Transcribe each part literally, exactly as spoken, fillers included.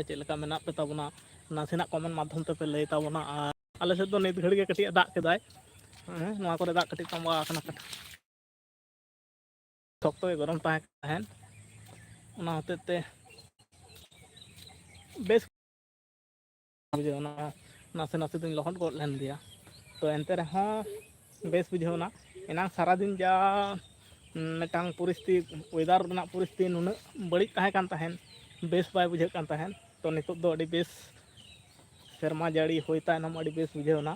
ᱪᱮᱫ ᱞᱮᱠᱟ ᱢᱮᱱᱟᱜ ᱯᱮ ᱛᱟᱵᱚᱱᱟ, ᱱᱟᱥᱮᱱᱟᱜ comment ᱢᱟᱫᱽᱫᱷᱚᱢ ᱛᱮᱯᱮ ᱞᱟᱹᱭ ᱛᱟᱵᱚᱱᱟ᱾ ᱟᱨ ᱟᱞᱮ ᱥᱮᱫ ᱫᱚ ᱱᱤᱛ ᱜᱷᱟᱹᱲᱤᱡ ᱜᱮ ᱠᱟᱹᱴᱤᱡ ᱮ ᱫᱟᱜ ᱠᱮᱫᱟᱭ, ᱦᱮᱸ, ᱱᱚᱣᱟ ᱠᱚᱨᱮ ᱫᱟᱜ ᱠᱟᱹᱴᱤᱡ ᱛᱚᱸᱵᱟ ᱟᱠᱟᱱᱟ, ᱥᱚᱠᱛᱚ ᱜᱮ ᱜᱚᱨᱚᱢ ᱛᱟᱦᱮᱸ ᱠᱟᱱ ᱛᱟᱦᱮᱸᱫ, ᱚᱱᱟ ᱦᱚᱛᱮᱡ ᱛᱮ ᱵᱮᱥ ᱵᱩᱡᱷᱟᱹᱣ ᱮᱱᱟ, ᱱᱟᱥᱮ ᱱᱟᱥᱮ ᱫᱚᱧ ᱞᱚᱦᱚᱫ ᱜᱚᱫ ᱞᱮᱱ ᱜᱮᱭᱟ᱾ ᱛᱚ ᱮᱱᱛᱮ ᱨᱮᱦᱚᱸ ᱵᱮᱥ ᱵᱩᱡᱷᱟᱹᱣ ᱮᱱᱟ᱾ ᱮᱱᱟᱝ ᱥᱟᱨᱟᱫᱤᱱ ᱡᱟ ᱢᱤᱫᱴᱟᱝ ᱯᱚᱨᱤᱥᱛᱷᱤᱛᱤ, weather ᱨᱮᱱᱟᱜ ᱯᱚᱨᱤᱥᱛᱷᱤᱛᱤ ᱱᱩᱱᱟᱹᱜ ᱵᱟᱹᱲᱤᱡ ᱛᱟᱦᱮᱸ ᱠᱟᱱ ᱛᱟᱦᱮᱸᱫ, ᱵᱮᱥ ᱵᱟᱭ ᱵᱩᱡᱷᱟᱹᱜ ᱠᱟᱱ ᱛᱟᱦᱮᱸᱫ᱾ ᱛᱚ ᱱᱤᱛᱚᱜ ᱫᱚ ᱟᱹᱰᱤ ᱵᱮᱥ, ᱥᱮᱨᱢᱟ ᱡᱟᱹᱲᱤ ᱦᱩᱭ ᱛᱟᱭᱱᱚᱢ ᱟᱹᱰᱤ ᱵᱮᱥ ᱵᱩᱡᱷᱟᱹᱣ ᱮᱱᱟ᱾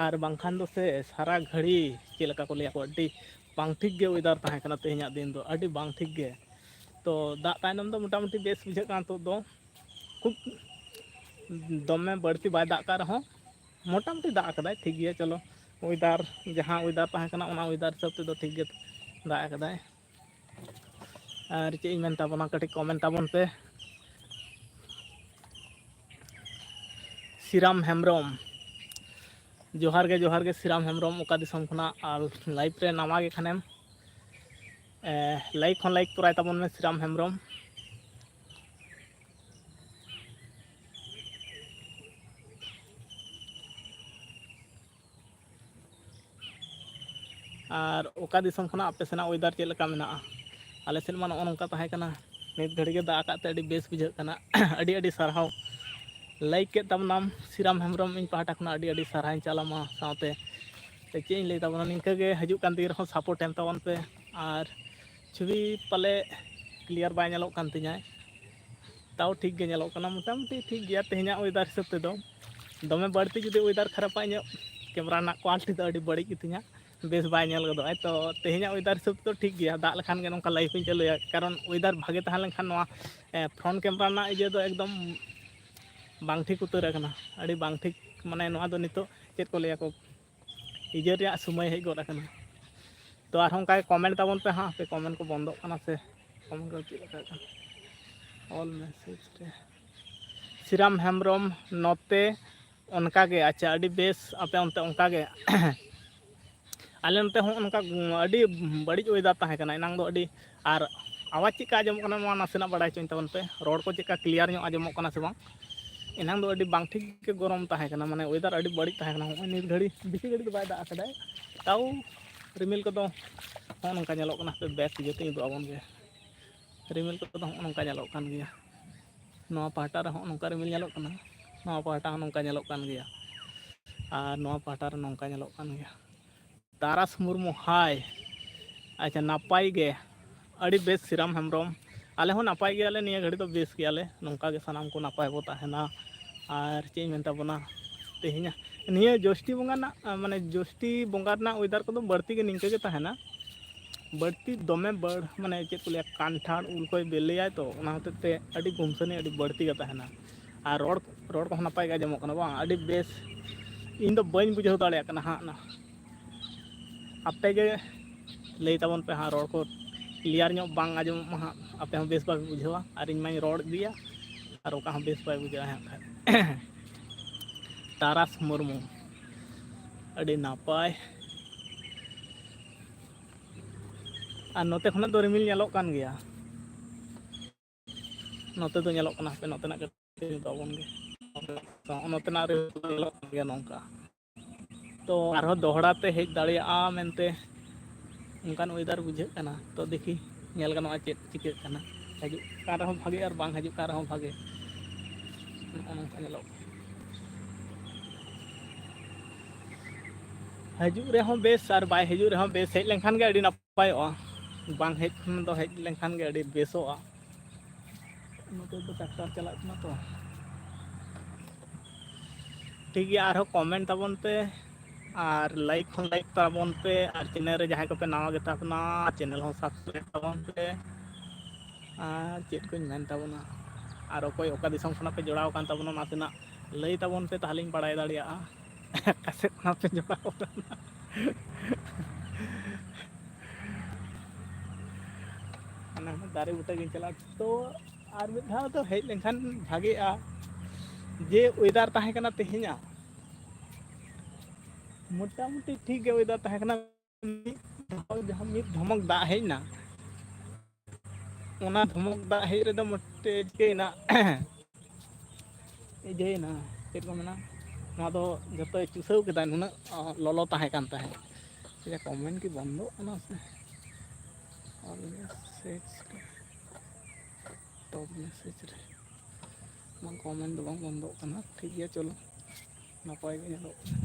ᱟᱨ ᱵᱟᱝᱠᱷᱟᱱ ᱫᱚ ᱥᱮ ᱥᱟᱨᱟ ᱜᱷᱟᱹᱲᱤ ᱪᱮᱫ ᱞᱮᱠᱟ ᱠᱚ ᱞᱟᱹᱭᱟ ᱠᱚ, ᱟᱹᱰᱤ ᱵᱟᱝ ᱴᱷᱤᱠ ᱜᱮ weather ᱛᱟᱦᱮᱸ ᱠᱟᱱᱟ ᱛᱮᱦᱮᱧᱟᱜ ᱫᱤᱱ ᱫᱚ, ᱟᱹᱰᱤ ᱵᱟᱝ ᱴᱷᱤᱠ ᱜᱮ᱾ ᱛᱚ ᱫᱟᱜ ᱛᱟᱭᱱᱚᱢ ᱫᱚ ᱢᱚᱴᱟᱢᱩᱴᱤ ᱵᱮᱥ ᱵᱩᱡᱷᱟᱹᱜ ᱠᱟᱱᱟ ᱱᱤᱛᱚᱜ ᱫᱚ, ᱠᱷᱩᱵ ᱫᱚᱢᱮ ᱵᱟᱹᱲᱛᱤ ᱵᱟᱭ ᱫᱟᱜ ᱠᱟᱜ ᱨᱮᱦᱚᱸ ᱢᱚᱴᱟᱢᱩᱴᱤ ᱫᱟᱜ ᱟᱠᱟᱫᱟᱭ, ᱴᱷᱤᱠ ᱜᱮᱭᱟ᱾ ᱪᱚᱞᱚ, weather ᱡᱟᱦᱟᱸ weather ᱛᱟᱦᱮᱸ ᱠᱟᱱᱟ ᱚᱱᱟ weather ᱦᱤᱥᱟᱹᱵ ᱛᱮᱫᱚ ᱴᱷᱤᱠ ᱜᱮ ᱫᱟᱜ ᱟᱠᱟᱫᱟᱭ᱾ ᱟᱨ ᱪᱮᱫ ᱤᱧ ᱢᱮᱱ ᱛᱟᱵᱚᱱᱟ, ᱠᱟᱹᱴᱤᱡ comment ᱛᱟᱵᱚᱱ ᱯᱮ᱾ ᱥᱤᱨᱟᱢ ᱦᱮᱢᱵᱨᱚᱢ, ᱡᱚᱦᱟᱨ ᱜᱮ, ᱡᱚᱦᱟᱨ ᱜᱮ ᱥᱤᱨᱟᱢ ᱦᱮᱢᱵᱨᱚᱢ, ᱚᱠᱟ ᱫᱤᱥᱚᱢ ᱠᱷᱚᱱᱟᱜ? ᱟᱨ live ᱨᱮ ᱱᱟᱣᱟ ᱜᱮ ᱠᱷᱟᱱᱮᱢ, ᱮ, like ᱦᱚᱸ like ᱛᱚᱨᱟᱭ ᱛᱟᱵᱚᱱ ᱢᱮ ᱥᱤᱨᱟᱢ ᱦᱮᱢᱵᱨᱚᱢ᱾ ᱟᱨ ᱚᱠᱟ ᱫᱤᱥᱚᱢ ᱠᱷᱚᱱᱟᱜ ᱟᱯᱮ ᱥᱮᱱᱟᱜ weather ᱪᱮᱫ ᱞᱮᱠᱟ ᱢᱮᱱᱟᱜᱼᱟ? ᱟᱞᱮ ᱥᱮᱫ ᱢᱟ ᱱᱚᱜᱼᱚ ᱱᱚᱝᱠᱟ ᱛᱟᱦᱮᱸ ᱠᱟᱱᱟ, ᱱᱤᱛ ᱜᱷᱟᱹᱲᱤᱡ ᱜᱮ ᱫᱟᱜ ᱟᱠᱟᱫ ᱛᱮ ᱟᱹᱰᱤ ᱵᱮᱥ ᱵᱩᱡᱷᱟᱹᱜ ᱠᱟᱱᱟ᱾ ᱟᱹᱰᱤ ᱟᱹᱰᱤ ᱥᱟᱨᱦᱟᱣ, like ᱠᱮᱫ ᱛᱟᱵᱚᱱᱟᱢ ᱥᱤᱨᱟᱢ ᱦᱮᱢᱵᱨᱚᱢ, ᱤᱧ ᱯᱟᱦᱴᱟ ᱠᱷᱚᱱᱟᱜ ᱟᱹᱰᱤ ᱟᱹᱰᱤ ᱥᱟᱨᱦᱟᱣ ᱤᱧ ᱪᱟᱞᱟᱢᱟ᱾ ᱥᱟᱶᱛᱮ ᱪᱮᱫ ᱤᱧ ᱞᱟᱹᱭ ᱛᱟᱵᱚᱱᱟ, ᱱᱤᱝᱠᱟᱹ ᱜᱮ ᱦᱤᱡᱩᱜ ᱠᱟᱱ ᱫᱤᱱ ᱨᱮᱦᱚᱸ support ᱮᱢ ᱛᱟᱵᱚᱱ ᱯᱮ᱾ ᱟᱨ ᱪᱷᱚᱵᱤ ᱯᱟᱞᱮ clear ᱵᱟᱭ ᱧᱮᱞᱚᱜ ᱠᱟᱱ ᱛᱤᱧᱟᱹ, ᱛᱟᱣ ᱴᱷᱤᱠ ᱜᱮ ᱧᱮᱞᱚᱜ ᱠᱟᱱᱟ, ᱢᱚᱴᱟᱢᱩᱴᱤ ᱴᱷᱤᱠ ᱜᱮᱭᱟ ᱛᱮᱦᱮᱧᱟᱜ weather ᱦᱤᱥᱟᱹᱵ ᱛᱮᱫᱚ᱾ ᱫᱚᱢᱮ ᱵᱟᱹᱲᱛᱤ ᱡᱩᱫᱤ weather ᱠᱷᱟᱨᱟᱯᱟ, ᱤᱧᱟᱹᱜ camera ᱨᱮᱱᱟᱜ quality ᱫᱚ ᱟᱹᱰᱤ ᱵᱟᱹᱲᱤᱡ ᱜᱮᱛᱤᱧᱟ, ᱵᱮᱥ ᱵᱟᱭ ᱧᱮᱞ ᱜᱚᱫᱚᱜᱼᱟ᱾ ᱛᱚ ᱛᱮᱦᱮᱧᱟᱜ weather ᱦᱤᱥᱟᱹᱵ ᱛᱮᱫᱚ ᱴᱷᱤᱠ ᱜᱮᱭᱟ, ᱫᱟᱜ ᱞᱮᱠᱷᱟᱱ ᱜᱮ ᱱᱚᱝᱠᱟ live ᱤᱧ ᱪᱟᱹᱞᱩᱭᱟ, ᱠᱟᱨᱚᱱ weather ᱵᱷᱟᱜᱮ ᱛᱟᱦᱮᱸ ᱞᱮᱱᱠᱷᱟᱱ ᱱᱚᱣᱟ, ᱮ, front camera ᱨᱮᱱᱟᱜ ᱤᱭᱟᱹ ᱫᱚ ᱮᱠᱫᱚᱢ ᱵᱟᱝ ᱴᱷᱤᱠ ᱩᱛᱟᱹᱨ ᱟᱠᱟᱱᱟ, ᱟᱹᱰᱤ ᱵᱟᱝ ᱴᱷᱤᱠ, ᱢᱟᱱᱮ ᱱᱚᱣᱟ ᱫᱚ ᱱᱤᱛᱚᱜ ᱪᱮᱫ ᱠᱚ ᱞᱟᱹᱭᱟ ᱠᱚ, ᱤᱭᱟᱹ ᱨᱮᱭᱟᱜ ᱥᱚᱢᱚᱭ ᱦᱮᱡ ᱜᱚᱫ ᱟᱠᱟᱱᱟ᱾ ᱛᱚ ᱟᱨᱦᱚᱸ ᱚᱱᱠᱟ ᱜᱮ comment ᱛᱟᱵᱚᱱ ᱯᱮ ᱦᱟᱸᱜ, ᱦᱟᱯᱮ comment ᱠᱚ ᱵᱚᱱᱫᱚᱜ ᱠᱟᱱᱟ ᱥᱮ comment ᱠᱚ ᱪᱮᱫ ᱞᱮᱠᱟ ᱠᱟᱱᱟ? All message ᱨᱮ ᱥᱤᱨᱟᱢ ᱦᱮᱢᱵᱨᱚᱢ ᱱᱚᱛᱮ ᱚᱱᱠᱟ ᱜᱮ᱾ ᱟᱪᱪᱷᱟ, ᱟᱹᱰᱤ ᱵᱮᱥ, ᱟᱯᱮ ᱚᱱᱛᱮ ᱚᱱᱠᱟ ᱜᱮ᱾ ᱟᱞᱮ ᱱᱚᱛᱮ ᱦᱚᱸ ᱚᱱᱠᱟ ᱟᱹᱰᱤ ᱵᱟᱹᱲᱤᱡ weather ᱛᱟᱦᱮᱸ ᱠᱟᱱᱟ ᱮᱱᱟᱝ ᱫᱚ ᱟᱹᱰᱤ, ᱟᱨ ᱟᱣᱟᱡᱽ ᱪᱮᱫ ᱞᱮᱠᱟ ᱟᱸᱡᱚᱢᱚᱜ ᱠᱟᱱᱟ, ᱱᱚᱣᱟ ᱱᱟᱥᱮᱱᱟᱜ ᱵᱟᱲᱟᱭ ᱦᱚᱪᱚᱧ ᱛᱟᱵᱚᱱ ᱯᱮ᱾ ᱨᱚᱲ ᱠᱚ ᱪᱮᱫ ᱞᱮᱠᱟ clear ᱧᱚᱜ ᱟᱸᱡᱚᱢᱚᱜ ᱠᱟᱱᱟ ᱥᱮ ᱵᱟᱝ? ᱮᱱᱟᱝ ᱫᱚ ᱟᱹᱰᱤ ᱵᱟᱝ ᱴᱷᱤᱠ ᱜᱮ ᱜᱚᱨᱚᱢ ᱛᱟᱦᱮᱸ ᱠᱟᱱᱟ, ᱢᱟᱱᱮ weather ᱟᱹᱰᱤ ᱵᱟᱹᱲᱤᱡ ᱛᱟᱦᱮᱸ ᱠᱟᱱᱟ᱾ ᱱᱚᱜᱼᱚᱭ ᱱᱤᱛ ᱜᱷᱟᱹᱲᱤᱡ ᱵᱮᱥᱤ ᱜᱷᱟᱹᱲᱤᱡ ᱫᱚ ᱵᱟᱭ ᱫᱟᱜ ᱟᱠᱟᱫᱟᱭ, ᱛᱟᱣ ᱨᱤᱢᱤᱞ ᱠᱚᱫᱚ ᱱᱚᱜᱼᱚ ᱱᱚᱝᱠᱟ ᱧᱮᱞᱚᱜ ᱠᱟᱱᱟ᱾ ᱦᱟᱯᱮ ᱵᱮᱥ ᱤᱭᱟᱹᱛᱮᱧ ᱩᱫᱩᱜ ᱟᱵᱚᱱ ᱜᱮ᱾ ᱨᱤᱢᱤᱞ ᱠᱚᱫᱚ ᱱᱚᱜᱼᱚ ᱱᱚᱝᱠᱟ ᱧᱮᱞᱚᱜ ᱠᱟᱱ ᱜᱮᱭᱟ᱾ ᱱᱚᱣᱟ ᱯᱟᱦᱴᱟ ᱨᱮ ᱦᱚᱸᱜᱼᱚ ᱱᱚᱝᱠᱟ ᱨᱤᱢᱤᱞ ᱧᱮᱞᱚᱜ ᱠᱟᱱᱟ, ᱱᱚᱣᱟ ᱯᱟᱦᱴᱟ ᱦᱚᱸ ᱱᱚᱝᱠᱟ ᱧᱮᱞᱚᱜ ᱠᱟᱱ ᱜᱮᱭᱟ, ᱟᱨ ᱱᱚᱣᱟ ᱯᱟᱦᱴᱟ ᱨᱮ ᱱᱚᱝᱠᱟ ᱧᱮᱞᱚᱜ ᱠᱟᱱ ᱜᱮᱭᱟ᱾ ᱛᱟᱨᱟᱥ ᱢᱩᱨᱢᱩ, ᱦᱟᱭ᱾ ᱟᱪᱪᱷᱟ, ᱱᱟᱯᱟᱭ ᱜᱮ, ᱟᱹᱰᱤ ᱵᱮᱥ᱾ ᱥᱤᱨᱟᱢ ᱦᱮᱢᱵᱨᱚᱢ, ᱟᱞᱮ ᱦᱚᱸ ᱱᱟᱯᱟᱭ ᱜᱮᱭᱟᱞᱮ, ᱱᱤᱭᱟᱹ ᱜᱷᱟᱹᱲᱤ ᱫᱚ ᱵᱮᱥ ᱜᱮᱭᱟᱞᱮ᱾ ᱱᱚᱝᱠᱟ ᱜᱮ ᱥᱟᱱᱟᱢ ᱠᱚ ᱱᱟᱯᱟᱭ ᱵᱚ ᱛᱟᱦᱮᱱᱟ᱾ ᱟᱨ ᱪᱮᱫ ᱤᱧ ᱢᱮᱱ ᱛᱟᱵᱚᱱᱟ, ᱛᱮᱦᱮᱧᱟᱜ ᱱᱤᱭᱟᱹ ᱡᱳᱥᱴᱤ ᱵᱚᱸᱜᱟ ᱨᱮᱱᱟᱜ, ᱢᱟᱱᱮ ᱡᱳᱥᱴᱤ ᱵᱚᱸᱜᱟ ᱨᱮᱱᱟᱜ weather ᱠᱚᱫᱚ ᱵᱟᱹᱲᱛᱤ ᱜᱮ ᱱᱤᱝᱠᱟᱹ ᱜᱮ ᱛᱟᱦᱮᱱᱟ᱾ ᱵᱟᱹᱲᱛᱤ ᱫᱚᱢᱮ ᱵᱟᱹᱲ-, ᱢᱟᱱᱮ ᱪᱮᱫ ᱠᱚ ᱞᱟᱹᱭᱟ, ᱠᱟᱱᱴᱷᱟᱲ ᱩᱞ ᱠᱚᱭ ᱵᱤᱞᱤᱭᱟᱭ ᱛᱚ, ᱚᱱᱟ ᱦᱚᱛᱮᱡ ᱛᱮ ᱟᱹᱰᱤ ᱜᱩᱢᱥᱟᱹᱱᱤ ᱟᱹᱰᱤ ᱵᱟᱹᱲᱛᱤ ᱜᱮ ᱛᱟᱦᱮᱱᱟ᱾ ᱟᱨ ᱨᱚᱲ, ᱨᱚᱲ ᱠᱚᱦᱚᱸ ᱱᱟᱯᱟᱭ ᱜᱮ ᱟᱸᱡᱚᱢᱚᱜ ᱠᱟᱱᱟ ᱵᱟᱝ? ᱟᱹᱰᱤ ᱵᱮᱥ᱾ ᱤᱧ ᱫᱚ ᱵᱟᱹᱧ ᱵᱩᱡᱷᱟᱹᱣ ᱫᱟᱲᱮᱭᱟᱜ ᱠᱟᱱᱟ ᱦᱟᱸᱜ ᱱᱟ᱾ ᱟᱯᱮ ᱜᱮ ᱞᱟᱹᱭ ᱛᱟᱵᱚᱱ ᱯᱮ ᱦᱟᱸᱜ, ᱨᱚᱲ ᱠᱚ clear ᱧᱚᱜ ᱵᱟᱝ ᱟᱸᱡᱚᱢᱚᱜ ᱢᱟ ᱦᱟᱸᱜ, ᱟᱯᱮ ᱦᱚᱸ ᱵᱮᱥ ᱵᱟᱯᱮ ᱵᱩᱡᱷᱟᱹᱣᱟ ᱟᱨ ᱤᱧ ᱢᱟᱧ ᱨᱚᱲ ᱤᱫᱤᱭᱟ ᱟᱨ ᱚᱠᱟ ᱦᱚᱸ ᱵᱮᱥ ᱵᱟᱭ ᱵᱩᱡᱷᱟᱹᱜᱼᱟ ᱦᱟᱸᱜ ᱠᱷᱟᱡ᱾ ᱛᱟᱨᱟᱥ ᱢᱩᱨᱢᱩ, ᱟᱹᱰᱤ ᱱᱟᱯᱟᱭ᱾ ᱟᱨ ᱱᱚᱛᱮ ᱠᱷᱚᱱᱟᱜ ᱫᱚ ᱨᱤᱢᱤᱞ ᱧᱮᱞᱚᱜ ᱠᱟᱱ ᱜᱮᱭᱟ, ᱱᱚᱛᱮ ᱫᱚ ᱧᱮᱞᱚᱜ ᱠᱟᱱᱟ᱾ ᱦᱟᱯᱮ ᱱᱚᱛᱮᱱᱟᱜ ᱠᱟᱹᱴᱤᱡ ᱛᱟᱵᱚᱱ ᱜᱮ, ᱱᱚᱛᱮᱱᱟᱜ ᱨᱤᱢᱤᱞ ᱧᱮᱞᱚᱜ ᱠᱟᱱ ᱜᱮᱭᱟ ᱱᱚᱝᱠᱟ᱾ ᱛᱚ ᱟᱨᱦᱚᱸ ᱫᱚᱦᱲᱟ ᱛᱮ ᱦᱮᱡ ᱫᱟᱲᱮᱭᱟᱜᱼᱟ ᱢᱮᱱᱛᱮ ᱚᱱᱠᱟᱱ weather ᱵᱩᱡᱷᱟᱹᱜ ᱠᱟᱱᱟ᱾ ᱛᱚ ᱫᱮᱠᱷᱤ, ᱧᱮᱞ ᱜᱟᱱᱚᱜᱼᱟ ᱪᱮᱫ ᱪᱤᱠᱟᱹᱜ ᱠᱟᱱᱟ᱾ ᱦᱤᱡᱩᱜ ᱠᱟᱱ ᱨᱮᱦᱚᱸ ᱵᱷᱟᱜᱮ ᱟᱨ ᱵᱟᱝ ᱦᱤᱡᱩᱜ ᱠᱟᱱ ᱨᱮᱦᱚᱸ ᱵᱷᱟᱜᱮ, ᱱᱚᱜᱼᱚ ᱱᱚᱝᱠᱟ ᱧᱮᱞᱚᱜ ᱠᱟᱱᱟ᱾ ᱦᱤᱡᱩᱜ ᱨᱮᱦᱚᱸ ᱵᱮᱥ ᱟᱨ ᱵᱟᱭ ᱦᱤᱡᱩᱜ ᱨᱮᱦᱚᱸ ᱵᱮᱥ, ᱦᱮᱡ ᱞᱮᱱᱠᱷᱟᱱ ᱜᱮ ᱟᱹᱰᱤ ᱱᱟᱯᱟᱭᱚᱜᱼᱟ᱾ ᱵᱟᱝ ᱦᱮᱡ ᱠᱷᱚᱱ ᱫᱚ ᱦᱮᱡ ᱞᱮᱱᱠᱷᱟᱱ ᱜᱮ ᱟᱹᱰᱤ ᱵᱮᱥᱚᱜᱼᱟ᱾ ᱱᱚᱛᱮ ᱫᱚ tractor ᱪᱟᱞᱟᱜ ᱠᱟᱱᱟ ᱛᱚ᱾ ᱴᱷᱤᱠ ᱜᱮᱭᱟ, ᱟᱨᱦᱚᱸ comment ᱛᱟᱵᱚᱱ ᱯᱮ ᱟᱨ like ᱦᱚᱸ like ᱛᱟᱵᱚᱱ ᱯᱮ, ᱟᱨ channel ᱨᱮ ᱡᱟᱦᱟᱸᱭ ᱠᱚᱯᱮ ᱱᱟᱣᱟ ᱜᱮᱛᱟ ᱵᱚᱱᱟ, channel ᱦᱚᱸ subscribe ᱛᱟᱵᱚᱱ ᱯᱮ᱾ ᱟᱨ ᱪᱮᱫ ᱠᱚᱧ ᱢᱮᱱ ᱛᱟᱵᱚᱱᱟ, ᱟᱨ ᱚᱠᱚᱭ ᱚᱠᱟ ᱫᱤᱥᱚᱢ ᱠᱷᱚᱱᱟᱜ ᱯᱮ ᱡᱚᱲᱟᱣ ᱟᱠᱟᱱ ᱛᱟᱵᱚᱱᱟ, ᱱᱟᱥᱮᱱᱟᱜ ᱞᱟᱹᱭ ᱛᱟᱵᱚᱱ ᱯᱮ, ᱛᱟᱦᱚᱞᱮᱧ ᱵᱟᱲᱟᱭ ᱫᱟᱲᱮᱭᱟᱜᱼᱟ ᱚᱠᱟ ᱥᱮᱫ ᱠᱷᱚᱱᱟᱜ ᱯᱮ ᱡᱚᱲᱟᱣ ᱟᱠᱟᱱᱟ᱾ ᱚᱱᱟ ᱫᱟᱨᱮ ᱵᱩᱴᱟᱹ ᱜᱤᱧ ᱪᱟᱞᱟᱜᱼᱟ᱾ ᱛᱚ ᱟᱨ ᱢᱤᱫ ᱫᱷᱟᱣ ᱫᱚ ᱦᱮᱡ ᱞᱮᱱᱠᱷᱟᱱ ᱵᱷᱟᱜᱮᱜᱼᱟ᱾ ᱡᱮ weather ᱛᱟᱦᱮᱸ ᱠᱟᱱᱟ ᱛᱮᱦᱮᱧᱟᱜ, ᱢᱚᱴᱟᱢᱩᱴᱤ ᱴᱷᱤᱠ ᱜᱮ weather ᱛᱟᱦᱮᱸ ᱠᱟᱱᱟ᱾ ᱢᱤᱫ ᱫᱷᱟᱣ ᱡᱟᱦᱟᱸ ᱢᱤᱫ ᱫᱷᱚᱢᱚᱠ ᱫᱟᱜ ᱦᱮᱡ ᱮᱱᱟ, ᱚᱱᱟ ᱫᱷᱚᱢᱚᱠ ᱫᱟᱜ ᱦᱮᱡ ᱨᱮᱫᱚ ᱢᱚᱴᱮ ᱪᱤᱠᱟᱹᱭᱮᱱᱟ? ᱤᱭᱟᱹᱭᱮᱱᱟ, ᱪᱮᱫ ᱠᱚ ᱢᱮᱱᱟ, ᱱᱚᱣᱟ ᱫᱚ ᱡᱚᱛᱚᱭ ᱪᱩᱥᱟᱹᱣ ᱠᱮᱫᱟ, ᱱᱩᱱᱟᱹᱜ, ᱚ, ᱞᱚᱞᱚ ᱛᱟᱦᱮᱸ ᱠᱟᱱ ᱛᱟᱦᱮᱸᱫ᱾ ᱪᱮᱫ ᱠᱚᱢᱮᱱᱴ ᱠᱤ ᱵᱚᱱᱫᱚᱜ ᱠᱟᱱᱟ ᱥᱮ? ᱚᱞ ᱢᱮᱥᱮᱡᱽ ᱨᱮ, ᱴᱚᱯ ᱢᱮᱥᱮᱡᱽ ᱨᱮ ᱵᱟᱝ, ᱠᱚᱢᱮᱱᱴ ᱫᱚ ᱵᱟᱝ ᱵᱚᱱᱫᱚᱜ ᱠᱟᱱᱟ, ᱴᱷᱤᱠ ᱜᱮᱭᱟ, ᱪᱚᱞᱚ, ᱱᱟᱯᱟᱭ ᱜᱮ ᱧᱮᱞᱚᱜ ᱠᱟᱱᱟ᱾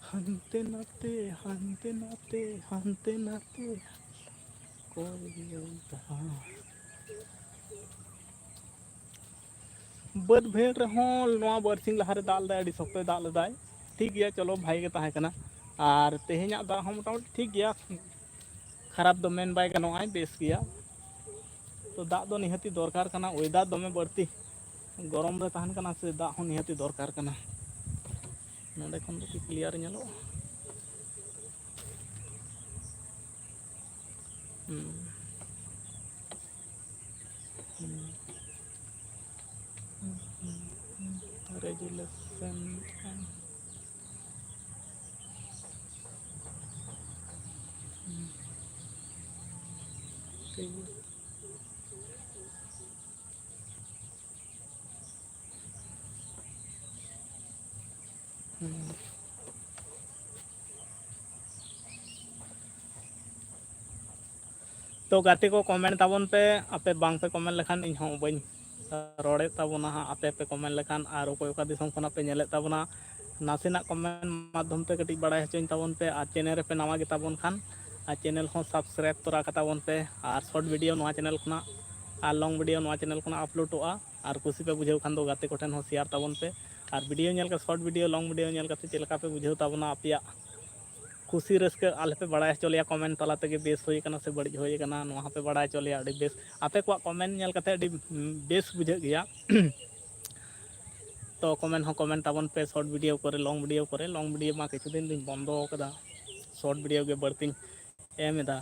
ᱦᱟᱱᱛᱮ ᱱᱟᱛᱮ, ᱦᱟᱱᱛᱮ ᱱᱟᱛᱮ, ᱦᱟᱱᱛᱮ ᱱᱟᱛᱮ, ᱚᱠᱚᱭ ᱫᱚ? ᱵᱟᱹᱫᱽ ᱵᱟᱹᱭᱦᱟᱹᱲ ᱨᱮᱦᱚᱸ ᱱᱚᱣᱟ ᱵᱟᱨᱥᱤᱧ ᱞᱟᱦᱟᱨᱮ ᱫᱟᱜ ᱞᱮᱫᱟᱭ, ᱟᱹᱰᱤ ᱥᱚᱠᱛᱚᱭ ᱫᱟᱜ ᱞᱮᱫᱟᱭ᱾ ᱴᱷᱤᱠ ᱜᱮᱭᱟ, ᱪᱚᱞᱚ, ᱵᱷᱟᱜᱮ ᱜᱮ ᱛᱟᱦᱮᱸ ᱠᱟᱱᱟ᱾ ᱟᱨ ᱛᱮᱦᱮᱧᱟᱜ ᱫᱟᱜ ᱦᱚᱸ ᱢᱚᱴᱟᱢᱩᱴᱤ ᱴᱷᱤᱠ ᱜᱮᱭᱟ, ᱠᱷᱟᱨᱟᱯ ᱫᱚ ᱢᱮᱱ ᱵᱟᱭ ᱜᱟᱱᱚᱜᱼᱟ, ᱵᱮᱥ ᱜᱮᱭᱟ᱾ ᱛᱚ ᱫᱟᱜ ᱫᱚ ᱱᱤᱦᱟᱹᱛᱤ ᱫᱚᱨᱠᱟᱨ ᱠᱟᱱᱟ, ᱚᱭᱮᱫᱟᱨ ᱫᱚᱢᱮ ᱵᱟᱹᱲᱛᱤ ᱜᱚᱨᱚᱢ ᱨᱮ ᱛᱟᱦᱮᱱ ᱠᱟᱱᱟ ᱥᱮ, ᱫᱟᱜ ᱦᱚᱸ ᱱᱤᱦᱟᱹᱛᱤ ᱫᱚᱨᱠᱟᱨ ᱠᱟᱱᱟ᱾ ᱱᱚᱸᱰᱮ ᱠᱷᱚᱱ ᱫᱚ ᱠᱤ ᱠᱞᱤᱭᱟᱨ ᱧᱮᱞᱚᱜᱼᱟ? ᱦᱩᱸ᱾ ᱦᱩᱸ᱾ ᱦᱩᱸ, ᱦᱩᱸ, ᱦᱩᱸ, ᱦᱩᱸ᱾ ᱨᱮᱡᱩᱞᱮᱥᱚᱱ ᱮᱢ᱾ ᱦᱩᱸ᱾ ᱴᱷᱤᱠ ᱜᱮᱭᱟ᱾ ᱦᱩᱸ᱾ ᱛᱚ ᱜᱟᱛᱮ ᱠᱚ, ᱠᱚᱢᱮᱱᱴ ᱛᱟᱵᱚᱱ ᱯᱮ, ᱟᱯᱮ ᱵᱟᱝ ᱯᱮ ᱠᱚᱢᱮᱱᱴ ᱞᱮᱠᱷᱟᱱ ᱤᱧ ᱦᱚᱸ ᱵᱟᱹᱧ ᱨᱚᱲᱮᱫ ᱛᱟᱵᱚᱱᱟ ᱦᱟᱸᱜ᱾ ᱟᱯᱮ ᱯᱮ ᱠᱚᱢᱮᱱᱴ ᱞᱮᱠᱷᱟᱱ ᱟᱨ ᱚᱠᱚᱭ ᱚᱠᱟ ᱫᱤᱥᱚᱢ ᱠᱷᱚᱱᱟᱜ ᱯᱮ ᱧᱮᱞᱮᱫ ᱛᱟᱵᱚᱱᱟ, ᱱᱟᱥᱮᱱᱟᱜ ᱠᱚᱢᱮᱱᱴ ᱢᱟᱫᱽᱫᱷᱚᱢ ᱛᱮ ᱠᱟᱹᱴᱤᱡ ᱵᱟᱲᱟᱭ ᱦᱚᱪᱚᱧ ᱛᱟᱵᱚᱱ ᱯᱮ᱾ ᱟᱨ ᱪᱮᱱᱮᱞ ᱨᱮᱯᱮ ᱱᱟᱣᱟ ᱜᱮᱛᱟ ᱵᱚᱱ ᱠᱷᱟᱱ, ᱟᱨ ᱪᱮᱱᱮᱞ ᱦᱚᱸ ᱥᱟᱵᱥᱠᱨᱟᱭᱤᱵ ᱛᱚᱨᱟ ᱠᱟᱛᱟ ᱵᱚᱱ ᱯᱮ᱾ ᱟᱨ ᱥᱚᱨᱴ ᱵᱷᱤᱰᱤᱭᱳ ᱱᱚᱣᱟ ᱪᱮᱱᱮᱞ ᱠᱷᱚᱱᱟᱜ ᱟᱨ ᱞᱚᱝ ᱵᱷᱤᱰᱤᱭᱳ ᱱᱚᱣᱟ ᱪᱮᱱᱮᱞ ᱠᱷᱚᱱᱟᱜ ᱟᱯᱞᱳᱰᱚᱜᱼᱟ᱾ ᱟᱨ ᱠᱩᱥᱤ ᱯᱮ ᱵᱩᱡᱷᱟᱹᱣ ᱠᱷᱟᱱ ᱫᱚ ᱜᱟᱛᱮ ᱠᱚᱴᱷᱮᱱ ᱦᱚᱸ ᱥᱮᱭᱟᱨ ᱛᱟᱵᱚᱱ ᱯᱮ᱾ ᱟᱨ ᱵᱷᱤᱰᱤᱭᱳ ᱧᱮᱞ ᱠᱟᱛᱮ, ᱥᱚᱨᱴ ᱵᱷᱤᱰᱤᱭᱳ, ᱞᱚᱝ ᱵᱷᱤᱰᱤᱭᱳ ᱧᱮᱞ ᱠᱟᱛᱮ ᱪᱮᱫ ᱞᱮᱠᱟ ᱯᱮ ᱵᱩᱡᱷᱟᱹᱣ ᱛᱟᱵᱚᱱᱟ, ᱟᱯᱮᱭᱟᱜ ᱠᱩᱥᱤ ᱨᱟᱹᱥᱠᱟᱹ ᱟᱞᱮ ᱯᱮ ᱵᱟᱲᱟᱭ ᱦᱚᱪᱚ ᱞᱮᱭᱟ ᱠᱚᱢᱮᱱᱴ ᱛᱟᱞᱟ ᱛᱮᱜᱮ, ᱵᱮᱥ ᱦᱩᱭ ᱟᱠᱟᱱᱟ ᱥᱮ ᱵᱟᱹᱲᱤᱡ ᱦᱩᱭ ᱟᱠᱟᱱᱟ, ᱱᱚᱣᱟ ᱦᱚᱸᱯᱮ ᱵᱟᱲᱟᱭ ᱦᱚᱪᱚ ᱞᱮᱭᱟ᱾ ᱟᱹᱰᱤ ᱵᱮᱥ, ᱟᱯᱮ ᱠᱚᱣᱟᱜ ᱠᱚᱢᱮᱱᱴ ᱧᱮᱞ ᱠᱟᱛᱮ ᱟᱹᱰᱤ, ᱩᱸ, ᱵᱮᱥ ᱵᱩᱡᱷᱟᱹᱜ ᱜᱮᱭᱟ᱾ ᱛᱚ ᱠᱚᱢᱮᱱᱴ ᱦᱚᱸ ᱠᱚᱢᱮᱱᱴ ᱛᱟᱵᱚᱱ ᱯᱮ, ᱥᱚᱨᱴ ᱵᱷᱤᱰᱤᱭᱳ ᱠᱚᱨᱮ, ᱞᱚᱝ ᱵᱷᱤᱰᱤᱭᱳ ᱠᱚᱨᱮ᱾ ᱞᱚᱝ ᱵᱷᱤᱰᱤᱭᱳ ᱢᱟ ᱠᱤᱪᱷᱩ ᱫᱤᱱ ᱫᱚᱧ ᱵᱚᱱᱫᱚ ᱟᱠᱟᱫᱟ, ᱥᱚᱨᱴ ᱵᱷᱤᱰᱤᱭᱳ ᱜᱮ ᱵᱟᱹᱲᱛᱤᱧ ᱮᱢ ᱮᱫᱟ᱾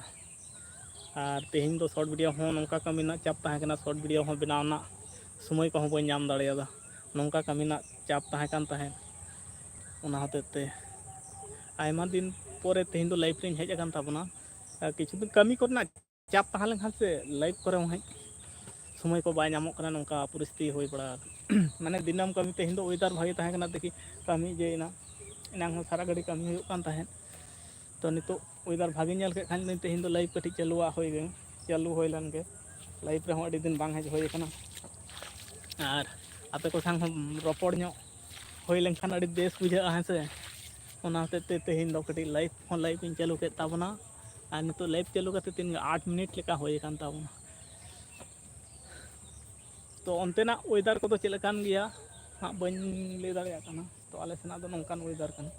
ᱟᱨ ᱛᱮᱦᱮᱧ ᱫᱚ ᱥᱚᱨᱴ ᱵᱷᱤᱰᱤᱭᱳ ᱦᱚᱸ ᱱᱚᱝᱠᱟ ᱠᱟᱹᱢᱤ ᱨᱮᱱᱟᱜ ᱪᱟᱯ ᱛᱟᱦᱮᱸ ᱠᱟᱱᱟ, ᱥᱚᱨᱴ ᱵᱷᱤᱰᱤᱭᱳ ᱦᱚᱸ ᱵᱮᱱᱟᱣ ᱨᱮᱱᱟᱜ ᱥᱚᱢᱚᱭ ᱠᱚᱦᱚᱸ ᱵᱟᱹᱧ ᱧᱟᱢ ᱫᱟᱲᱮᱭᱟᱫᱟ, ᱱᱚᱝᱠᱟ ᱠᱟᱹᱢᱤ ᱨᱮᱱᱟᱜ ᱪᱟᱯ ᱛᱟᱦᱮᱸ ᱠᱟᱱ ᱛᱟᱦᱮᱸᱫ᱾ ᱚᱱᱟ ᱦᱚᱛᱮᱡ ᱛᱮ ᱟᱭᱢᱟ ᱫᱤᱱ ᱯᱚᱨᱮ ᱛᱮᱦᱮᱧ ᱫᱚ ᱞᱟᱭᱤᱵᱷ ᱨᱤᱧ ᱦᱮᱡ ᱟᱠᱟᱱ ᱛᱟᱵᱚᱱᱟ᱾ ᱟᱨ ᱠᱤᱪᱷᱩ ᱫᱤᱱ ᱠᱟᱹᱢᱤ ᱠᱚᱨᱮᱱᱟᱜ ᱪᱟᱯ ᱛᱟᱦᱮᱸ ᱞᱮᱱᱠᱷᱟᱱ ᱥᱮ, ᱞᱟᱭᱤᱵᱷ ᱠᱚᱨᱮ ᱦᱚᱸ ᱦᱟᱸᱜ ᱥᱚᱢᱚᱭ ᱠᱚ ᱵᱟᱭ ᱧᱟᱢᱚᱜ ᱠᱟᱱᱟ᱾ ᱱᱚᱝᱠᱟ ᱯᱚᱨᱤᱥᱛᱷᱤᱛᱤ ᱦᱩᱭ ᱵᱟᱲᱟ ᱟᱠᱟᱱᱟ᱾ ᱢᱟᱱᱮ ᱫᱤᱱᱟᱹᱢ ᱠᱟᱹᱢᱤ, ᱛᱮᱦᱮᱧ ᱫᱚ ᱚᱭᱮᱫᱟᱨ ᱵᱷᱟᱜᱮ ᱛᱟᱦᱮᱸ ᱠᱟᱱᱟ, ᱫᱮᱠᱷᱤ ᱠᱟᱹᱢᱤ ᱡᱮ ᱮᱱᱟ, ᱮᱱᱟᱝ ᱦᱚᱸ ᱥᱟᱨᱟ ᱜᱷᱟᱹᱲᱤ ᱠᱟᱹᱢᱤ ᱦᱩᱭᱩᱜ ᱠᱟᱱ ᱛᱟᱦᱮᱸᱫ᱾ ᱛᱚ ᱱᱤᱛᱚᱜ ᱚᱭᱮᱫᱟᱨ ᱵᱷᱟᱜᱮ ᱧᱮᱞ ᱠᱮᱫ ᱠᱷᱟᱱ ᱛᱮᱦᱮᱧ ᱫᱚ ᱞᱟᱭᱤᱵᱷ ᱠᱟᱹᱴᱤᱡ ᱪᱟᱹᱞᱩᱣᱟᱜ ᱦᱩᱭ ᱞᱮᱱ, ᱪᱟᱹᱞᱩ ᱦᱩᱭ ᱞᱮᱱ ᱜᱮ᱾ ᱞᱟᱭᱤᱵᱷ ᱨᱮᱦᱚᱸ ᱟᱹᱰᱤ ᱫᱤᱱ ᱵᱟᱝ ᱦᱮᱡ ᱦᱩᱭ ᱟᱠᱟᱱᱟ, ᱟᱨ ᱟᱯᱮ ᱠᱚ ᱥᱟᱶ ᱦᱚᱸ ᱨᱚᱯᱚᱲ ᱧᱚᱜ ᱦᱩᱭ ᱞᱮᱱᱠᱷᱟᱱ ᱟᱹᱰᱤ ᱵᱮᱥ ᱵᱩᱡᱷᱟᱹᱜᱼᱟ, ᱦᱮᱸ ᱥᱮ᱾ ᱚᱱᱟ ᱦᱚᱛᱮᱡ ᱛᱮ ᱛᱮᱦᱮᱧ ᱫᱚ ᱠᱟᱹᱴᱤᱡ ᱞᱟᱭᱤᱵᱷ ᱦᱚᱸ ᱞᱟᱭᱤᱵᱷ ᱤᱧ ᱪᱟᱹᱞᱩ ᱠᱮᱫ ᱛᱟᱵᱚᱱᱟ, ᱟᱨ ᱱᱤᱛᱚᱜ ᱞᱟᱭᱤᱵᱷ ᱪᱟᱹᱞᱩ ᱠᱟᱛᱮ ᱛᱤᱱ ᱟᱴ ᱢᱤᱱᱤᱴ ᱞᱮᱠᱟ ᱦᱩᱭ ᱟᱠᱟᱱ ᱛᱟᱵᱚᱱᱟ᱾ ᱛᱚ ᱚᱱᱛᱮᱱᱟᱜ ᱚᱭᱮᱫᱟᱨ ᱠᱚᱫᱚ ᱪᱮᱫ ᱞᱮᱠᱟᱱ ᱜᱮᱭᱟ ᱦᱟᱸᱜ ᱵᱟᱹᱧ ᱞᱟᱹᱭ ᱫᱟᱲᱮᱭᱟᱜ ᱠᱟᱱᱟ᱾ ᱛᱚ ᱟᱞᱮ ᱥᱮᱱᱟᱜ ᱫᱚ ᱱᱚᱝᱠᱟᱱ ᱚᱭᱮᱫᱟᱨ ᱠᱟᱱᱟ᱾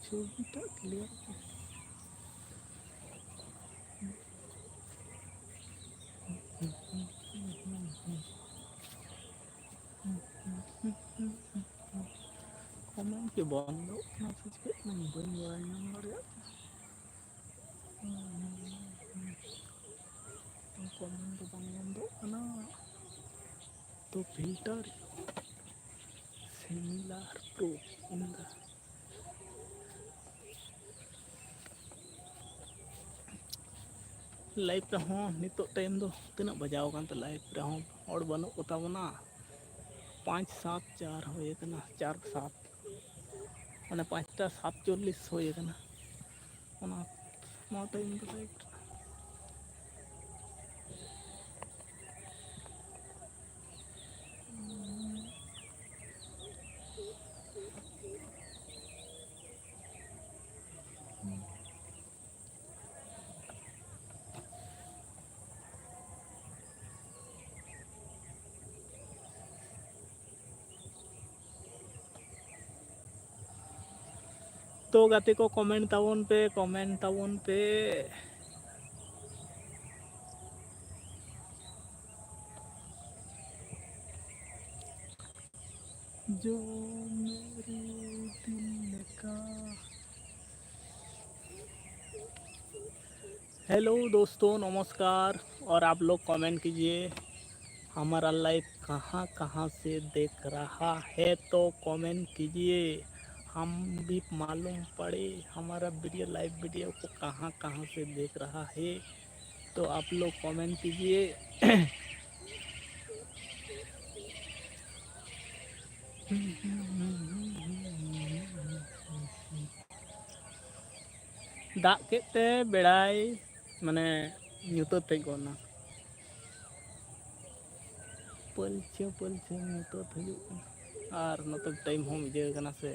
ᱪᱷᱚᱵᱤᱴᱟᱜ ᱠᱞᱤᱭᱟᱨ ᱠᱚᱢᱮᱱᱴ ᱜᱮ ᱵᱚᱱᱫᱚᱜ ᱠᱟᱱᱟ ᱥᱮ ᱪᱮᱫ, ᱵᱟᱹᱧ ᱵᱟᱲᱟᱭ ᱧᱟᱢ ᱫᱟᱲᱮᱭᱟᱜ ᱠᱟᱱᱟ᱾ ᱠᱚᱢᱮᱱᱴ ᱫᱚ ᱵᱟᱝ ᱵᱚᱱᱫᱚᱜ ᱠᱟᱱᱟ᱾ ᱛᱚ ᱯᱷᱤᱞᱴᱟᱨ ᱥᱤᱢᱤᱞᱟᱨ ᱯᱨᱳ ᱤᱱ ᱫᱟ ᱞᱟᱭᱤᱵᱷ ᱨᱮᱦᱚᱸ ᱱᱤᱛᱚᱜ ᱴᱟᱭᱤᱢ ᱫᱚ ᱛᱤᱱᱟᱹᱜ ᱵᱟᱡᱟᱣ ᱟᱠᱟᱱ ᱛᱮ ᱞᱟᱭᱤᱵᱷ ᱨᱮᱦᱚᱸ ᱦᱚᱲ ᱵᱟᱹᱱᱩᱜ ᱠᱚᱛᱟ ᱵᱚᱱᱟ᱾ ᱯᱟᱸᱪ ᱥᱟᱛ ᱪᱟᱨ ᱦᱩᱭ ᱟᱠᱟᱱᱟ, ᱪᱟᱨ ᱥᱟᱛ, ᱢᱟᱱᱮ ᱯᱟᱸᱪᱴᱟ ᱥᱟᱛᱪᱚᱞᱞᱤᱥ ᱦᱩᱭ ᱟᱠᱟᱱᱟ᱾ ᱚᱱᱟ ᱱᱚᱣᱟ ᱴᱟᱭᱤᱢ ᱫᱚ ᱞᱟᱭᱤᱵᱷ ᱨᱮ ᱛᱚ ᱜᱟᱛᱮ ᱠᱚ, ᱠᱚᱢᱮᱱᱴ ᱛᱟᱵᱚᱱ ᱯᱮ, ᱠᱚᱢᱮᱱᱴ ᱛᱟᱵᱚᱱ ᱯᱮ᱾ ᱡᱚ ᱢᱮᱨᱮ ᱫᱤᱞ ᱠᱟ ᱦᱮᱞᱳ ᱫᱳᱥᱛᱳ, ᱱᱚᱢᱚᱥᱠᱟᱨ᱾ और आप लोग कमेंट कीजिए, हमारा लाइव कहाँ कहाँ से देख रहा है, तो कमेंट कीजिए। हम भी मालूम पड़े हमारा वीडियो, लाइव वीडियो को कहाँ कहाँ से देख रहा है, तो आप लोग कमेंट कीजिए। ᱫᱟᱜ ᱠᱮᱫ ᱛᱮ ᱵᱮᱲᱟᱭ ᱢᱟᱱᱮ ᱧᱩᱛᱟᱹᱛ ᱦᱮᱡ ᱜᱚᱫ ᱮᱱᱟ᱾ ᱯᱟᱹᱞᱪᱷᱟᱹ ᱯᱟᱹᱞᱪᱷᱟᱹ ᱧᱩᱛᱟᱹᱛ ᱦᱤᱡᱩᱜ ᱠᱟᱱᱟ᱾ ᱟᱨ ᱱᱚᱛᱮ ᱴᱟᱭᱤᱢ ᱦᱚᱸ ᱵᱤᱡᱟᱹ ᱠᱟᱱᱟ ᱥᱮ᱾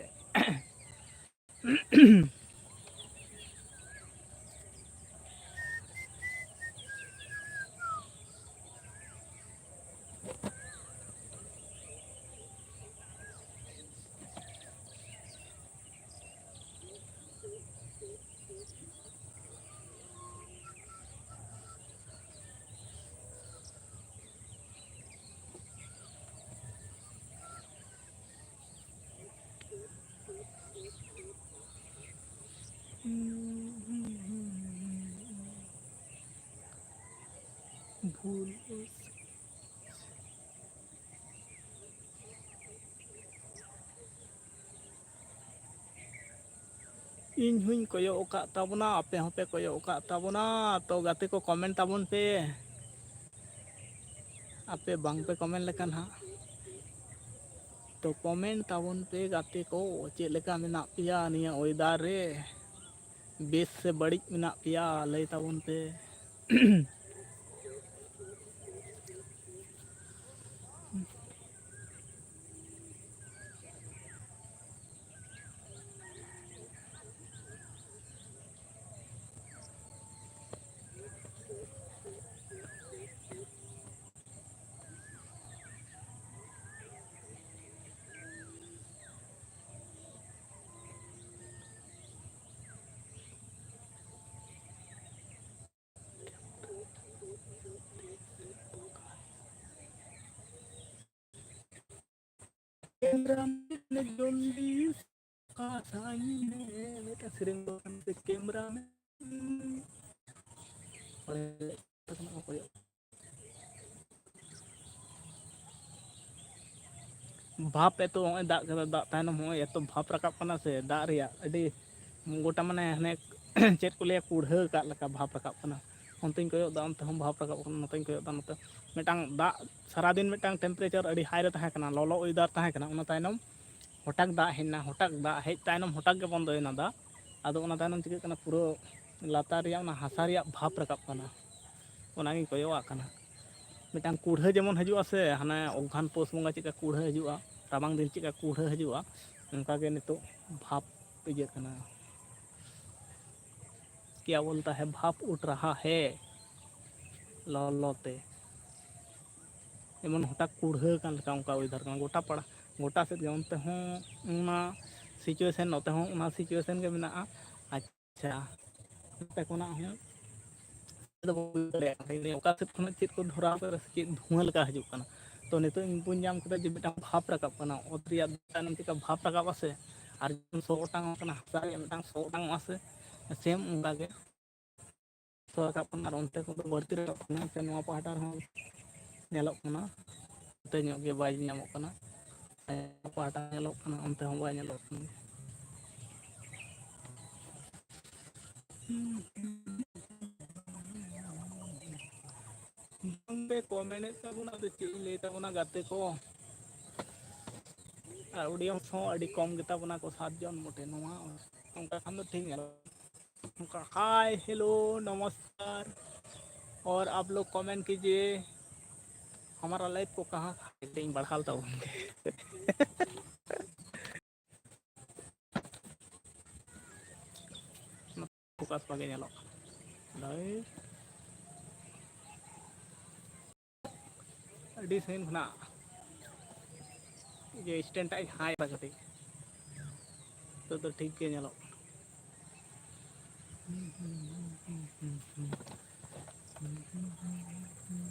ᱵᱷᱩᱞ᱾ ᱤᱧ ᱦᱚᱸᱧ ᱠᱚᱭᱚᱜ ᱟᱠᱟᱫ ᱛᱟᱵᱚᱱᱟ, ᱟᱯᱮ ᱦᱚᱸᱯᱮ ᱠᱚᱭᱚᱜ ᱟᱠᱟᱫ ᱛᱟᱵᱚᱱᱟ᱾ ᱛᱚ ᱜᱟᱛᱮ ᱠᱚ, ᱠᱚᱢᱮᱱᱴ ᱛᱟᱵᱚᱱ ᱯᱮ᱾ ᱟᱯᱮ ᱵᱟᱝᱯᱮ ᱠᱚᱢᱮᱱᱴ ᱞᱮᱠᱷᱟᱱ ᱦᱟᱸᱜ, ᱛᱚ ᱠᱚᱢᱮᱱᱴ ᱛᱟᱵᱚᱱ ᱯᱮ ᱜᱟᱛᱮ ᱠᱚ, ᱪᱮᱫ ᱞᱮᱠᱟ ᱢᱮᱱᱟᱜ ᱯᱮᱭᱟ ᱱᱤᱭᱟᱹ ᱚᱭᱮᱫᱟᱨ ᱨᱮ? ᱵᱮᱥ ᱥᱮ ᱵᱟᱹᱲᱤᱡ ᱢᱮᱱᱟᱜ ᱯᱮᱭᱟ, ᱞᱟᱹᱭ ᱛᱟᱵᱚᱱ ᱯᱮ᱾ ᱠᱮᱢᱨᱟ ᱢᱮᱱ ᱡᱚᱞᱫᱤ ᱠᱟᱛᱷᱟᱧ ᱢᱮᱱ, ᱢᱤᱫᱴᱟᱝ ᱥᱮᱨᱮᱧ ᱫᱚ ᱠᱟᱱ ᱛᱮ, ᱠᱮᱢᱨᱟ ᱢᱮᱱ᱾ ᱠᱟᱱᱟ ᱠᱚ ᱠᱚᱭᱚᱜ᱾ ᱵᱷᱟᱵᱽ ᱮᱛᱚ ᱱᱚᱜᱼᱚᱭ ᱫᱟᱜ ᱠᱮᱫᱟ, ᱫᱟᱜ ᱛᱟᱭᱱᱚᱢ ᱱᱚᱜᱼᱚᱭ ᱮᱛᱚ ᱵᱷᱟᱵᱽ ᱨᱟᱠᱟᱵ ᱠᱟᱱᱟ ᱥᱮ ᱫᱟᱜ ᱨᱮᱭᱟᱜ, ᱟᱹᱰᱤ ᱜᱚᱴᱟ ᱢᱟᱱᱮ ᱦᱟᱱᱮ ᱪᱮᱫ ᱠᱚ ᱞᱟᱹᱭᱟ, ᱠᱩᱲᱦᱟᱹ ᱠᱟᱜ ᱞᱮᱠᱟ ᱵᱷᱟᱵᱽ ᱨᱟᱠᱟᱵ ᱠᱟᱱᱟ᱾ ᱚᱱᱛᱮᱧ ᱠᱚᱭᱚᱜ ᱮᱫᱟ, ᱚᱱᱛᱮ ᱦᱚᱸ ᱵᱷᱟᱵᱽ ᱨᱟᱠᱟᱵ ᱠᱟᱱᱟ, ᱱᱚᱛᱮᱧ ᱠᱚᱭᱚᱜ ᱮᱫᱟ, ᱱᱚᱛᱮ᱾ ᱢᱤᱫᱴᱟᱝ ᱫᱟᱜ ᱥᱟᱨᱟᱫᱤᱱ ᱢᱤᱫᱴᱟᱝ temperature ᱟᱹᱰᱤ high ᱨᱮ ᱛᱟᱦᱮᱸ ᱠᱟᱱᱟ, ᱞᱚᱞᱚ weather ᱛᱟᱦᱮᱸ ᱠᱟᱱᱟ, ᱚᱱᱟ ᱛᱟᱭᱱᱚᱢ ᱦᱚᱴᱟᱛ ᱫᱟᱜ ᱦᱮᱡ ᱮᱱᱟ, ᱦᱚᱴᱟᱛ ᱫᱟᱜ ᱦᱮᱡ ᱛᱟᱭᱱᱚᱢ ᱦᱚᱴᱟᱛ ᱜᱮ ᱵᱚᱱᱫᱚᱭᱮᱱᱟ ᱫᱟᱜ᱾ ᱟᱫᱚ ᱚᱱᱟ ᱛᱟᱭᱱᱚᱢ ᱪᱤᱠᱟᱹᱜ ᱠᱟᱱᱟ, ᱯᱩᱨᱟᱹ ᱞᱟᱛᱟᱨ ᱨᱮᱭᱟᱜ ᱚᱱᱟ ᱦᱟᱥᱟ ᱨᱮᱭᱟᱜ ᱵᱷᱟᱵᱽ ᱨᱟᱠᱟᱵ ᱠᱟᱱᱟ, ᱚᱱᱟᱜᱤᱧ ᱠᱚᱭᱚᱜ ᱟᱜ ᱠᱟᱱᱟ᱾ ᱢᱤᱫᱴᱟᱝ ᱠᱩᱲᱦᱟᱹ ᱡᱮᱢᱚᱱ ᱦᱤᱡᱩᱜᱼᱟ ᱥᱮ, ᱦᱟᱱᱮ ᱚᱜᱷᱟᱱ ᱯᱳᱥ ᱵᱚᱸᱜᱟ ᱪᱮᱫᱠᱟ ᱠᱩᱲᱦᱟᱹ ᱦᱤᱡᱩᱜᱼᱟ, ᱨᱟᱵᱟᱝ ᱫᱤᱱ ᱪᱮᱫᱠᱟ ᱠᱩᱲᱦᱟᱹ ᱦᱤᱡᱩᱜᱼᱟ, ᱚᱱᱠᱟᱜᱮ ᱱᱤᱛᱚᱜ ᱵᱷᱟᱵᱽ ᱤᱭᱟᱹᱜ ᱠᱟᱱᱟ᱾ क्या बोलता है, ᱵᱷᱟᱵᱽ ᱩᱴ ᱨᱟᱦᱟ ᱦᱮ ᱞᱚᱞᱚ ᱛᱮ, ᱡᱮᱢᱚᱱ ᱦᱚᱴᱟᱛ ᱠᱩᱲᱦᱟᱹ ᱠᱟᱱ ᱞᱮᱠᱟ ᱚᱱᱠᱟ weather ᱠᱟᱱᱟ ᱜᱚᱴᱟ ᱯᱟᱲᱟ, ᱜᱚᱴᱟ ᱥᱮᱫ ᱜᱮ᱾ ᱚᱱᱛᱮ ᱦᱚᱸ ᱚᱱᱟ situation, ᱱᱚᱛᱮ ᱦᱚᱸ ᱚᱱᱟ situation ᱜᱮ ᱢᱮᱱᱟᱜᱼᱟ᱾ ᱟᱪᱪᱷᱟ, ᱱᱚᱛᱮ ᱠᱷᱚᱱᱟᱜ ᱦᱚᱸ ᱫᱚ ᱵᱟᱵᱚᱱ ᱵᱩᱡᱽ ᱫᱟᱲᱮᱭᱟᱜ ᱠᱟᱱᱟ ᱚᱠᱟ ᱥᱮᱫ ᱠᱷᱚᱱᱟᱜ ᱪᱮᱫ ᱠᱚ ᱫᱷᱚᱨᱟᱣ ᱠᱟᱫᱟ ᱥᱮ ᱪᱮᱫ ᱫᱷᱩᱶᱟᱹ ᱞᱮᱠᱟ ᱦᱤᱡᱩᱜ ᱠᱟᱱᱟ᱾ ᱛᱚ ᱱᱤᱛᱚᱜ ᱤᱧ ᱵᱩᱡᱽ ᱧᱟᱢ ᱠᱮᱫᱟ ᱡᱮ ᱢᱤᱫᱴᱟᱝ ᱵᱷᱟᱵᱽ ᱨᱟᱠᱟᱵ ᱠᱟᱱᱟ, ᱚᱛ ᱨᱮᱭᱟᱜ ᱫᱟᱜ ᱛᱟᱭᱱᱚᱢ ᱪᱮᱫᱠᱟ ᱵᱷᱟᱵᱽ ᱨᱟᱠᱟᱵ ᱟᱥᱮ, ᱟᱨ ᱡᱚᱠᱷᱚᱱ ᱥᱚ ᱚᱴᱟᱝ ᱠᱟᱱᱟ, ᱦᱟᱥᱟ ᱨᱮᱭᱟᱜ ᱢᱤᱫᱴᱟᱝ ᱥᱚ ᱚᱴᱟᱝ ᱚᱜᱼᱟ ᱥᱮ, same ᱚᱱᱠᱟ ᱜᱮ ᱥᱚ ᱨᱟᱠᱟᱵ ᱠᱟᱱᱟ᱾ ᱟᱨ ᱚᱱᱛᱮ ᱠᱷᱚᱱ ᱫᱚ ᱵᱟᱹᱲᱛᱤ ᱨᱟᱠᱟᱵ ᱠᱟᱱᱟ, ᱥᱮ ᱱᱚᱣᱟ ᱯᱟᱦᱴᱟ ᱨᱮᱦᱚᱸ ᱧᱮᱞᱚᱜ ᱠᱟᱱᱟ, ᱱᱚᱛᱮ ᱧᱚᱜ ᱜᱮ ᱵᱟᱭ ᱧᱟᱢᱚᱜ ᱠᱟᱱᱟ, ᱱᱚᱣᱟ ᱯᱟᱦᱴᱟ ᱧᱮᱞᱚᱜ ᱠᱟᱱᱟ, ᱚᱱᱛᱮ ᱦᱚᱸ ᱵᱟᱭ ᱧᱮᱞᱚᱜ ᱠᱟᱱᱟ᱾ ᱵᱟᱝᱯᱮ comment ᱮᱫ ᱛᱟᱵᱚᱱᱟ, ᱟᱫᱚ ᱪᱮᱫ ᱤᱧ ᱞᱟᱹᱭ ᱛᱟᱵᱚᱱᱟ ᱜᱟᱛᱮ ᱠᱚ, ᱟᱨ audience ᱦᱚᱸ ᱟᱹᱰᱤ ᱠᱚᱢ ᱜᱮᱛᱟ ᱵᱚᱱᱟ ᱠᱚ, ᱥᱟᱛ ᱡᱚᱱ ᱢᱚᱴᱮ᱾ ᱱᱚᱣᱟ ᱚᱱᱠᱟ ᱠᱷᱟᱱ ᱫᱚ ᱴᱷᱤᱠ ᱧᱮᱞᱚᱜᱼᱟ᱾ ᱚᱱᱠᱟ, hi, hello, नमस्कार, और आप लोग comment कीजिए, हमारा live को कहाँ ᱤᱧ ᱵᱟᱲᱦᱟᱣ ᱛᱟᱵᱚᱱ ᱜᱮ᱾ Focus ᱵᱷᱟᱜᱮ ᱧᱮᱞᱚᱜ ᱠᱟᱱᱟ᱾ ᱫᱟᱹᱭ᱾ ᱟᱹᱰᱤ ᱥᱟᱺᱜᱤᱧ ᱠᱷᱚᱱᱟᱜ ᱡᱮ stand ᱴᱟᱜ ᱤᱧ ᱦᱟᱭ ᱮᱫᱟ ᱠᱟᱹᱴᱤᱡ, ᱱᱤᱛᱚᱜ ᱫᱚ ᱴᱷᱤᱠ ᱜᱮ ᱧᱮᱞᱚᱜ ᱠᱟᱱᱟ᱾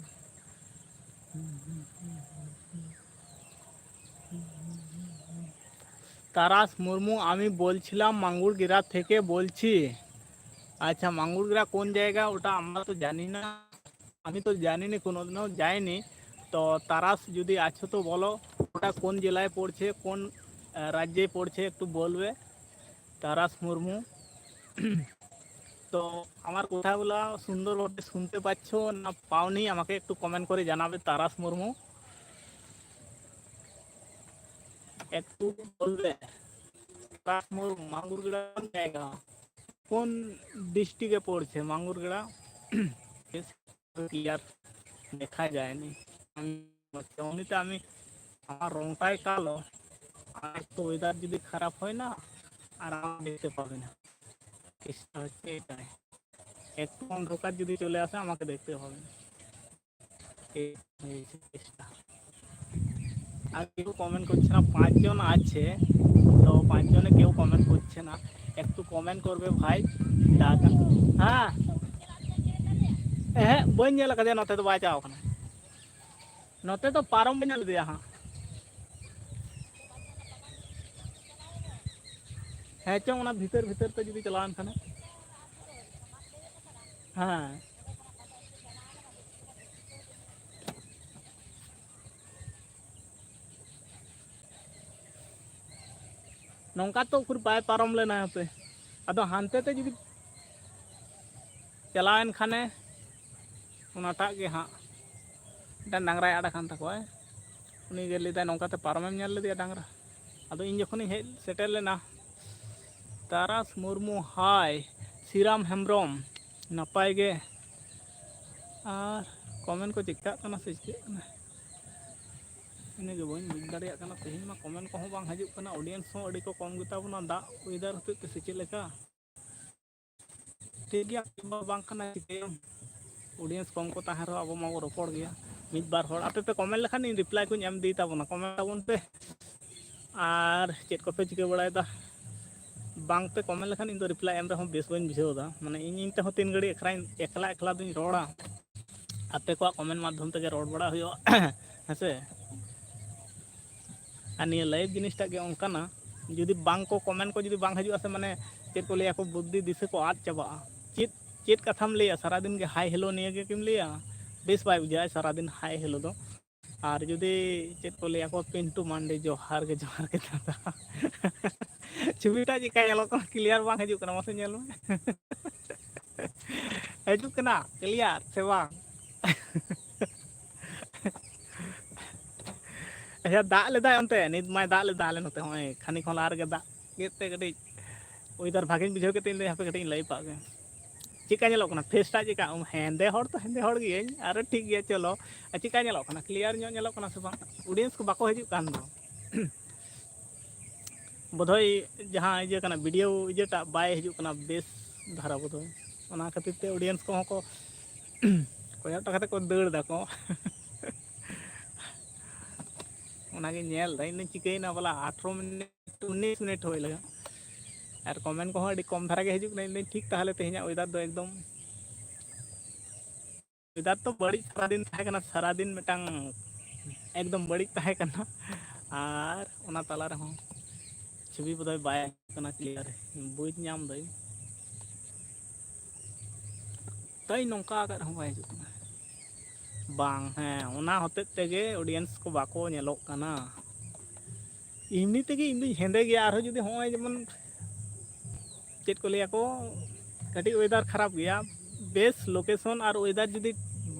তারাস মুর্মু, আমি বলছিলাম মাঙ্গুরগিরা থেকে বলছি। আচ্ছা, মাঙ্গুরগিরা কোন জায়গা ওটা আমরা তো জানি না। আমি তো জানি নি, কোনোদিনও যাইনি। তো তারাস যদি আছো তো বলো, ওটা কোন জেলায় পড়ছে, কোন আহ, রাজ্যে পড়ছে, একটু বলবে। তারাস মুর্মু। তো আমার কথাগুলা সুন্দরভাবে শুনতে পাচ্ছ না পাওনি, আমাকে একটু কমেন্ট করে জানাবে। তারাস মুর্মু, একটু বলবে। তারাস মুর্মু, মাঙ্গুরগড়া কোন জায়গা, কোন ডিস্ট্রিক্টে পড়ছে মাঙ্গুরগড়া? ক্লিয়ার দেখা যায়নি। আমি, এমনিতে আমি, আমার রংটাই কালো, আর একটু ওয়েদার যদি খারাপ হয় না, আর আমার দেখতে পাবে না। কেসটা হচ্ছে এটাই, একটু অন্ধকার যদি চলে আসে, আমাকে দেখতে পাবে না। এই হয়েছে কেসটা। আর কেউ কমেন্ট করছে না, পাঁচজন আছে, তো পাঁচজনে কেউ কমেন্ট করছে না। একটু কমেন্ট করবে ভাই, দাদা। হ্যাঁ, হ্যাঁ, ᱵᱟᱹᱧ ᱧᱮᱞ ᱟᱠᱟᱫᱮᱭᱟ, ᱱᱚᱛᱮ ᱫᱚ ᱵᱟᱭ ᱪᱟᱣ ᱠᱟᱱᱟ᱾ ᱱᱚᱛᱮ ᱫᱚ ᱯᱟᱨᱚᱢ ᱵᱟᱹᱧ ᱧᱮᱞ ᱞᱮᱫᱮᱭᱟ ᱦᱟᱸᱜ᱾ ᱦᱮᱸ ᱪᱚᱝ, ᱚᱱᱟ ᱵᱷᱤᱛᱟᱹᱨ ᱵᱷᱤᱛᱟᱹᱨ ᱛᱮ ᱡᱩᱫᱤ ᱪᱟᱞᱟᱣᱮᱱ ᱠᱷᱟᱱᱮ᱾ ᱦᱮᱸ᱾ ᱱᱚᱝᱠᱟ ᱛᱚ ᱩᱠᱩᱨ ᱵᱟᱭ ᱯᱟᱨᱚᱢ ᱞᱮᱱᱟ ᱦᱟᱯᱮ᱾ ᱟᱫᱚ ᱦᱟᱱᱛᱮ ᱛᱮ ᱡᱩᱫᱤ ᱪᱟᱞᱟᱣᱮᱱ ᱠᱷᱟᱱᱮ, ᱚᱱᱟᱴᱟᱜ ᱜᱮ ᱦᱟᱸᱜ ᱢᱤᱫᱴᱟᱝ ᱰᱟᱝᱨᱟᱭ ᱟᱫ ᱟᱠᱟᱱ ᱛᱟᱠᱚᱣᱟ᱾ ᱩᱱᱤ ᱜᱮ ᱞᱟᱹᱭᱫᱟᱭ, "ᱱᱚᱝᱠᱟᱛᱮ ᱯᱟᱨᱚᱢᱮᱢ ᱧᱮᱞ ᱞᱮᱫᱮᱭᱟ ᱰᱟᱝᱨᱟ?" ᱟᱫᱚ ᱤᱧ ᱡᱚᱠᱷᱚᱱᱤᱧ ᱦᱮᱡ ᱥᱮᱴᱮᱨ ᱞᱮᱱᱟ, ᱛᱟᱨᱟᱥ ᱢᱩᱨᱢᱩ, ᱦᱟᱭ᱾ ᱥᱤᱨᱟᱢ ᱦᱮᱢᱵᱨᱚᱢ, ᱱᱟᱯᱟᱭ ᱜᱮ᱾ ᱟᱨ ᱠᱚᱢᱮᱱᱴ ᱠᱚ ᱪᱮᱠᱟᱜ ᱠᱟᱱᱟ ᱥᱮ ᱪᱤᱠᱟᱹᱜ ᱠᱟᱱᱟ, ᱤᱱᱟᱹᱜᱮ ᱵᱟᱹᱧ ᱵᱩᱡᱽ ᱫᱟᱲᱮᱭᱟᱜ ᱠᱟᱱᱟ᱾ ᱛᱮᱦᱮᱧ ᱢᱟ ᱠᱚᱢᱮᱱᱴ ᱠᱚᱦᱚᱸ ᱵᱟᱝ ᱦᱤᱡᱩᱜ ᱠᱟᱱᱟ, ᱚᱰᱤᱭᱮᱱᱥ ᱦᱚᱸ ᱟᱹᱰᱤ ᱠᱚ ᱠᱚᱢ ᱜᱮᱛᱟ ᱵᱚᱱᱟ ᱫᱟᱜ ᱚᱭᱮᱫᱟᱨ ᱦᱚᱛᱮᱡ ᱛᱮ ᱥᱮ ᱪᱮᱫ ᱞᱮᱠᱟ? ᱴᱷᱤᱠ ᱜᱮᱭᱟ, ᱵᱟᱝ ᱠᱟᱱᱟ, ᱪᱤᱠᱟᱹᱭᱟᱢ? ᱚᱰᱤᱭᱮᱱᱥ ᱠᱚᱢ ᱠᱚ ᱛᱟᱦᱮᱱ ᱨᱮᱦᱚᱸ ᱟᱵᱚ ᱢᱟᱵᱚ ᱨᱚᱯᱚᱲ ᱜᱮᱭᱟ᱾ ᱢᱤᱫ ᱵᱟᱨ ᱦᱚᱲ ᱟᱯᱮ ᱯᱮ ᱠᱚᱢᱮᱱᱴ ᱞᱮᱠᱷᱟᱱ ᱤᱧ ᱨᱤᱯᱞᱟᱭ ᱠᱚᱧ ᱮᱢ ᱤᱫᱤ ᱛᱟᱵᱚᱱᱟ᱾ ᱠᱚᱢᱮᱱᱴ ᱛᱟᱵᱚᱱ ᱯᱮ᱾ ᱟᱨ ᱪᱮᱫ ᱠᱚᱯᱮ ᱪᱤᱠᱟᱹ ᱵᱟᱲᱟᱭᱮᱫᱟ? ᱵᱟᱝ ᱯᱮ ᱠᱚᱢᱮᱱᱴ ᱞᱮᱠᱷᱟᱱ ᱤᱧ ᱫᱚ ᱨᱤᱯᱞᱟᱭ ᱮᱢ ᱨᱮᱦᱚᱸ ᱵᱮᱥ ᱵᱟᱹᱧ ᱵᱩᱡᱷᱟᱹᱣ ᱮᱫᱟ᱾ ᱢᱟᱱᱮ ᱤᱧ, ᱤᱧ ᱛᱮᱦᱚᱸ ᱛᱤᱱ ᱜᱷᱟᱹᱲᱤᱡ ᱮᱠᱞᱟ, ᱮᱠᱞᱟ ᱫᱩᱧ ᱨᱚᱲᱟ, ᱟᱯᱮ ᱠᱚᱣᱟᱜ ᱠᱚᱢᱮᱱᱴ ᱢᱟᱫᱽᱫᱷᱚᱢ ᱛᱮᱜᱮ ᱨᱚᱲ ᱵᱟᱲᱟ ᱦᱩᱭᱩᱜᱼᱟ᱾ ᱦᱮᱸ ᱥᱮ? ᱟᱨ ᱱᱤᱭᱟᱹ ᱞᱟᱭᱤᱵᱷ ᱡᱤᱱᱤᱥᱴᱟᱜ ᱜᱮ ᱚᱱᱠᱟᱱᱟ, ᱡᱩᱫᱤ ᱵᱟᱝ ᱠᱚ ᱠᱚᱢᱮᱱᱴ ᱠᱚ ᱡᱩᱫᱤ ᱵᱟᱝ ᱦᱤᱡᱩᱜᱼᱟ ᱥᱮ, ᱢᱟᱱᱮ ᱪᱮᱫ ᱠᱚ ᱞᱟᱹᱭᱟ ᱠᱚ, ᱵᱩᱫᱽᱫᱷᱤ ᱫᱤᱥᱟᱹ ᱠᱚ ᱟᱫ ᱪᱟᱵᱟᱜᱼᱟ᱾ ᱪᱮᱫ ᱪᱮᱫ ᱠᱟᱛᱷᱟᱢ ᱞᱟᱹᱭᱟ, ᱥᱟᱨᱟᱫᱤᱱ ᱜᱮ ᱦᱟᱭ ᱦᱮᱞᱳ ᱱᱤᱭᱟᱹ ᱜᱮ ᱠᱤᱢ ᱞᱟᱹᱭᱟ? ᱵᱮᱥ ᱵᱟᱭ ᱵᱩᱡᱷᱟᱹᱜᱼᱟ ᱥᱟᱨᱟᱫᱤᱱ ᱦᱟᱭ ᱦᱮᱞᱳ ᱫᱚ᱾ ᱟᱨ ᱡᱩᱫᱤ ᱪᱮᱫ ᱠᱚ ᱞᱟᱹᱭᱟ ᱠᱚ, ᱯᱤᱱᱴᱩ ᱢᱟᱱᱰᱤ ᱡᱚᱦᱟᱨ ᱜᱮ, ᱡᱚᱦᱟᱨ ᱜᱮ ᱫᱟᱫᱟ᱾ ᱪᱷᱚᱵᱤᱴᱟᱜ ᱪᱮᱫᱠᱟ ᱧᱮᱞᱚᱜ ᱠᱟᱱᱟ, ᱠᱞᱤᱭᱟᱨ ᱵᱟᱝ ᱦᱤᱡᱩᱜ ᱠᱟᱱᱟ, ᱢᱟᱥᱮ ᱧᱮᱞ ᱢᱮ᱾ ᱦᱤᱡᱩᱜ ᱠᱟᱱᱟ ᱠᱞᱤᱭᱟᱨ ᱥᱮ ᱵᱟᱝ? ᱟᱪᱪᱷᱟ, ᱫᱟᱜ ᱞᱮᱫᱟᱭ ᱚᱱᱛᱮ? ᱱᱤᱛ ᱢᱟᱭ ᱫᱟᱜ ᱞᱮᱫᱟ ᱟᱞᱮ ᱱᱚᱛᱮ, ᱦᱚᱸᱜᱼᱚᱭ ᱠᱷᱟᱱᱤ ᱠᱷᱚᱱ ᱞᱟᱦᱟ ᱨᱮᱜᱮ ᱫᱟᱜ ᱠᱮᱫ ᱛᱮ ᱠᱟᱹᱴᱤᱡ ᱚᱭᱮᱫᱟᱨ ᱵᱷᱟᱜᱮᱧ ᱵᱩᱡᱷᱟᱹᱣ ᱠᱮᱫ ᱛᱮ ᱤᱧ ᱫᱚ ᱦᱟᱯᱮ ᱠᱟᱹᱴᱤᱡ ᱤᱧ ᱞᱟᱹᱭ ᱯᱟᱜ ᱜᱮ᱾ ᱪᱮᱫᱠᱟ ᱧᱮᱞᱚᱜ ᱠᱟᱱᱟ ᱯᱷᱮᱥᱴᱟᱜ? ᱪᱮᱫᱠᱟ ᱩᱢ ᱦᱮᱸᱫᱮ ᱦᱚᱲ ᱛᱚ ᱦᱮᱸᱫᱮ ᱦᱚᱲ ᱜᱤᱭᱟᱹᱧ, ᱟᱨ ᱴᱷᱤᱠ ᱜᱮᱭᱟ, ᱪᱚᱞᱚ᱾ ᱟᱨ ᱪᱮᱫᱠᱟ ᱧᱮᱞᱚᱜ ᱠᱟᱱᱟ? ᱠᱞᱤᱭᱟᱨ ᱧᱚᱜ ᱧᱮᱞᱚᱜ ᱠᱟᱱᱟ ᱥᱮ ᱵᱟᱝ? ᱚᱰᱤᱭᱮᱱᱥ ᱠᱚ ᱵᱟᱠᱚ ᱦᱤᱡᱩᱜ ᱠᱟᱱ ᱫᱚ᱾ ᱵᱳᱫᱷᱚᱭ ᱡᱟᱦᱟᱸ ᱤᱭᱟᱹ ᱠᱟᱱᱟ, ᱵᱷᱤᱰᱤᱭᱳ ᱤᱭᱟᱹᱴᱟᱜ ᱵᱟᱭ ᱦᱤᱡᱩᱜ ᱠᱟᱱᱟ ᱵᱮᱥ ᱫᱷᱟᱨᱟ ᱵᱳᱫᱷᱚᱭ, ᱚᱱᱟ ᱠᱷᱟᱹᱛᱤᱨ ᱛᱮ ᱚᱰᱤᱭᱮᱱᱥ ᱠᱚᱦᱚᱸ ᱠᱚ ᱠᱚᱭᱚᱜ ᱴᱚ ᱠᱟᱛᱮ ᱠᱚ ᱫᱟᱹᱲ ᱫᱟᱠᱚ᱾ ᱚᱱᱟᱜᱮ ᱧᱮᱞ ᱫᱟᱹᱧ, ᱤᱧ ᱫᱚᱧ ᱪᱤᱠᱟᱹᱭᱮᱱᱟ ᱵᱚᱞᱟ, ᱟᱴᱷᱨᱚ ᱢᱤᱱᱤᱴ, ᱩᱱᱤᱥ ᱢᱤᱱᱤᱴ ᱦᱩᱭ ᱞᱟᱜᱟ᱾ ᱟᱨ ᱠᱚᱢᱮᱱᱴ ᱠᱚᱦᱚᱸ ᱟᱹᱰᱤ ᱠᱚᱢ ᱫᱷᱟᱨᱟ ᱜᱮ ᱦᱤᱡᱩᱜ ᱠᱟᱱᱟ᱾ ᱤᱧ ᱫᱚᱧ ᱴᱷᱤᱠ ᱛᱟᱦᱚᱞᱮ ᱛᱮᱦᱮᱧᱟᱜ ᱚᱭᱮᱫᱟᱨ ᱫᱚ ᱮᱠᱫᱚᱢ, ᱚᱭᱮᱫᱟᱨ ᱫᱚ ᱵᱟᱹᱲᱤᱡ ᱥᱟᱨᱟᱫᱤᱱ ᱛᱟᱦᱮᱸ ᱠᱟᱱᱟ, ᱥᱟᱨᱟᱫᱤᱱ ᱢᱤᱫᱴᱟᱝ ᱮᱠᱫᱚᱢ ᱵᱟᱹᱲᱤᱡ ᱛᱟᱦᱮᱸ ᱠᱟᱱᱟ᱾ ᱟᱨ ᱚᱱᱟ ᱛᱟᱞᱟ ᱨᱮᱦᱚᱸ ᱪᱷᱚᱵᱤ ᱵᱚᱫᱚᱭ ᱵᱟᱭ ᱦᱤᱡᱩᱜ ᱠᱟᱱᱟ ᱠᱞᱤᱭᱟᱨ, ᱵᱩᱡᱽ ᱧᱟᱢ ᱫᱟᱹᱧ᱾ ᱛᱟᱹᱭ ᱱᱚᱝᱠᱟ ᱟᱠᱟᱫ ᱨᱮᱦᱚᱸ ᱵᱟᱭ ᱦᱤᱡᱩᱜ ᱠᱟᱱᱟ᱾ ᱵᱟᱝ, ᱦᱮᱸ, ᱚᱱᱟ ᱦᱚᱛᱮᱡ ᱛᱮᱜᱮ ᱚᱰᱤᱭᱮᱱᱥ ᱠᱚ ᱵᱟᱠᱚ ᱧᱮᱞᱚᱜ ᱠᱟᱱᱟ᱾ ᱮᱢᱱᱤ ᱛᱮᱜᱮ ᱤᱧ ᱫᱩᱧ ᱦᱮᱸᱫᱮ ᱜᱮᱭᱟ, ᱟᱨᱦᱚᱸ ᱡᱩᱫᱤ ᱦᱚᱸᱜᱼᱚᱭ ᱡᱮᱢᱚᱱ ᱪᱮᱫ ᱠᱚ ᱞᱟᱹᱭᱟ ᱠᱚ, ᱠᱟᱹᱴᱤᱡ ᱚᱭᱮᱫᱟᱨ ᱠᱷᱟᱨᱟᱯ ᱜᱮᱭᱟ, ᱵᱮᱥ ᱞᱳᱠᱮᱥᱚᱱ ᱟᱨ ᱚᱭᱮᱫᱟᱨ ᱡᱩᱫᱤ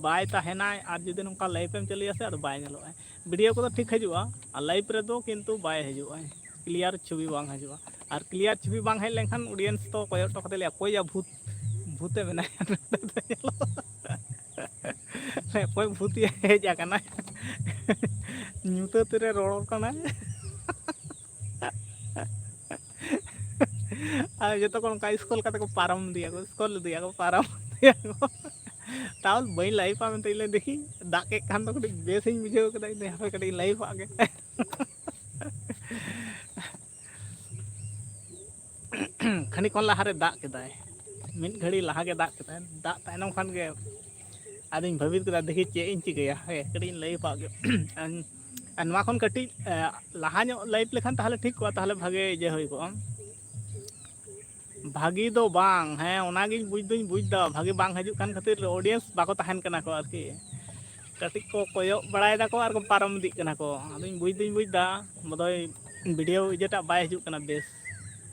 ᱵᱟᱭ ᱛᱟᱦᱮᱱᱟᱭ ᱟᱨ ᱡᱩᱫᱤ ᱱᱚᱝᱠᱟ ᱞᱟᱭᱤᱵᱷ ᱮᱢ ᱪᱟᱹᱞᱩᱭᱟ ᱥᱮ, ᱟᱫᱚ ᱵᱟᱭ ᱧᱮᱞᱚᱜᱼᱟ᱾ ᱵᱷᱤᱰᱤᱭᱳ ᱠᱚᱫᱚ ᱴᱷᱤᱠ ᱦᱤᱡᱩᱜᱼᱟ, ᱟᱨ ᱞᱟᱭᱤᱵᱷ ᱨᱮᱫᱚ ᱠᱤᱱᱛᱩ ᱵᱟᱭ ᱦᱤᱡᱩᱜᱼᱟ, ᱠᱞᱤᱭᱟᱨ ᱪᱷᱚᱵᱤ ᱵᱟᱝ ᱦᱤᱡᱩᱜᱼᱟ᱾ ᱟᱨ ᱠᱞᱤᱭᱟᱨ ᱪᱷᱚᱵᱤ ᱵᱟᱝ ᱦᱮᱡ ᱞᱮᱱᱠᱷᱟᱱ ᱚᱰᱤᱭᱮᱱᱥ ᱫᱚ ᱠᱚᱭᱚᱜ ᱦᱚᱴᱚ ᱠᱟᱛᱮ ᱞᱟᱹᱭᱟ, "ᱚᱠᱚᱭ ᱭᱟ ᱵᱷᱩᱛ, ᱵᱷᱩᱛᱮ ᱢᱮᱱᱟᱭᱟ ᱱᱚᱰᱮ ᱫᱚ ᱧᱮᱞᱚᱜ ᱠᱟᱱᱟ᱾ ᱚᱠᱚᱭ ᱵᱷᱩᱛ ᱭᱟ ᱦᱮᱡ ᱟᱠᱟᱱᱟᱭ, ᱧᱩᱛᱟᱹᱛ ᱨᱮ ᱨᱚᱲ ᱠᱟᱱᱟᱭ᱾" ᱟᱨ ᱡᱚᱛᱚ ᱠᱚ ᱚᱱᱠᱟ ᱥᱠᱨᱚᱞ ᱠᱟᱛᱮ ᱠᱚ ᱯᱟᱨᱚᱢ ᱤᱫᱤᱭᱟ ᱠᱚ, ᱥᱠᱨᱚᱞ ᱤᱫᱤᱭᱟ ᱠᱚ, ᱯᱟᱨᱚᱢ ᱤᱫᱤᱭᱟ ᱠᱚ᱾ ᱛᱟᱣ ᱵᱟᱹᱧ ᱞᱟᱭᱤᱵᱷᱟ ᱢᱮᱱᱛᱮ ᱤᱧ ᱞᱟᱹᱭ, ᱫᱮᱠᱷᱤ, ᱫᱟᱜ ᱠᱮᱫ ᱠᱷᱟᱱ ᱫᱚ ᱠᱟᱹᱴᱤᱡ ᱵᱮᱥᱤᱧ ᱵᱩᱡᱷᱟᱹᱣ ᱠᱮᱫᱟ, ᱤᱧ ᱫᱚ ᱦᱟᱯᱮ ᱠᱟᱹᱴᱤᱡ ᱤᱧ ᱞᱟᱭᱤᱵᱷᱟᱜ ᱜᱮ᱾ ᱠᱷᱟᱹᱱᱤ ᱠᱷᱚᱱ ᱞᱟᱦᱟᱨᱮ ᱫᱟᱜ ᱠᱮᱫᱟᱭ, ᱢᱤᱫ ᱜᱷᱟᱹᱲᱤ ᱞᱟᱦᱟ ᱜᱮ ᱫᱟᱜ ᱠᱮᱫᱟᱭ᱾ ᱫᱟᱜ ᱛᱟᱭᱱᱚᱢ ᱠᱷᱟᱱ ᱜᱮ ᱟᱫᱚᱧ ᱵᱷᱟᱹᱵᱤᱛ ᱠᱮᱫᱟ, ᱫᱮᱠᱷᱤ ᱪᱮᱫ ᱤᱧ ᱪᱤᱠᱟᱹᱭᱟ, ᱦᱮᱸ, ᱠᱟᱹᱴᱤᱡ ᱤᱧ ᱞᱟᱹᱭ ᱯᱟᱜ ᱜᱮ᱾ ᱟᱨ ᱱᱚᱣᱟ ᱠᱷᱚᱱ ᱠᱟᱹᱴᱤᱡ, ᱮ, ᱞᱟᱦᱟ ᱧᱚᱜ ᱞᱟᱭᱤᱵᱷ ᱞᱮᱠᱷᱟᱱ ᱛᱟᱦᱚᱞᱮ ᱴᱷᱤᱠ ᱠᱚᱜᱼᱟ, ᱛᱟᱦᱚᱞᱮ ᱵᱷᱟᱜᱮ ᱤᱭᱟᱹ ᱦᱩᱭ ᱠᱚᱜᱼᱟ᱾ ᱵᱷᱟᱹᱜᱤ ᱫᱚ ᱵᱟᱝ, ᱦᱮᱸ, ᱚᱱᱟᱜᱤᱧ ᱵᱩᱡᱽ ᱫᱩᱧ ᱵᱩᱡᱽ ᱮᱫᱟ, ᱵᱷᱟᱹᱜᱤ ᱵᱟᱝ ᱦᱤᱡᱩᱜ ᱠᱟᱱ ᱠᱷᱟᱹᱛᱤᱨ audience ᱵᱟᱠᱚ ᱛᱟᱦᱮᱱ ᱠᱟᱱᱟ ᱠᱚ ᱟᱨᱠᱤ᱾ ᱠᱟᱹᱴᱤᱡ ᱠᱚ ᱠᱚᱭᱚᱜ ᱵᱟᱲᱟᱭ ᱫᱟᱠᱚ ᱟᱨ ᱠᱚ ᱯᱟᱨᱚᱢ ᱤᱫᱤᱜ ᱠᱟᱱᱟ ᱠᱚ᱾ ᱟᱫᱚᱧ ᱵᱩᱡᱽ ᱫᱩᱧ ᱵᱩᱡᱽ ᱮᱫᱟ, ᱵᱚᱫᱚᱭ video ᱤᱭᱟᱹᱴᱟᱜ ᱵᱟᱭ ᱦᱤᱡᱩᱜ ᱠᱟᱱᱟ ᱵᱮᱥ᱾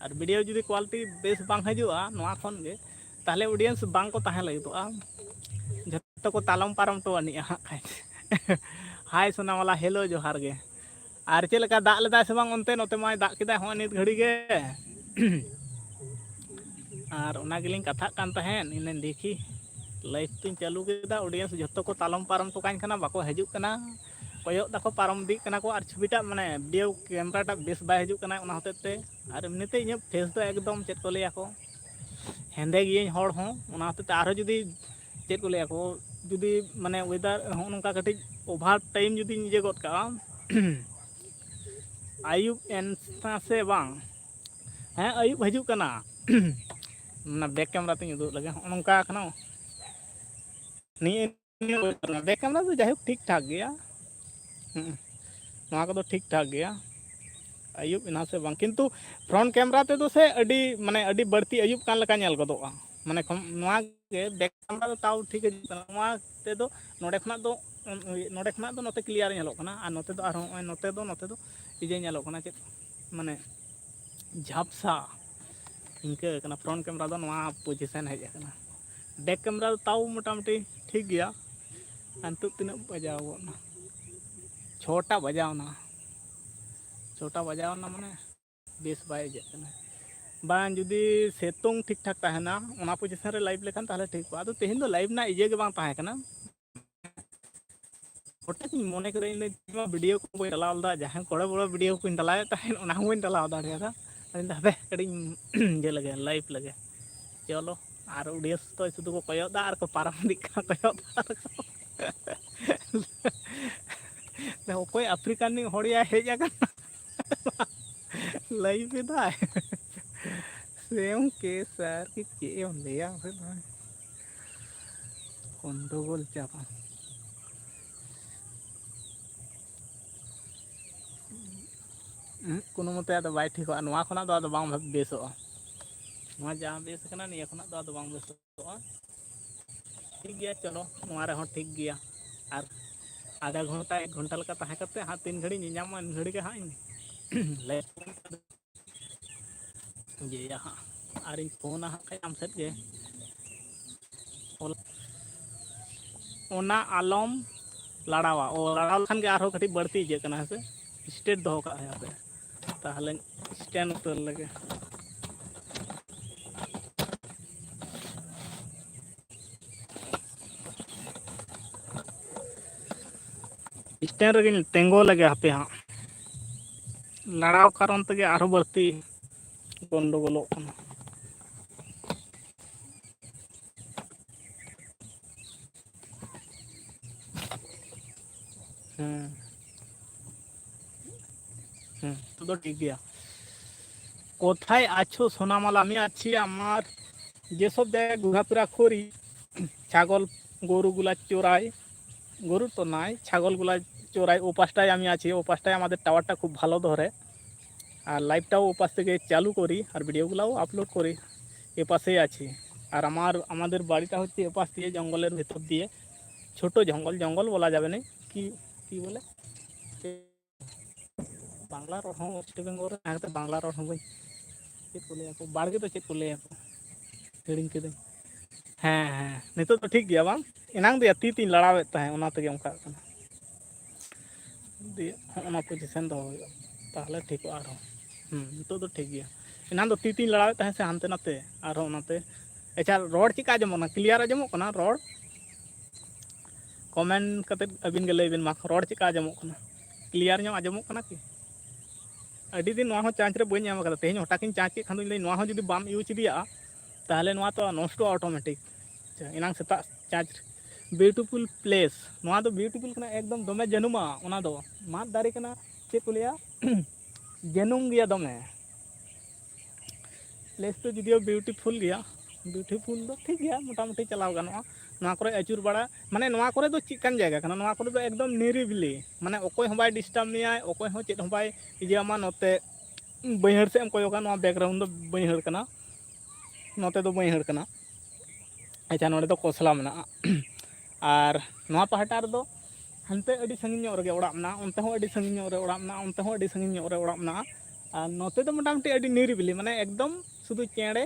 ᱟᱨ video ᱡᱩᱫᱤ quality ᱵᱮᱥ ᱵᱟᱝ ᱦᱤᱡᱩᱜᱼᱟ ᱱᱚᱣᱟ ᱠᱷᱚᱱ ᱜᱮ, ᱛᱟᱦᱚᱞᱮ audience ᱵᱟᱝ ᱠᱚ ᱛᱟᱦᱮᱸ ᱞᱟᱹᱜᱤᱫᱚᱜᱼᱟ, ᱡᱷᱚᱛᱚ ᱠᱚ ᱛᱟᱞᱚᱢ ᱯᱟᱨᱚᱢ ᱦᱚᱴᱚ ᱟᱹᱱᱤᱡᱼᱟ ᱦᱟᱸᱜ ᱠᱷᱟᱱ᱾ ᱦᱟᱭ ᱥᱳᱱᱟᱢᱟᱞᱟ, hello, ᱡᱚᱦᱟᱨ ᱜᱮ᱾ ᱟᱨ ᱪᱮᱫ ᱞᱮᱠᱟ ᱫᱟᱜ ᱞᱮᱫᱟᱭ ᱥᱮ ᱵᱟᱝ ᱚᱱᱛᱮ? ᱱᱚᱛᱮ ᱢᱟᱭ ᱫᱟᱜ ᱠᱮᱫᱟᱭ ᱦᱚᱸᱜᱼᱚᱭ ᱱᱤᱛ ᱜᱷᱟᱹᱲᱤ ᱜᱮ᱾ ᱟᱨ ᱚᱱᱟ ᱜᱮᱞᱤᱧ ᱠᱟᱛᱷᱟᱜ ᱠᱟᱱ ᱛᱟᱦᱮᱸᱫ, ᱤᱧ ᱫᱮᱠᱷᱤ live ᱛᱤᱧ ᱪᱟᱹᱞᱩ ᱠᱮᱫᱟ, audience ᱡᱷᱚᱛᱚ ᱠᱚ ᱛᱟᱞᱚᱢ ᱯᱟᱨᱚᱢ ᱦᱚᱴᱚ ᱠᱟᱹᱧ ᱠᱟᱱᱟ, ᱵᱟᱠᱚ ᱦᱤᱡᱩᱜ ᱠᱟᱱᱟ, ᱠᱚᱭᱚᱜ ᱫᱟᱠᱚ, ᱯᱟᱨᱚᱢ ᱤᱫᱤᱜ ᱠᱟᱱᱟ ᱠᱚ᱾ ᱟᱨ ᱪᱷᱚᱵᱤᱴᱟᱜ ᱢᱟᱱᱮ video camera ᱴᱟᱜ ᱵᱮᱥ ᱵᱟᱭ ᱦᱤᱡᱩᱜ ᱠᱟᱱᱟ, ᱚᱱᱟ ᱦᱚᱛᱮᱡ ᱛᱮ᱾ ᱟᱨ ᱮᱢᱱᱤᱛᱮ ᱤᱧᱟᱹᱜ face ᱫᱚ ᱮᱠᱫᱚᱢ ᱪᱮᱫ ᱠᱚ ᱞᱟᱹᱭᱟ ᱠᱚ, ᱦᱮᱸᱫᱮ ᱜᱤᱭᱟᱹᱧ ᱦᱚᱲ ᱦᱚᱸ, ᱚᱱᱟ ᱦᱚᱛᱮᱡ ᱛᱮ ᱟᱨᱦᱚᱸ ᱡᱩᱫᱤ ᱪᱮᱫ ᱠᱚ ᱞᱟᱹᱭᱟ ᱠᱚ, ᱡᱩᱫᱤ ᱢᱟᱱᱮ weather ᱦᱚᱸᱜᱼᱚ ᱱᱚᱝᱠᱟ ᱠᱟᱹᱴᱤᱡ over time ᱡᱩᱫᱤᱧ ᱤᱭᱟᱹ ᱜᱚᱫ ᱠᱟᱜᱼᱟ, ᱟᱹᱭᱩᱵ ᱮᱱ ᱥᱮ ᱵᱟᱝ, ᱦᱮᱸ, ᱟᱹᱭᱩᱵ ᱦᱤᱡᱩᱜ ᱠᱟᱱᱟ᱾ ᱚᱱᱟ back camera ᱛᱤᱧ ᱩᱫᱩᱜ ᱞᱮᱜᱮ, ᱦᱚᱸᱜᱼᱚ ᱱᱚᱝᱠᱟ ᱠᱟᱱᱟ᱾ ᱱᱤᱭᱟᱹ, ᱱᱤᱭᱟᱹ back camera ᱫᱚ ᱡᱟᱭᱦᱳᱠ ᱴᱷᱤᱠ ᱴᱷᱟᱠ ᱜᱮᱭᱟ᱾ ᱦᱩᱸ, ᱱᱚᱣᱟ ᱠᱚᱫᱚ ᱴᱷᱤᱠ ᱴᱷᱟᱠ ᱜᱮᱭᱟ᱾ ᱟᱹᱭᱩᱵ ᱮᱱᱟ ᱥᱮ ᱵᱟᱝ, ᱠᱤᱱᱛᱩ front camera ᱛᱮᱫᱚ ᱥᱮ ᱟᱹᱰᱤ, ᱢᱟᱱᱮ, ᱟᱹᱰᱤ ᱵᱟᱹᱲᱛᱤ ᱟᱹᱭᱩᱵ ᱠᱟᱱ ᱞᱮᱠᱟ ᱧᱮᱞ ᱜᱚᱫᱚᱜᱼᱟ᱾ ᱢᱟᱱᱮ ᱠᱷᱚᱱ ᱱᱚᱣᱟ ᱜᱮ back camera ᱫᱚ ᱛᱟᱣ ᱴᱷᱤᱠ ᱦᱤᱡᱩᱜ ᱠᱟᱱᱟ, ᱱᱚᱣᱟ ᱛᱮᱫᱚ ᱱᱚᱰᱮ ᱠᱷᱚᱱᱟᱜ ᱫᱚ, ᱱᱚᱰᱮ ᱠᱷᱚᱱᱟᱜ ᱫᱚ ᱱᱚᱛᱮ clear ᱧᱮᱞᱚᱜ ᱠᱟᱱᱟ, ᱟᱨ ᱱᱚᱛᱮ ᱫᱚ ᱟᱨᱦᱚᱸ ᱱᱚᱜᱼᱚᱭ ᱱᱚᱛᱮ ᱫᱚ, ᱱᱚᱛᱮ ᱫᱚ ᱤᱭᱟᱹ ᱧᱮᱞᱚᱜ ᱠᱟᱱᱟ, ᱪᱮᱫ ᱢᱟᱱᱮ ᱡᱷᱟᱯᱥᱟ ᱤᱱᱠᱟᱹ ᱠᱟᱱᱟ᱾ Front camera ᱫᱚ ᱱᱚᱣᱟ position ᱦᱮᱡ ᱟᱠᱟᱱᱟ, back camera ᱫᱚ ᱛᱟᱣ ᱢᱚᱴᱟᱢᱩᱴᱤ ᱴᱷᱤᱠ ᱜᱮᱭᱟ᱾ ᱟᱨ ᱱᱤᱛᱚᱜ ᱛᱤᱱᱟᱹᱜ ᱵᱟᱡᱟᱣ ᱜᱚᱫ ᱮᱱᱟ? ᱪᱷᱚᱴᱟ ᱵᱟᱡᱟᱣ ᱮᱱᱟ, ᱪᱷᱚᱴᱟ ᱵᱟᱡᱟᱣ ᱮᱱᱟ, ᱢᱟᱱᱮ ᱵᱮᱥ ᱵᱟᱭ ᱤᱭᱟᱹᱜ ᱠᱟᱱᱟ᱾ ᱵᱟᱝ, ᱡᱩᱫᱤ ᱥᱤᱛᱩᱝ ᱴᱷᱤᱠ ᱴᱷᱟᱠ ᱛᱟᱦᱮᱱᱟ, ᱚᱱᱟ position ᱨᱮ live ᱞᱮᱠᱷᱟᱱ ᱛᱟᱦᱚᱞᱮ ᱴᱷᱤᱠ ᱠᱚᱜᱼᱟ᱾ ᱟᱫᱚ ᱛᱮᱦᱮᱧ ᱫᱚ live ᱨᱮᱱᱟᱜ ᱤᱭᱟᱹ ᱜᱮ ᱵᱟᱝ ᱛᱟᱦᱮᱸ ᱠᱟᱱᱟ᱾ ᱦᱚᱴᱟᱛ ᱤᱧ ᱢᱚᱱᱮ ᱠᱮᱫᱟ, ᱤᱧ ᱫᱚ ᱱᱚᱣᱟ video ᱠᱚ ᱵᱟᱹᱧ ᱰᱟᱞᱟᱣ ᱞᱮᱫᱟ, ᱡᱟᱦᱟᱸ ᱠᱚᱲᱟ ᱵᱚᱲᱟ video ᱠᱚᱧ ᱰᱟᱞᱟᱣᱮᱫ ᱛᱟᱦᱮᱸᱫ, ᱚᱱᱟ ᱦᱚᱸ ᱵᱟᱹᱧ ᱰᱟᱞᱟᱣ ᱫᱟᱲᱮᱭᱟᱫᱟ᱾ ᱟᱫᱚᱧ ᱢᱮᱱᱫᱟ, "ᱦᱟᱯᱮ ᱠᱟᱹᱴᱤᱡ ᱤᱧ ᱤᱭᱟᱹ ᱞᱮᱜᱮ, live ᱞᱮᱜᱮ, ᱪᱚᱞᱚ." ᱟᱨ audience ᱫᱚ ᱥᱩᱫᱷᱩ ᱠᱚ ᱠᱚᱭᱚᱜ ᱫᱟ ᱟᱨ ᱠᱚ ᱯᱟᱨᱚᱢ ᱤᱫᱤᱜ ᱠᱟᱱᱟ, ᱠᱚᱭᱚᱜ ᱫᱟ ᱟᱨ ᱠᱚ ᱚᱠᱚᱭ ᱟᱯᱷᱨᱤᱠᱟᱱ ᱨᱤᱱᱤᱡ ᱦᱚᱲ ᱭᱟ ᱦᱮᱡ ᱟᱠᱟᱱᱟ, live ᱮᱫᱟᱭ᱾ ᱥᱮᱢ ᱠᱮᱥ ᱟᱨ ᱠᱤ ᱪᱮᱫ ᱮᱢ ᱞᱟᱹᱭᱟ, ᱢᱟᱥᱮ ᱱᱚᱜᱼᱚᱭ ᱜᱚᱱᱰᱚᱜᱳᱞ ᱪᱟᱵᱟ᱾ ᱩᱸᱦᱩᱜ, ᱠᱳᱱᱳ ᱢᱚᱛᱮ ᱟᱫᱚ ᱵᱟᱭ ᱴᱷᱤᱠᱚᱜᱼᱟ, ᱱᱚᱣᱟ ᱠᱷᱚᱱᱟᱜ ᱫᱚ ᱟᱫᱚ ᱵᱟᱝ ᱵᱮᱥᱚᱜᱼᱟ᱾ ᱱᱚᱣᱟ ᱡᱟᱦᱟᱸ ᱵᱮᱥ ᱠᱟᱱᱟ, ᱱᱤᱭᱟᱹ ᱠᱷᱚᱱᱟᱜ ᱫᱚ ᱟᱫᱚ ᱵᱟᱝ ᱵᱮᱥᱚᱜᱼᱟ᱾ ᱴᱷᱤᱠ ᱜᱮᱭᱟ, ᱪᱚᱞᱚ, ᱱᱚᱣᱟ ᱨᱮᱦᱚᱸ ᱴᱷᱤᱠ ᱜᱮᱭᱟ᱾ ᱟᱨ ᱟᱫᱷᱟ ᱜᱷᱚᱱᱴᱟ, ᱮᱠ ᱜᱷᱚᱱᱴᱟ ᱞᱮᱠᱟ ᱛᱟᱦᱮᱸ ᱠᱟᱛᱮ ᱦᱟᱸᱜ ᱛᱤᱱ ᱜᱷᱟᱹᱲᱤᱡ ᱧᱮᱧᱟᱢᱚᱜᱼᱟ, ᱩᱱ ᱜᱷᱟᱹᱲᱤᱡ ᱜᱮ ᱦᱟᱸᱜ ᱤᱧ ᱞᱟᱹᱭ ᱤᱭᱟᱹᱭᱟ ᱦᱟᱸᱜ᱾ ᱟᱨᱤᱧ ᱯᱷᱳᱱᱟ ᱦᱟᱸᱜ ᱠᱷᱟᱡ ᱟᱢ ᱥᱮᱫ ᱜᱮ᱾ ᱚᱞ-, ᱚᱱᱟ ᱟᱞᱚᱢ ᱞᱟᱲᱟᱣᱟ᱾ ᱚ, ᱞᱟᱲᱟᱣ ᱞᱮᱠᱷᱟᱱ ᱜᱮ ᱟᱨᱦᱚᱸ ᱠᱟᱹᱴᱤᱡ ᱵᱟᱹᱲᱛᱤ ᱤᱭᱟᱹᱜ ᱠᱟᱱᱟ, ᱦᱮᱸ ᱥᱮ? ᱥᱴᱮᱴ ᱫᱚᱦᱚ ᱠᱟᱜ ᱦᱩᱭᱩᱜᱼᱟ, ᱦᱟᱯᱮ᱾ ᱛᱟᱦᱚᱞᱮᱧ ᱥᱴᱮᱱᱰ ᱩᱛᱟᱹᱨ ᱞᱮᱜᱮ᱾ ᱥᱴᱮᱱᱰ ᱨᱮᱜᱮᱧ ᱛᱮᱸᱜᱚ ᱞᱮᱜᱮ, ᱦᱟᱯᱮ ᱦᱟᱸᱜ᱾ ᱞᱟᱲᱟᱣ ᱠᱟᱨᱚᱱ ᱛᱮᱜᱮ ᱟᱨᱦᱚᱸ ᱵᱟᱹᱲᱛᱤ ᱜᱚᱱᱰᱚᱜᱳᱞᱚᱜ ᱠᱟᱱᱟ᱾ ᱦᱮᱸ, ᱦᱮᱸ, ᱱᱤᱛᱚᱜ ᱫᱚ ᱴᱷᱤᱠ ᱜᱮᱭᱟ᱾ কোথায় আছো সোনামালা? আমি আছি আমার যেসব জায়গায় ঘোরাফেরা করি, ছাগল গরুগুলা চড়াই, গরু তো নাই, ছাগলগুলা চড়াই, ও পাশটায় আমি আছি। ও পাশটায় আমাদের টাওয়ারটা খুব ভালো ধরে, আর লাইভটাও ও পাশ থেকে চালু করি, আর ভিডিওগুলাও আপলোড করি, এ পাশেই আছি। আর আমার, আমাদের বাড়িটা হচ্ছে এ পাশ দিয়ে, জঙ্গলের ভেতর দিয়ে, ছোট জঙ্গল, জঙ্গল বলা যাবে না, কি, কি বলে, বাংলা ᱨᱚᱲ ᱦᱚᱸ, ᱳᱭᱮᱥᱴ ᱵᱮᱝᱜᱚᱞ ᱨᱮ ᱛᱟᱦᱮᱸ ᱠᱟᱛᱮ ᱵᱟᱝᱞᱟ ᱨᱚᱲ ᱦᱚᱸ ᱵᱟᱹᱧ, ᱪᱮᱫ ᱠᱚ ᱞᱟᱹᱭᱟ ᱠᱚ, ᱵᱟᱲᱜᱮ ᱫᱚ ᱪᱮᱫ ᱠᱚ ᱞᱟᱹᱭᱟ ᱠᱚ, ᱦᱤᱲᱤᱧ ᱠᱤᱫᱟᱹᱧ᱾ ᱦᱮᱸ, ᱦᱮᱸ, ᱱᱤᱛᱚᱜ ᱫᱚ ᱴᱷᱤᱠ ᱜᱮᱭᱟ ᱵᱟᱝ? ᱮᱱᱟᱝ ᱫᱚᱭᱟ ᱛᱤ ᱛᱤᱧ ᱞᱟᱲᱟᱣᱮᱫ ᱛᱟᱦᱮᱸᱫ, ᱚᱱᱟ ᱛᱮᱜᱮ ᱚᱱᱠᱟᱜ ᱠᱟᱱᱟ᱾ ᱫᱤᱭᱮ ᱦᱚᱸᱜᱼᱚ ᱱᱟ ᱯᱚᱡᱤᱥᱮᱱ ᱫᱚᱦᱚ ᱦᱩᱭᱩᱜᱼᱟ, ᱛᱟᱦᱚᱞᱮ ᱴᱷᱤᱠᱚᱜᱼᱟ ᱟᱨᱦᱚᱸ᱾ ᱦᱩᱸ, ᱱᱤᱛᱚᱜ ᱫᱚ ᱴᱷᱤᱠ ᱜᱮᱭᱟ᱾ ᱮᱱᱟᱝ ᱫᱚ ᱛᱤ ᱛᱤᱧ ᱞᱟᱲᱟᱣᱮᱫ ᱛᱟᱦᱮᱸᱫ ᱥᱮ ᱦᱟᱱᱛᱮ ᱱᱟᱛᱮ, ᱟᱨᱦᱚᱸ ᱚᱱᱟᱛᱮ᱾ ᱟᱪᱪᱷᱟ, ᱨᱚᱲ ᱪᱮᱫᱠᱟ ᱟᱸᱡᱚᱢᱚᱜ ᱠᱟᱱᱟ? ᱠᱞᱤᱭᱟᱨ ᱟᱸᱡᱚᱢᱚᱜ ᱠᱟᱱᱟ ᱨᱚᱲ? ᱠᱚᱢᱮᱱᱴ ᱠᱟᱛᱮᱫ ᱟᱹᱵᱤᱱ ᱜᱮ ᱞᱟᱹᱭ ᱵᱤᱱ ᱢᱟ, ᱨᱚᱲ ᱪᱮᱫᱠᱟ ᱟᱸᱡᱚᱢᱚᱜ ᱠᱟᱱᱟ? ᱠᱞᱤᱭᱟᱨ ᱧᱚᱜ ᱟᱸᱡᱚᱢᱚᱜ ᱠᱟᱱᱟ ᱠᱤ? ᱟᱹᱰᱤ ᱫᱤᱱ ᱱᱚᱣᱟ ᱦᱚᱸ ᱪᱟᱨᱡᱽ ᱨᱮ ᱵᱟᱹᱧ ᱮᱢ ᱟᱠᱟᱫᱟ, ᱛᱮᱦᱮᱧ ᱦᱚᱴᱟᱛ ᱤᱧ ᱪᱟᱨᱡᱽ ᱠᱮᱫ ᱠᱷᱟᱱ ᱫᱚᱧ ᱞᱟᱹᱭ, ᱱᱚᱣᱟ ᱦᱚᱸ ᱡᱩᱫᱤ ᱵᱟᱢ ᱤᱭᱩᱡᱽ ᱤᱫᱤᱭᱟᱜᱼᱟ, ᱛᱟᱦᱚᱞᱮ ᱱᱚᱣᱟ ᱛᱚ ᱱᱚᱥᱴᱚᱜᱼᱟ ᱚᱴᱳᱢᱮᱴᱤᱠ᱾ ᱟᱪᱪᱷᱟ, ᱮᱱᱟᱝ ᱥᱮᱛᱟᱜ ᱪᱟᱨᱡᱽ᱾ ᱵᱤᱭᱩᱴᱤᱯᱷᱩᱞ ᱯᱞᱮᱥ, ᱱᱚᱣᱟ ᱫᱚ ᱵᱤᱭᱩᱴᱤᱯᱷᱩᱞ ᱠᱟᱱᱟ, ᱮᱠᱫᱚᱢ ᱫᱚᱢᱮ ᱡᱟᱹᱱᱩᱢᱟ᱾ ᱚᱱᱟ ᱫᱚ ᱢᱟᱫ ᱫᱟᱨᱮ ᱠᱟᱱᱟ, ᱪᱮᱫ ᱠᱚ ᱞᱟᱹᱭᱟ, ᱡᱟᱹᱱᱩᱢ ᱜᱮᱭᱟ ᱫᱚᱢᱮ᱾ ᱯᱞᱮᱥ ᱫᱚ ᱡᱩᱫᱤᱭᱳ ᱵᱤᱭᱩᱴᱤᱯᱷᱩᱞ ᱜᱮᱭᱟ, ᱵᱤᱭᱩᱴᱤᱯᱷᱩᱞ ᱫᱚ ᱴᱷᱤᱠ ᱜᱮᱭᱟ, ᱢᱚᱴᱟᱢᱩᱴᱤ ᱪᱟᱞᱟᱣ ᱜᱟᱱᱚᱜᱼᱟ᱾ ᱱᱚᱣᱟ ᱠᱚᱨᱮ ᱟᱹᱪᱩᱨ ᱵᱟᱲᱟ, ᱢᱟᱱᱮ ᱱᱚᱣᱟ ᱠᱚᱨᱮ ᱫᱚ ᱪᱮᱫ ᱠᱟᱱ ᱡᱟᱭᱜᱟ ᱠᱟᱱᱟ? ᱱᱚᱣᱟ ᱠᱚᱨᱮ ᱫᱚ ᱮᱠᱫᱚᱢ ᱱᱤᱨᱤᱵᱤᱞᱤ, ᱢᱟᱱᱮ ᱚᱠᱚᱭ ᱦᱚᱸ ᱵᱟᱭ ᱰᱤᱥᱴᱟᱵᱽ ᱢᱮᱭᱟᱭ, ᱚᱠᱚᱭ ᱦᱚᱸ ᱪᱮᱫ ᱦᱚᱸ ᱵᱟᱭ ᱤᱭᱟᱹ ᱟᱢᱟ᱾ ᱱᱚᱛᱮ ᱵᱟᱹᱭᱦᱟᱹᱲ ᱥᱮᱫ ᱮᱢ ᱠᱚᱭᱚᱜᱟ, ᱱᱚᱣᱟ ᱵᱮᱠᱜᱨᱟᱣᱩᱱᱰ ᱫᱚ ᱵᱟᱹᱭᱦᱟᱹᱲ ᱠᱟᱱᱟ᱾ ᱱᱚᱛᱮ ᱫᱚ ᱵᱟᱹᱭᱦᱟᱹᱲ ᱠᱟᱱᱟ᱾ ᱟᱪᱪᱷᱟ, ᱱᱚᱰᱮ ᱫᱚ ᱠᱚᱥᱞᱟ ᱢᱮᱱᱟᱜᱼᱟ᱾ ᱟᱨ ᱱᱚᱣᱟ ᱯᱟᱦᱴᱟ ᱨᱮᱫᱚ ᱦᱟᱱᱛᱮ ᱟᱹᱰᱤ ᱥᱟᱺᱜᱤᱧ ᱧᱚᱜ ᱨᱮᱜᱮ ᱚᱲᱟᱜ ᱢᱮᱱᱟᱜᱼᱟ, ᱚᱱᱛᱮ ᱦᱚᱸ ᱟᱹᱰᱤ ᱥᱟᱺᱜᱤᱧ ᱧᱚᱜ ᱨᱮ ᱚᱲᱟᱜ ᱢᱮᱱᱟᱜᱼᱟ, ᱚᱱᱛᱮ ᱦᱚᱸ ᱟᱹᱰᱤ ᱥᱟᱺᱜᱤᱧ ᱧᱚᱜ ᱨᱮ ᱚᱲᱟᱜ ᱢᱮᱱᱟᱜᱼᱟ᱾ ᱟᱨ ᱱᱚᱛᱮ ᱫᱚ ᱢᱚᱴᱟᱢᱩᱴᱤ ᱟᱹᱰᱤ ᱱᱤᱨᱤᱵᱤᱞᱤ, ᱢᱟᱱᱮ ᱮᱠᱫᱚᱢ ᱥᱩᱫᱷᱩ ᱪᱮᱬᱮ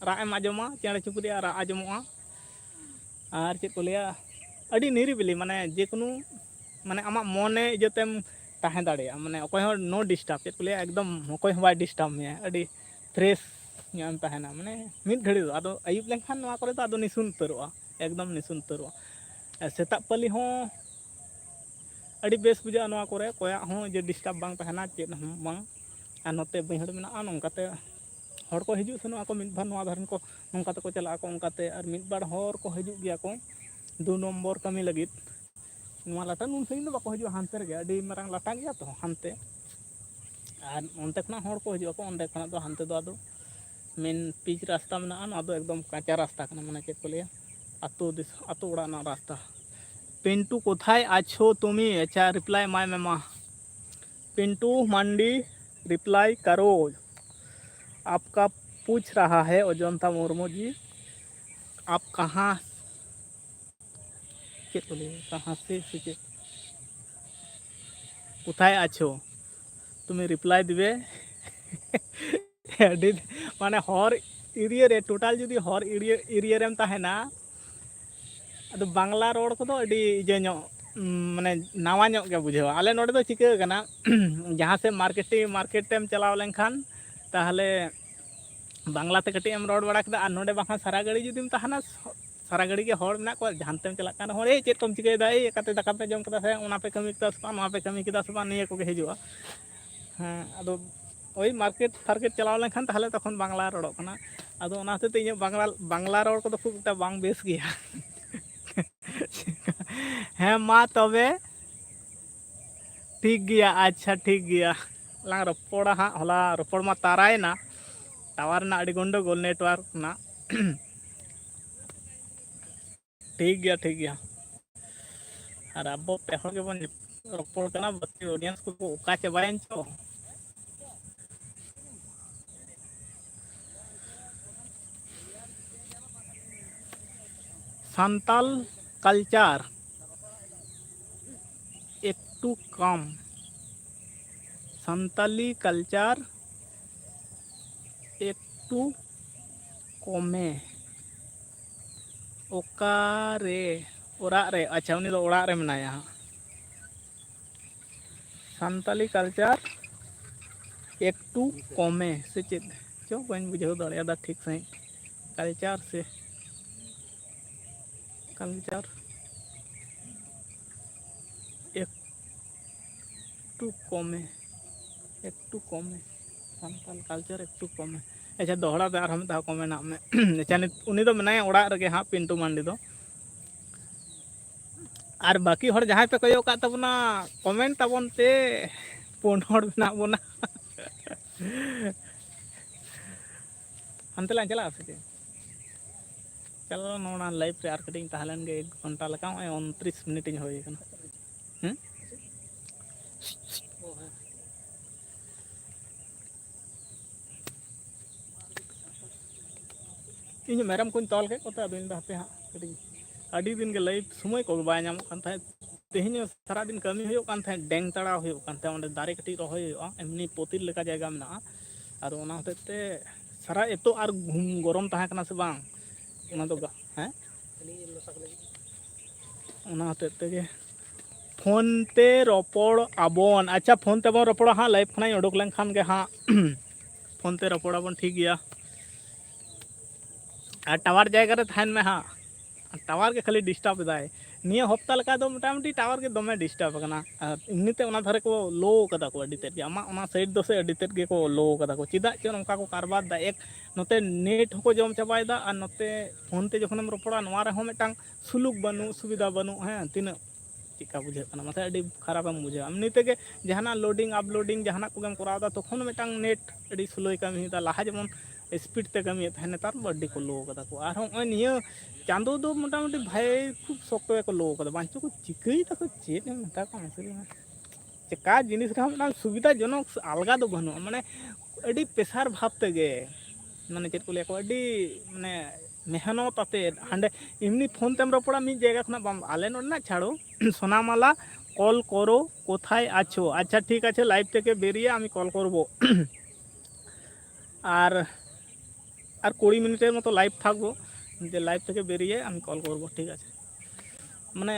ᱨᱟᱜ ᱮᱢ ᱟᱸᱡᱚᱢᱟ, ᱪᱮᱬᱮ ᱪᱩᱯᱨᱩᱡᱟᱜ ᱨᱟᱜ ᱟᱸᱡᱚᱢᱚᱜᱼᱟ᱾ ᱟᱨ ᱪᱮᱫ ᱠᱚ ᱞᱟᱹᱭᱟ, ᱟᱹᱰᱤ ᱱᱤᱨᱤᱵᱤᱞᱤ, ᱢᱟᱱᱮ ᱡᱮᱠᱳᱱᱳ, ᱢᱟᱱᱮ ᱟᱢᱟᱜ ᱢᱚᱱᱮ ᱤᱭᱟᱹᱛᱮᱢ ᱛᱟᱦᱮᱸ ᱫᱟᱲᱮᱭᱟᱜᱼᱟ, ᱢᱟᱱᱮ ᱚᱠᱚᱭ ᱦᱚᱸ no disturb, ᱪᱮᱫ ᱠᱚ ᱞᱟᱹᱭᱟ, ᱮᱠᱫᱚᱢ ᱚᱠᱚᱭ ᱦᱚᱸ ᱵᱟᱭ disturb ᱢᱮᱭᱟ, ᱟᱹᱰᱤ fresh ᱧᱚᱜ ᱮᱢ ᱛᱟᱦᱮᱱᱟ, ᱢᱟᱱᱮ ᱢᱤᱫ ᱜᱷᱟᱹᱲᱤ ᱫᱚ᱾ ᱟᱫᱚ ᱟᱹᱭᱩᱵ ᱞᱮᱱᱠᱷᱟᱱ ᱱᱚᱣᱟ ᱠᱚᱨᱮ ᱫᱚ ᱟᱫᱚ ᱱᱤᱥᱩᱱ ᱩᱛᱟᱹᱨᱚᱜᱼᱟ, ᱮᱠᱫᱚᱢ ᱱᱤᱥᱩᱱ ᱩᱛᱟᱹᱨᱚᱜᱼᱟ᱾ ᱟᱨ ᱥᱮᱛᱟᱜ ᱯᱟᱹᱞᱤ ᱦᱚᱸ ᱟᱹᱰᱤ ᱵᱮᱥ ᱵᱩᱡᱷᱟᱹᱜᱼᱟ ᱱᱚᱣᱟ ᱠᱚᱨᱮ, ᱠᱚᱭᱟᱜ ᱦᱚᱸ ᱡᱮ disturb ᱵᱟᱝ ᱛᱟᱦᱮᱱᱟ, ᱪᱮᱫ ᱦᱚᱸ ᱵᱟᱝ᱾ ᱟᱨ ᱱᱚᱛᱮ ᱵᱟᱹᱭᱦᱟᱹᱲ ᱢᱮᱱᱟᱜᱼᱟ, ᱱᱚᱝᱠᱟᱛᱮ ᱦᱚᱲ ᱠᱚ ᱦᱤᱡᱩᱜ ᱥᱮᱱᱚᱜ ᱟᱠᱚ, ᱢᱤᱫ ᱵᱟᱨ ᱱᱚᱣᱟ ᱫᱷᱟᱨᱮᱱ ᱠᱚ ᱱᱚᱝᱠᱟ ᱛᱮᱠᱚ ᱪᱟᱞᱟᱜ ᱟᱠᱚ, ᱚᱱᱠᱟᱛᱮ ᱟᱨ ᱢᱤᱫ ᱵᱟᱨ ᱦᱚᱲ ᱠᱚ ᱦᱤᱡᱩᱜ ᱜᱮᱭᱟ ᱠᱚ ᱫᱩ ᱱᱚᱢᱵᱚᱨ ᱠᱟᱹᱢᱤ ᱞᱟᱹᱜᱤᱫ᱾ ᱱᱚᱣᱟ ᱞᱟᱴᱟ ᱱᱩᱱ ᱥᱟᱺᱜᱤᱧ ᱫᱚ ᱵᱟᱠᱚ ᱦᱤᱡᱩᱜᱼᱟ, ᱦᱟᱱᱛᱮ ᱨᱮᱜᱮ ᱟᱹᱰᱤ ᱢᱟᱨᱟᱝ ᱞᱟᱴᱟ ᱜᱮᱭᱟ ᱛᱚ ᱦᱟᱱᱛᱮ᱾ ᱟᱨ ᱚᱱᱛᱮ ᱠᱷᱚᱱᱟᱜ ᱦᱚᱲ ᱠᱚ ᱦᱤᱡᱩᱜ ᱟᱠᱚ, ᱚᱸᱰᱮ ᱠᱷᱚᱱᱟᱜ ᱫᱚ ᱦᱟᱱᱛᱮ ᱫᱚ ᱟᱫᱚ main pitch ᱨᱟᱥᱛᱟ ᱢᱮᱱᱟᱜᱼᱟ, ᱱᱚᱣᱟ ᱫᱚ ᱮᱠᱫᱚᱢ ᱠᱟᱸᱪᱟ ᱨᱟᱥᱛᱟ ᱠᱟᱱᱟ, ᱢᱟᱱᱮ ᱪᱮᱫ ᱠᱚ ᱞᱟᱹᱭᱟ, ᱟᱹᱛᱩ ᱫᱤᱥ-, ᱟᱹᱛᱩ ᱚᱲᱟᱜ ᱨᱮᱱᱟᱜ ᱨᱟᱥᱛᱟ᱾ ᱯᱤᱱᱴᱩ ᱠᱳᱛᱷᱟᱭ ᱟᱪᱷᱳ ᱛᱩᱢᱤ? ᱟᱪᱪᱷᱟ, reply ᱮᱢᱟᱭ ᱢᱮ ᱢᱟ᱾ ᱯᱤᱱᱴᱩ ᱢᱟᱱᱰᱤ, reply ᱠᱟᱨᱳ᱾ आपका पूछ रहा है अजंता मुर्मू जी, आप कहाँ, ᱪᱮᱫ ᱠᱚ ᱞᱟᱹᱭᱟ, ᱠᱟᱦᱟᱸ ᱥᱮ ᱥᱮ ᱪᱮᱫ, ᱠᱳᱛᱷᱟᱭ ᱟᱪᱷᱳ ᱛᱩᱢᱤ reply ᱫᱤᱵᱮ᱾ ᱟᱹᱰᱤ, ᱢᱟᱱᱮ ᱦᱚᱨ area ᱨᱮ, total ᱡᱩᱫᱤ ᱦᱚᱨ area, area ᱨᱮᱢ ᱛᱟᱦᱮᱱᱟ, ᱟᱫᱚ ᱵᱟᱝᱞᱟ ᱨᱚᱲ ᱠᱚᱫᱚ ᱟᱹᱰᱤ ᱤᱭᱟᱹ ᱧᱚᱜ, ᱩᱢ, ᱢᱟᱱᱮ ᱱᱟᱣᱟ ᱧᱚᱜ ᱜᱮ ᱵᱩᱡᱷᱟᱹᱣᱟ᱾ ᱟᱞᱮ ᱱᱚᱰᱮ ᱫᱚ ᱪᱤᱠᱟᱹ ᱠᱟᱱᱟ, ᱡᱟᱦᱟᱸ ᱥᱮᱫ marketing, market ᱮᱢ ᱪᱟᱞᱟᱣ ᱞᱮᱱᱠᱷᱟᱱ ᱛᱟᱦᱚᱞᱮ ᱵᱟᱝᱞᱟ ᱛᱮ ᱠᱟᱹᱴᱤᱡ ᱮᱢ ᱨᱚᱲ ᱵᱟᱲᱟ ᱠᱮᱫᱟ, ᱟᱨ ᱱᱚᱰᱮ ᱵᱟᱝᱠᱷᱟᱱ ᱥᱟᱨᱟ ᱜᱷᱟᱹᱲᱤ ᱡᱩᱫᱤᱢ ᱛᱟᱦᱮᱱᱟ, ᱥᱟᱨᱟ ᱜᱷᱟᱹᱲᱤ ᱜᱮ ᱦᱚᱲ ᱢᱮᱱᱟᱜ ᱠᱚᱣᱟ, ᱡᱟᱦᱟᱸ ᱛᱮᱢ ᱪᱟᱞᱟᱜ ᱠᱟᱱ ᱨᱮᱦᱚᱸ, "ᱮᱭ, ᱪᱮᱫ ᱠᱚᱢ ᱪᱤᱠᱟᱹᱭᱮᱫᱟ? ᱮᱭ, ᱚᱠᱟᱛᱮ ᱫᱟᱠᱟ ᱯᱮ ᱡᱚᱢ ᱠᱮᱫᱟ ᱥᱮ ᱚᱱᱟ ᱯᱮ ᱠᱟᱹᱢᱤ ᱠᱮᱫᱟ ᱥᱮ ᱵᱟᱝ, ᱱᱚᱣᱟ ᱯᱮ ᱠᱟᱹᱢᱤ ᱠᱮᱫᱟ ᱥᱮ ᱵᱟᱝ?" ᱱᱤᱭᱟᱹ ᱠᱚᱜᱮ ᱦᱤᱡᱩᱜᱼᱟ᱾ ᱦᱮᱸ, ᱟᱫᱚ ᱳᱭ market ᱯᱷᱟᱨᱠᱮᱴ ᱪᱟᱞᱟᱣ ᱞᱮᱱᱠᱷᱟᱱ ᱛᱟᱦᱚᱞᱮ ᱛᱚᱠᱷᱚᱱ ᱵᱟᱝᱞᱟ ᱨᱚᱲᱚᱜ ᱠᱟᱱᱟ᱾ ᱟᱫᱚ ᱚᱱᱟ ᱦᱚᱛᱮᱡ ᱛᱮ ᱤᱧᱟᱹᱜ ᱵᱟᱝᱞᱟ, ᱵᱟᱝᱞᱟ ᱨᱚᱲ ᱠᱚᱫᱚ ᱠᱷᱩᱵ ᱮᱠᱴᱟ ᱵᱟᱝ ᱵᱮᱥ ᱜᱮᱭᱟ᱾ ᱦᱮᱸ, ᱢᱟ ᱛᱚᱵᱮ᱾ ᱴᱷᱤᱠ ᱜᱮᱭᱟ, ᱟᱪᱪᱷᱟ, ᱴᱷᱤᱠ ᱜᱮᱭᱟ᱾ ᱞᱟᱝ ᱨᱚᱯᱚᱲᱟ ᱦᱟᱸᱜ, ᱦᱚᱞᱟ ᱨᱚᱯᱚᱲ ᱢᱟ ᱛᱟᱨᱟᱭᱮᱱᱟ, tower ᱨᱮᱱᱟᱜ ᱟᱹᱰᱤ ᱜᱚᱱᱰᱚᱜᱳᱞ, network ᱨᱮᱱᱟᱜ᱾ ᱴᱷᱤᱠ ᱜᱮᱭᱟ, ᱴᱷᱤᱠ ᱜᱮᱭᱟ᱾ ᱟᱨ ᱟᱵᱚ ᱯᱮ ᱦᱚᱲ ᱜᱮᱵᱚᱱ ᱨᱚᱯᱚᱲ ᱠᱟᱱᱟ, ᱵᱟᱹᱠᱤ audience ᱠᱚᱠᱚ ᱚᱠᱟ ᱪᱟᱵᱟᱭᱮᱱ ᱪᱚ᱾ ᱥᱟᱱᱛᱟᱞ culture ᱮᱠᱴᱩ ᱠᱚᱢ, ᱥᱟᱱᱛᱟᱞᱤ culture ᱮᱠᱴᱩ ᱠᱚᱢᱮ᱾ ᱚᱠᱟᱨᱮ? ᱚᱲᱟᱜ ᱨᱮ᱾ ᱟᱪᱪᱷᱟ, ᱩᱱᱤ ᱫᱚ ᱚᱲᱟᱜ ᱨᱮ ᱢᱮᱱᱟᱭᱟ ᱦᱟᱸᱜ᱾ ᱥᱟᱱᱛᱟᱞᱤ culture ᱮᱠᱴᱩ ᱠᱚᱢᱮ ᱥᱮ ᱪᱮᱫ ᱪᱚ, ᱵᱟᱹᱧ ᱵᱩᱡᱷᱟᱹᱣ ᱫᱟᱲᱮᱭᱟᱫᱟ ᱴᱷᱤᱠ ᱥᱟᱺᱦᱤᱡ᱾ Culture ᱥᱮ culture ᱮᱠᱴᱩ ᱠᱚᱢᱮ, ᱮᱠᱴᱩ ᱠᱚᱢᱮ, ᱥᱟᱱᱛᱟᱞ culture ᱮᱠᱴᱩ ᱠᱚᱢᱮ᱾ ᱟᱪᱪᱷᱟ, ᱫᱚᱦᱲᱟ ᱛᱮ ᱟᱨᱦᱚᱸ ᱢᱤᱫ ᱫᱷᱟᱣ comment ᱟᱜ ᱢᱮ᱾ ᱟᱪᱪᱷᱟ, ᱱᱤᱛ ᱩᱱᱤ ᱫᱚ ᱢᱮᱱᱟᱭᱟ ᱚᱲᱟᱜ ᱨᱮᱜᱮ ᱦᱟᱸᱜ, ᱯᱤᱱᱴᱩ ᱢᱟᱱᱰᱤ ᱫᱚ᱾ ᱟᱨ ᱵᱟᱹᱠᱤ ᱦᱚᱲ ᱡᱟᱦᱟᱸᱭ ᱯᱮ ᱠᱚᱭᱚᱜ ᱠᱟᱜ ᱛᱟᱵᱚᱱᱟ, comment ᱛᱟᱵᱚᱱ ᱯᱮ, ᱯᱩᱱ ᱦᱚᱲ ᱢᱮᱱᱟᱜ ᱵᱚᱱᱟ᱾ ᱦᱟᱱᱛᱮ ᱞᱟᱝ ᱪᱟᱞᱟᱜᱼᱟ ᱥᱮ ᱪᱮᱫ? ᱪᱟᱞᱟᱣ ᱱᱚᱣᱟ live ᱨᱮ ᱟᱨ ᱠᱟᱹᱴᱤᱡ ᱤᱧ ᱛᱟᱦᱮᱸ ᱞᱮᱱ ᱜᱮ, ᱮᱠ ᱜᱷᱚᱱᱴᱟ ᱞᱮᱠᱟ, ᱱᱚᱜᱼᱚᱭ ᱩᱱᱛᱨᱤᱥ ᱢᱤᱱᱤᱴ ᱤᱧ ᱦᱩᱭ ᱠᱟᱱᱟ᱾ ᱦᱮᱸ? ᱤᱧ ᱢᱮᱨᱚᱢ ᱠᱚᱧ ᱛᱚᱞ ᱠᱮᱫ ᱠᱚᱛᱮ ᱟᱫᱚᱧ ᱢᱮᱱᱫᱟ ᱦᱟᱯᱮ ᱦᱟᱸᱜ ᱠᱟᱹᱴᱤᱡ, ᱟᱹᱰᱤ ᱫᱤᱱ ᱜᱮ live ᱥᱚᱢᱚᱭ ᱠᱚ ᱵᱟᱭ ᱧᱟᱢᱚᱜ ᱠᱟᱱ ᱛᱟᱦᱮᱸᱫ᱾ ᱛᱮᱦᱮᱧ ᱦᱚᱸ ᱥᱟᱨᱟᱫᱤᱱ ᱠᱟᱹᱢᱤ ᱦᱩᱭᱩᱜ ᱠᱟᱱ ᱛᱟᱦᱮᱸᱫ, ᱰᱮᱝ ᱛᱟᱲᱟᱣ ᱦᱩᱭᱩᱜ ᱠᱟᱱ ᱛᱟᱦᱮᱸᱫ, ᱚᱸᱰᱮ ᱫᱟᱨᱮ ᱠᱟᱹᱴᱤᱡ ᱨᱚᱦᱚᱭ ᱦᱩᱭᱩᱜᱼᱟ, ᱮᱢᱱᱤ ᱯᱚᱛᱤ ᱞᱮᱠᱟ ᱡᱟᱭᱜᱟ ᱢᱮᱱᱟᱜᱼᱟ᱾ ᱟᱫᱚ ᱚᱱᱟ ᱦᱚᱛᱮᱡ ᱛᱮ ᱥᱟᱨᱟ ᱮᱛᱚ ᱟᱨ ᱜᱷᱩᱢ ᱜᱚᱨᱚᱢ ᱛᱟᱦᱮᱸ ᱠᱟᱱᱟ ᱥᱮ ᱵᱟᱝ, ᱚᱱᱟ ᱫᱚ ᱜᱟ-, ᱦᱮᱸ? ᱚᱱᱟ ᱦᱚᱛᱮᱡ ᱛᱮᱜᱮ ᱯᱷᱳᱱ ᱛᱮ ᱨᱚᱯᱚᱲ ᱟᱵᱚᱱ᱾ ᱟᱪᱪᱷᱟ, ᱯᱷᱳᱱ ᱛᱮᱵᱚᱱ ᱨᱚᱯᱚᱲᱟ ᱦᱟᱸᱜ, live ᱠᱷᱚᱱᱟᱜ ᱤᱧ ᱩᱰᱩᱠ ᱞᱮᱱᱠᱷᱟᱱ ᱜᱮ ᱦᱟᱸᱜ ᱯᱷᱳᱱ ᱛᱮ ᱨᱚᱯᱚᱲ ᱟᱵᱚᱱ, ᱴᱷᱤᱠ ᱜᱮᱭᱟ᱾ ᱟᱨ ᱴᱟᱣᱟᱨ ᱡᱟᱭᱜᱟ ᱨᱮ ᱛᱟᱦᱮᱱ ᱢᱮ ᱦᱟᱸᱜ, ᱴᱟᱣᱟᱨ ᱜᱮ ᱠᱷᱟᱹᱞᱤ disturb ᱮᱫᱟᱭ᱾ ᱱᱤᱭᱟᱹ ᱦᱚᱯᱛᱟ ᱞᱮᱠᱟ ᱫᱚ ᱢᱚᱴᱟᱢᱩᱴᱤ ᱴᱟᱣᱟᱨ ᱜᱮ ᱫᱚᱢᱮ disturb ᱟᱠᱟᱱᱟ᱾ ᱟᱨ ᱮᱢᱱᱤᱛᱮ ᱚᱱᱟ ᱫᱷᱟᱨᱮ ᱠᱚ low ᱠᱟᱫᱟ ᱠᱚ ᱟᱹᱰᱤ ᱛᱮᱫ ᱜᱮ, ᱟᱢᱟᱜ ᱚᱱᱟ side ᱫᱚ ᱥᱮ ᱟᱹᱰᱤ ᱛᱮᱫ ᱜᱮᱠᱚ low ᱠᱟᱫᱟ ᱠᱚ᱾ ᱪᱮᱫᱟᱜ ᱪᱚ ᱱᱚᱝᱠᱟ ᱠᱚ ᱠᱟᱨᱵᱟᱨ ᱫᱟ, ᱮᱠ ᱱᱚᱛᱮ net ᱦᱚᱸᱠᱚ ᱡᱚᱢ ᱪᱟᱵᱟᱭᱮᱫᱟ ᱟᱨ ᱱᱚᱛᱮ ᱯᱷᱳᱱ ᱛᱮ ᱡᱚᱠᱷᱚᱱᱮᱢ ᱨᱚᱯᱚᱲᱟ, ᱱᱚᱣᱟ ᱨᱮᱦᱚᱸ ᱢᱤᱫᱴᱟᱝ ᱥᱩᱞᱩᱠ ᱵᱟᱹᱱᱩᱜ, ᱥᱩᱵᱤᱫᱷᱟ ᱵᱟᱹᱱᱩᱜ᱾ ᱦᱮᱸ, ᱛᱤᱱᱟᱹᱜ ᱪᱮᱫᱠᱟ ᱵᱩᱡᱷᱟᱹᱜ ᱠᱟᱱᱟ ᱢᱟᱥᱮ? ᱟᱹᱰᱤ ᱠᱷᱟᱨᱟᱯ ᱮᱢ ᱵᱩᱡᱷᱟᱹᱣᱟ᱾ ᱮᱢᱱᱤ ᱛᱮᱜᱮ ᱡᱟᱦᱟᱱᱟᱜ loading uploading ᱡᱟᱦᱟᱱᱟᱜ ᱠᱚᱜᱮᱢ ᱠᱚᱨᱟᱣ ᱮᱫᱟ, ᱛᱚᱠᱷᱚᱱ ᱢᱤᱫᱴᱟᱝ net ᱟᱹᱰᱤ slow ᱭ ᱠᱟᱹᱢᱤᱭᱮᱫᱟ᱾ ᱞᱟᱦᱟ ᱡᱮᱢᱚᱱ speed ᱛᱮ ᱠᱟᱹᱢᱤᱭᱮᱫ ᱛᱟᱦᱮᱸᱫ, ᱱᱮᱛᱟᱨ ᱫᱚ ᱟᱹᱰᱤ ᱠᱚ low ᱠᱟᱫᱟ ᱠᱚ᱾ ᱟᱨᱦᱚᱸ ᱱᱚᱜᱼᱚᱭ ᱱᱤᱭᱟᱹ ᱪᱟᱸᱫᱳ ᱫᱚ ᱢᱚᱴᱟᱢᱩᱴᱤ ᱵᱷᱟᱭ ᱠᱷᱩᱵ ᱥᱚᱠᱛᱚ ᱜᱮᱠᱚ low ᱠᱟᱫᱟ᱾ ᱵᱟᱝ ᱪᱚ ᱠᱚ ᱪᱤᱠᱟᱹᱭ ᱫᱟᱠᱚ, ᱪᱮᱫ ᱮᱢ ᱢᱮᱛᱟ ᱠᱚᱣᱟ ᱢᱟᱥᱮ ᱞᱟᱹᱭ ᱢᱮ? ᱪᱮᱠᱟ ᱡᱤᱱᱤᱥ ᱨᱮᱦᱚᱸ ᱢᱤᱫᱴᱟᱝ ᱥᱩᱵᱤᱫᱷᱟ ᱡᱚᱱᱚᱠ ᱟᱞᱜᱟ ᱫᱚ ᱵᱟᱹᱱᱩᱜᱼᱟ, ᱢᱟᱱᱮ ᱟᱹᱰᱤ pressure ᱵᱷᱟᱵᱽ ᱛᱮᱜᱮ, ᱢᱟᱱᱮ ᱪᱮᱫ ᱠᱚ ᱞᱟᱹᱭᱟ ᱠᱚ, ᱟᱹᱰᱤ ᱢᱟᱱᱮ ᱢᱮᱦᱱᱚᱛ ᱟᱛᱮᱫ ᱦᱟᱸᱰᱮ ᱮᱢᱱᱤ ᱯᱷᱳᱱ ᱛᱮᱢ ᱨᱚᱯᱚᱲᱟ, ᱢᱤᱫ ᱡᱟᱭᱜᱟ ᱠᱷᱚᱱᱟᱜ ᱵᱟᱢ, ᱟᱞᱮ ᱱᱚᱰᱮᱱᱟᱜ ᱪᱷᱟᱲᱚ, ᱥᱳᱱᱟᱢᱟᱞᱟ, ᱠᱚᱞ ᱠᱚᱨᱚ, ᱠᱳᱛᱷᱟᱭ ᱟᱪᱷᱳ? ᱟᱪᱪᱷᱟ, ᱴᱷᱤᱠ ᱟᱪᱷᱮ, ᱞᱟᱭᱤᱵᱷ ᱛᱷᱮᱠᱮ ᱵᱮᱨᱤᱭᱮ ᱟᱢᱤ ᱠᱚᱞ ᱠᱚᱨᱵᱚ᱾ ᱟᱨ ᱟᱨ ᱠᱩᱲᱤ ᱢᱤᱱᱤᱴᱮᱨ ᱢᱚᱛᱚ ᱞᱟᱭᱤᱵᱷ ᱛᱷᱟᱠᱵᱚ, ᱡᱮ ᱞᱟᱭᱤᱵᱷ ᱛᱷᱮᱠᱮ ᱵᱮᱨᱤᱭᱮ ᱟᱢᱤ ᱠᱚᱞ ᱠᱚᱨᱵᱚ, ᱴᱷᱤᱠ ᱟᱪᱷᱮ? ᱢᱟᱱᱮ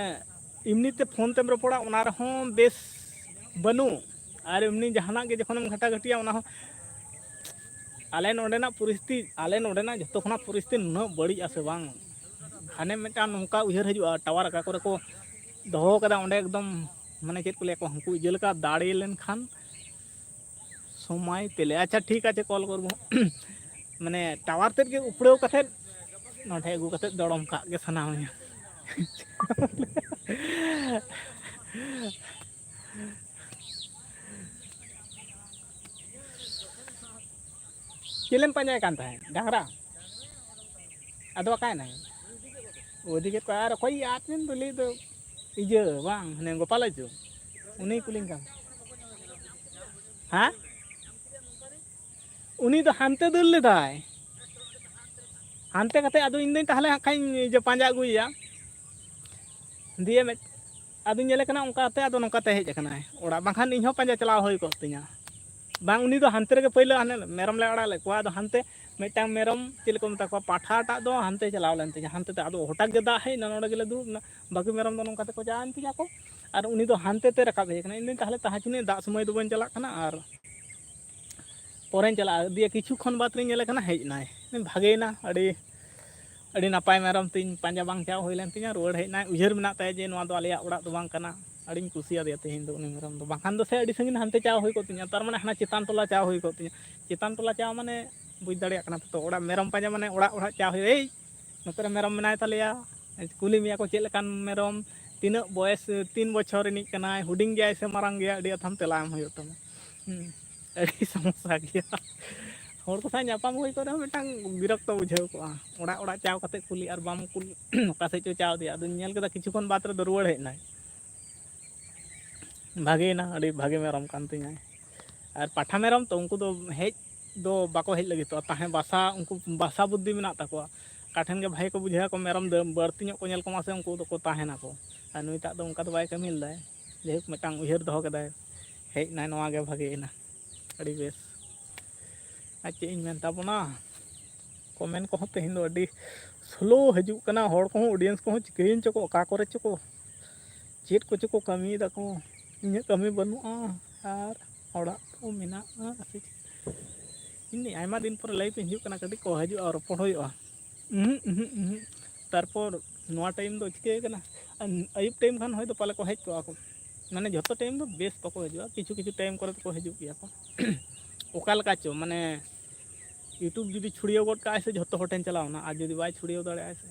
ᱮᱢᱱᱤᱛᱮ ᱯᱷᱳᱱ ᱛᱮᱢ ᱨᱚᱯᱚᱲᱟ, ᱚᱱᱟ ᱨᱮᱦᱚᱸ ᱵᱮᱥ ᱵᱟᱹᱱᱩᱜ, ᱟᱨ ᱮᱢᱱᱤ ᱡᱟᱦᱟᱱᱟᱜ ᱜᱮ ᱡᱚᱠᱷᱚᱱᱮᱢ ᱜᱷᱟᱴᱟ ᱜᱷᱟᱹᱴᱤᱭᱟ, ᱚᱱᱟ ᱦᱚᱸ ᱟᱞᱮ ᱱᱚᱰᱮᱱᱟᱜ ᱯᱚᱨᱤᱥᱛᱷᱤᱛᱤ, ᱟᱞᱮ ᱱᱚᱰᱮᱱᱟᱜ ᱡᱚᱛᱚ ᱠᱷᱚᱱᱟᱜ ᱯᱚᱨᱤᱥᱛᱷᱤᱛᱤ ᱱᱩᱱᱟᱹᱜ ᱵᱟᱹᱲᱤᱡ ᱟᱥᱮ ᱵᱟᱝ? ᱦᱟᱱᱮ ᱢᱤᱫᱴᱟᱝ ᱱᱚᱝᱠᱟ ᱩᱭᱦᱟᱹᱨ ᱦᱤᱡᱩᱜᱼᱟ, ᱴᱟᱣᱟᱨ ᱚᱠᱟ ᱠᱚᱨᱮ ᱠᱚ ᱫᱚᱦᱚ ᱠᱟᱫᱟ, ᱚᱸᱰᱮ ᱮᱠᱫᱚᱢ ᱢᱟᱱᱮ ᱪᱮᱫ ᱠᱚ ᱞᱟᱹᱭᱟ, ᱠᱚ ᱦᱟᱹᱱᱠᱩ ᱤᱭᱟᱹ ᱞᱮᱠᱟ ᱫᱟᱲᱮ ᱞᱮᱱᱠᱷᱟᱱ ᱥᱚᱢᱚᱭ ᱯᱮᱞᱮ᱾ ᱟᱪᱪᱷᱟ, ᱴᱷᱤᱠ ᱟᱪᱷᱮ, ᱠᱚᱞ ᱠᱚᱨᱵᱚ᱾ ᱢᱟᱱᱮ ᱴᱟᱣᱟᱨ ᱛᱮᱫ ᱜᱮ ᱩᱯᱲᱟᱹᱣ ᱠᱟᱛᱮᱫ ᱱᱚᱰᱮ ᱟᱹᱜᱩ ᱠᱟᱛᱮᱫ ᱫᱚᱲᱚᱢ ᱠᱟᱜ ᱜᱮ ᱥᱟᱱᱟᱣᱤᱧᱟ᱾ ᱪᱮᱞᱮᱢ ᱯᱟᱸᱡᱟᱭ ᱠᱟᱱ ᱛᱟᱦᱮᱸᱫ, ᱰᱟᱝᱨᱟ? ᱟᱫᱚ ᱚᱠᱟᱭᱮᱱᱟᱭ? ᱚᱫᱷᱤᱠᱮᱛ ᱠᱚ ᱟᱨ ᱚᱠᱚᱭ ᱟᱫ ᱮᱱ ᱫᱚ ᱞᱟᱹᱭ ᱫᱚ ᱤᱭᱟᱹ ᱵᱟᱝ, ᱦᱟᱱᱮ ᱜᱳᱯᱟᱞ ᱟᱡᱚ, ᱩᱱᱤ ᱠᱩᱞᱤᱧ ᱠᱟᱱ᱾ ᱦᱮᱸ? ᱩᱱᱤ ᱫᱚ ᱦᱟᱱᱛᱮ ᱫᱟᱹᱲ ᱞᱮᱫᱟᱭ᱾ ᱦᱟᱱᱛᱮ ᱠᱟᱛᱮ ᱟᱫᱚ ᱤᱧ ᱫᱚᱧ ᱛᱟᱦᱚᱞᱮ ᱦᱟᱸᱜ ᱠᱷᱟᱱ ᱤᱧ ᱤᱭᱟᱹ ᱯᱟᱸᱡᱟ ᱟᱹᱜᱩᱭᱮᱭᱟ᱾ ᱫᱤᱭᱮ ᱢᱤᱫ, ᱟᱫᱚᱧ ᱧᱮᱞᱮ ᱠᱟᱱᱟ ᱚᱱᱠᱟᱛᱮ, ᱟᱫᱚ ᱱᱚᱝᱠᱟᱛᱮ ᱦᱮᱡ ᱟᱠᱟᱱᱟᱭ ᱚᱲᱟᱜ, ᱵᱟᱝᱠᱷᱟᱱ ᱤᱧ ᱦᱚᱸ ᱯᱟᱸᱡᱟ ᱪᱟᱞᱟᱣ ᱦᱩᱭ ᱠᱚᱜ ᱛᱤᱧᱟ᱾ ᱵᱟᱝ, ᱩᱱᱤ ᱫᱚ ᱦᱟᱱᱛᱮ ᱨᱮᱜᱮ ᱯᱟᱹᱭᱞᱟᱹ ᱦᱟᱱᱮ ᱢᱮᱨᱚᱢ ᱞᱮ ᱟᱲᱟᱜ ᱞᱮᱫ ᱠᱚᱣᱟ, ᱟᱫᱚ ᱦᱟᱱᱛᱮ ᱢᱤᱫᱴᱟᱝ ᱢᱮᱨᱚᱢ ᱪᱮᱫ ᱠᱚ ᱢᱮᱛᱟ ᱠᱚᱣᱟ, ᱯᱟᱴᱷᱟᱴᱟᱜ ᱫᱚ ᱦᱟᱱᱛᱮ ᱪᱟᱞᱟᱣ ᱞᱮᱱ ᱛᱤᱧᱟ, ᱦᱟᱱᱛᱮ ᱛᱮ᱾ ᱟᱫᱚ ᱦᱚᱴᱟᱛ ᱜᱮ ᱫᱟᱜ ᱦᱮᱡ ᱮᱱᱟ, ᱱᱚᱰᱮ ᱜᱮᱞᱮ ᱫᱩᱲᱩᱵ ᱮᱱᱟ, ᱵᱟᱹᱠᱤ ᱢᱮᱨᱚᱢ ᱫᱚ ᱱᱚᱝᱠᱟ ᱛᱮᱠᱚ ᱪᱟᱞᱟᱣᱮᱱ ᱛᱤᱧᱟ ᱠᱚ, ᱟᱨ ᱩᱱᱤ ᱫᱚ ᱦᱟᱱᱛᱮ ᱛᱮ ᱨᱟᱠᱟᱵ ᱦᱮᱡ ᱟᱠᱟᱱᱟ᱾ ᱤᱧ ᱫᱚᱧ ᱛᱟᱦᱚᱞᱮ ᱛᱟᱦᱮᱸ ᱦᱚᱪᱚᱱᱤᱡ, ᱫᱟᱜ ᱥᱚᱢᱚᱭ ᱫᱚ ᱵᱟᱹᱧ ᱪᱟᱞᱟᱜ ᱠᱟᱱᱟ, ᱟᱨ ᱯᱚᱨᱮᱧ ᱪᱟᱞᱟᱜᱼᱟ᱾ ᱫᱤᱭᱮ ᱠᱤᱪᱷᱩ ᱠᱷᱚᱱ ᱵᱟᱫᱽ ᱨᱤᱧ ᱧᱮᱞᱮ ᱠᱟᱱᱟ ᱦᱮᱡ ᱮᱱᱟᱭ, ᱵᱷᱟᱜᱮᱭᱮᱱᱟ, ᱟᱹᱰᱤ, ᱟᱹᱰᱤ ᱱᱟᱯᱟᱭ ᱢᱮᱨᱚᱢ ᱛᱤᱧ, ᱯᱟᱸᱡᱟ ᱵᱟᱝ ᱪᱟᱣ ᱦᱩᱭ ᱞᱮᱱ ᱛᱤᱧᱟ, ᱨᱩᱣᱟᱹᱲ ᱦᱮᱡ ᱮᱱᱟᱭ᱾ ᱩᱭᱦᱟᱹᱨ ᱢᱮᱱᱟᱜ ᱛᱟᱭᱟ ᱡᱮ ᱱᱚᱣᱟ ᱫᱚ ᱟᱞᱮᱭᱟᱜ ᱚᱲᱟᱜ ᱫᱚ ᱵᱟᱝ ᱠᱟᱱᱟ᱾ ᱟᱹᱰᱤᱧ ᱠᱩᱥᱤᱭᱟᱫᱮᱭᱟ ᱛᱮᱦᱮᱧ ᱫᱚ ᱩᱱᱤ ᱢᱮᱨᱚᱢ ᱫᱚ, ᱵᱟᱝᱠᱷᱟᱱ ᱫᱚ ᱥᱮ ᱟᱹᱰᱤ ᱥᱟᱺᱜᱤᱧ ᱦᱟᱱᱛᱮ ᱪᱟᱣ ᱦᱩᱭ ᱠᱚᱜ ᱛᱤᱧᱟ, ᱛᱟᱨ ᱢᱟᱱᱮ ᱦᱟᱱᱟ ᱪᱮᱛᱟᱱ ᱴᱚᱞᱟ ᱪᱟᱣ ᱦᱩᱭ ᱠᱚᱜ ᱛᱤᱧᱟ᱾ ᱪᱮᱛᱟᱱ ᱴᱚᱞᱟ ᱪᱟᱣ ᱢᱟᱱᱮ ᱵᱩᱡᱽ ᱫᱟᱲᱮᱭᱟᱜ ᱠᱟᱱᱟ ᱯᱮ ᱛᱚ, ᱚᱲᱟᱜ ᱢᱮᱨᱚᱢ ᱯᱟᱸᱡᱟ ᱢᱟᱱᱮ ᱚᱲᱟᱜ ᱚᱲᱟᱜ ᱪᱟᱣ ᱦᱩᱭᱩᱜᱼᱟ, "ᱮᱭ, ᱱᱚᱛᱮ ᱨᱮ ᱢᱮᱨᱚᱢ ᱢᱮᱱᱟᱭ ᱛᱟᱞᱮᱭᱟ", ᱠᱩᱞᱤ ᱢᱮᱭᱟ ᱠᱚ ᱪᱮᱫ ᱞᱮᱠᱟᱱ ᱢᱮᱨᱚᱢ, ᱛᱤᱱᱟᱹᱜ ᱵᱚᱭᱮᱥ, ᱛᱤᱱ ᱵᱚᱪᱷᱚᱨ ᱨᱤᱱᱤᱡ ᱠᱟᱱᱟᱭ, ᱦᱩᱰᱤᱧ ᱜᱮᱭᱟᱭ ᱥᱮ ᱢᱟᱨᱟᱝ ᱜᱮᱭᱟᱭ, ᱟᱹᱰᱤ ᱟᱛᱷᱟᱢ ᱛᱮᱞᱟ ᱮᱢ ᱦᱩᱭᱩᱜ ᱛᱟᱢᱟ᱾ ᱦᱩᱸ, ᱟᱹᱰᱤ ᱥᱚᱢᱚᱥᱥᱟ ᱜᱮᱭᱟ᱾ ᱦᱚᱲ ᱠᱚ ᱥᱟᱶ ᱧᱟᱯᱟᱢ ᱦᱩᱭ ᱠᱚᱜ ᱨᱮᱦᱚᱸ ᱢᱤᱫᱴᱟᱝ ᱵᱤᱨᱚᱠᱛᱚ ᱵᱩᱡᱷᱟᱹᱣ ᱠᱚᱜᱼᱟ, ᱚᱲᱟᱜ ᱚᱲᱟᱜ ᱪᱟᱣ ᱠᱟᱛᱮ ᱠᱩᱞᱤ ᱟᱨ ᱵᱟᱢ ᱠᱩᱞ, ᱚᱠᱟ ᱥᱮᱫ ᱪᱚ ᱪᱟᱣ ᱫᱮᱭᱟ᱾ ᱟᱫᱚᱧ ᱧᱮᱞ ᱠᱮᱫᱟ ᱠᱤᱪᱷᱩ ᱠᱷᱚᱱ ᱵᱟᱫᱽ ᱨᱮᱫᱚ ᱨᱩᱣᱟᱹᱲ ᱦᱮᱡ ᱮᱱᱟᱭ᱾ ᱵᱷᱟᱜᱮᱭᱮᱱᱟ, ᱟᱹᱰᱤ ᱵᱷᱟᱜᱮ ᱢᱮᱨᱚᱢ ᱠᱟᱱ ᱛᱤᱧᱟᱭ᱾ ᱟᱨ ᱯᱟᱴᱷᱟ ᱢᱮᱨᱚᱢ ᱛᱚ, ᱩᱱᱠᱩ ᱫᱚ ᱦᱮᱡ ᱫᱚ ᱵᱟᱠᱚ ᱦᱮᱡ ᱞᱟᱹᱜᱤᱫᱚᱜᱼᱟ, ᱛᱟᱦᱮᱸ ᱵᱟᱥᱟ, ᱩᱱᱠᱩ ᱵᱟᱥᱟ ᱵᱩᱫᱽᱫᱷᱤ ᱢᱮᱱᱟᱜ ᱛᱟᱠᱚᱣᱟ᱾ ᱚᱠᱟ ᱴᱷᱮᱱ ᱜᱮ ᱵᱷᱟᱜᱮ ᱠᱚ ᱵᱩᱡᱷᱟᱹᱣᱟ ᱠᱚ, ᱢᱮᱨᱚᱢ ᱫᱟᱹᱲ ᱵᱟᱹᱲᱛᱤ ᱧᱚᱜ ᱠᱚ ᱧᱮᱞ ᱠᱚᱢᱟ ᱥᱮ, ᱩᱱᱠᱩ ᱫᱚᱠᱚ ᱛᱟᱦᱮᱱᱟᱠᱚ᱾ ᱟᱨ ᱱᱩᱭᱴᱟᱜ ᱫᱚ ᱚᱱᱠᱟ ᱫᱚ ᱵᱟᱭ ᱠᱟᱹᱢᱤ ᱞᱮᱫᱟᱭ᱾ ᱡᱟᱭᱦᱳᱠ, ᱢᱤᱫᱴᱟᱝ ᱩᱭᱦᱟᱹᱨ ᱫᱚᱦᱚ ᱠᱮᱫᱟᱭ, ᱦᱮᱡ ᱮᱱᱟᱭ, ᱱᱚᱣᱟ ᱜᱮ ᱵᱷᱟᱜᱮᱭᱮᱱᱟ, ᱟᱹᱰᱤ ᱵᱮᱥ᱾ ᱟᱨ ᱪᱮᱫ ᱤᱧ ᱢᱮᱱ ᱛᱟᱵᱚᱱᱟ, ᱠᱚᱢᱮᱱᱴ ᱠᱚᱦᱚᱸ ᱛᱮᱦᱮᱧ ᱫᱚ ᱟᱹᱰᱤ ᱥᱞᱳ ᱦᱤᱡᱩᱜ ᱠᱟᱱᱟ, ᱦᱚᱲ ᱠᱚᱦᱚᱸ, ᱚᱰᱤᱭᱮᱱᱥ ᱠᱚᱦᱚᱸ ᱪᱤᱠᱟᱹᱭᱮᱱ ᱪᱚᱠᱚ, ᱚᱠᱟ ᱠᱚᱨᱮ ᱪᱚᱠᱚ, ᱪᱮᱫ ᱠᱚᱪᱚ ᱠᱚ ᱠᱟᱹᱢᱤᱭᱮᱫᱟ ᱠᱚ᱾ ᱤᱧᱟᱹᱜ ᱠᱟᱹᱢᱤ ᱵᱟᱹᱱᱩᱜᱼᱟ, ᱟᱨ ᱚᱲᱟᱜ ᱠᱚ ᱢᱮᱱᱟᱜᱼᱟ ᱥᱮ ᱪᱮᱫ? ᱤᱧ ᱟᱭᱢᱟ ᱫᱤᱱ ᱯᱚᱨᱮ ᱞᱟᱭᱤᱵᱷ ᱤᱧ ᱦᱤᱡᱩᱜ ᱠᱟᱱᱟ, ᱠᱟᱹᱴᱤᱡ ᱠᱚ ᱦᱤᱡᱩᱜᱼᱟ, ᱨᱚᱯᱚᱲ ᱦᱩᱭᱩᱜᱼᱟ᱾ ᱩᱦᱩᱸ, ᱩᱦᱩᱸ, ᱩᱦᱩᱸ᱾ ᱛᱟᱨᱯᱚᱨ ᱱᱚᱣᱟ ᱴᱟᱭᱤᱢ ᱫᱚ ᱪᱤᱠᱟᱹ ᱠᱟᱱᱟ, ᱟᱹᱭᱩᱵ ᱴᱟᱭᱤᱢ ᱠᱷᱟᱱ ᱦᱚᱭᱛᱳ ᱯᱟᱞᱮ ᱠᱚ ᱦᱮᱡ ᱠᱚᱜᱼᱟ ᱠᱚ, ᱢᱟᱱᱮ ᱡᱷᱚᱛᱚ ᱴᱟᱭᱤᱢ ᱫᱚ ᱵᱮᱥ ᱵᱟᱠᱚ ᱦᱤᱡᱩᱜᱼᱟ, ᱠᱤᱪᱷᱩ ᱠᱤᱪᱷᱩ ᱴᱟᱭᱤᱢ ᱠᱚᱨᱮ ᱫᱚᱠᱚ ᱦᱤᱡᱩᱜ ᱜᱮᱭᱟ ᱠᱚ᱾ ᱚᱠᱟ ᱞᱮᱠᱟ ᱪᱚ, ᱢᱟᱱᱮ YouTube ᱡᱩᱫᱤ ᱪᱷᱩᱲᱭᱟᱹᱣ ᱜᱚᱫ ᱠᱟᱜᱼᱟᱭ ᱥᱮ, ᱡᱷᱚᱛᱚ ᱦᱚᱲ ᱴᱷᱮᱱ ᱪᱟᱞᱟᱣᱱᱟ, ᱟᱨ ᱡᱩᱫᱤ ᱵᱟᱭ ᱪᱷᱩᱲᱭᱟᱹᱣ ᱫᱟᱲᱮᱭᱟᱜᱼᱟᱭ ᱥᱮ,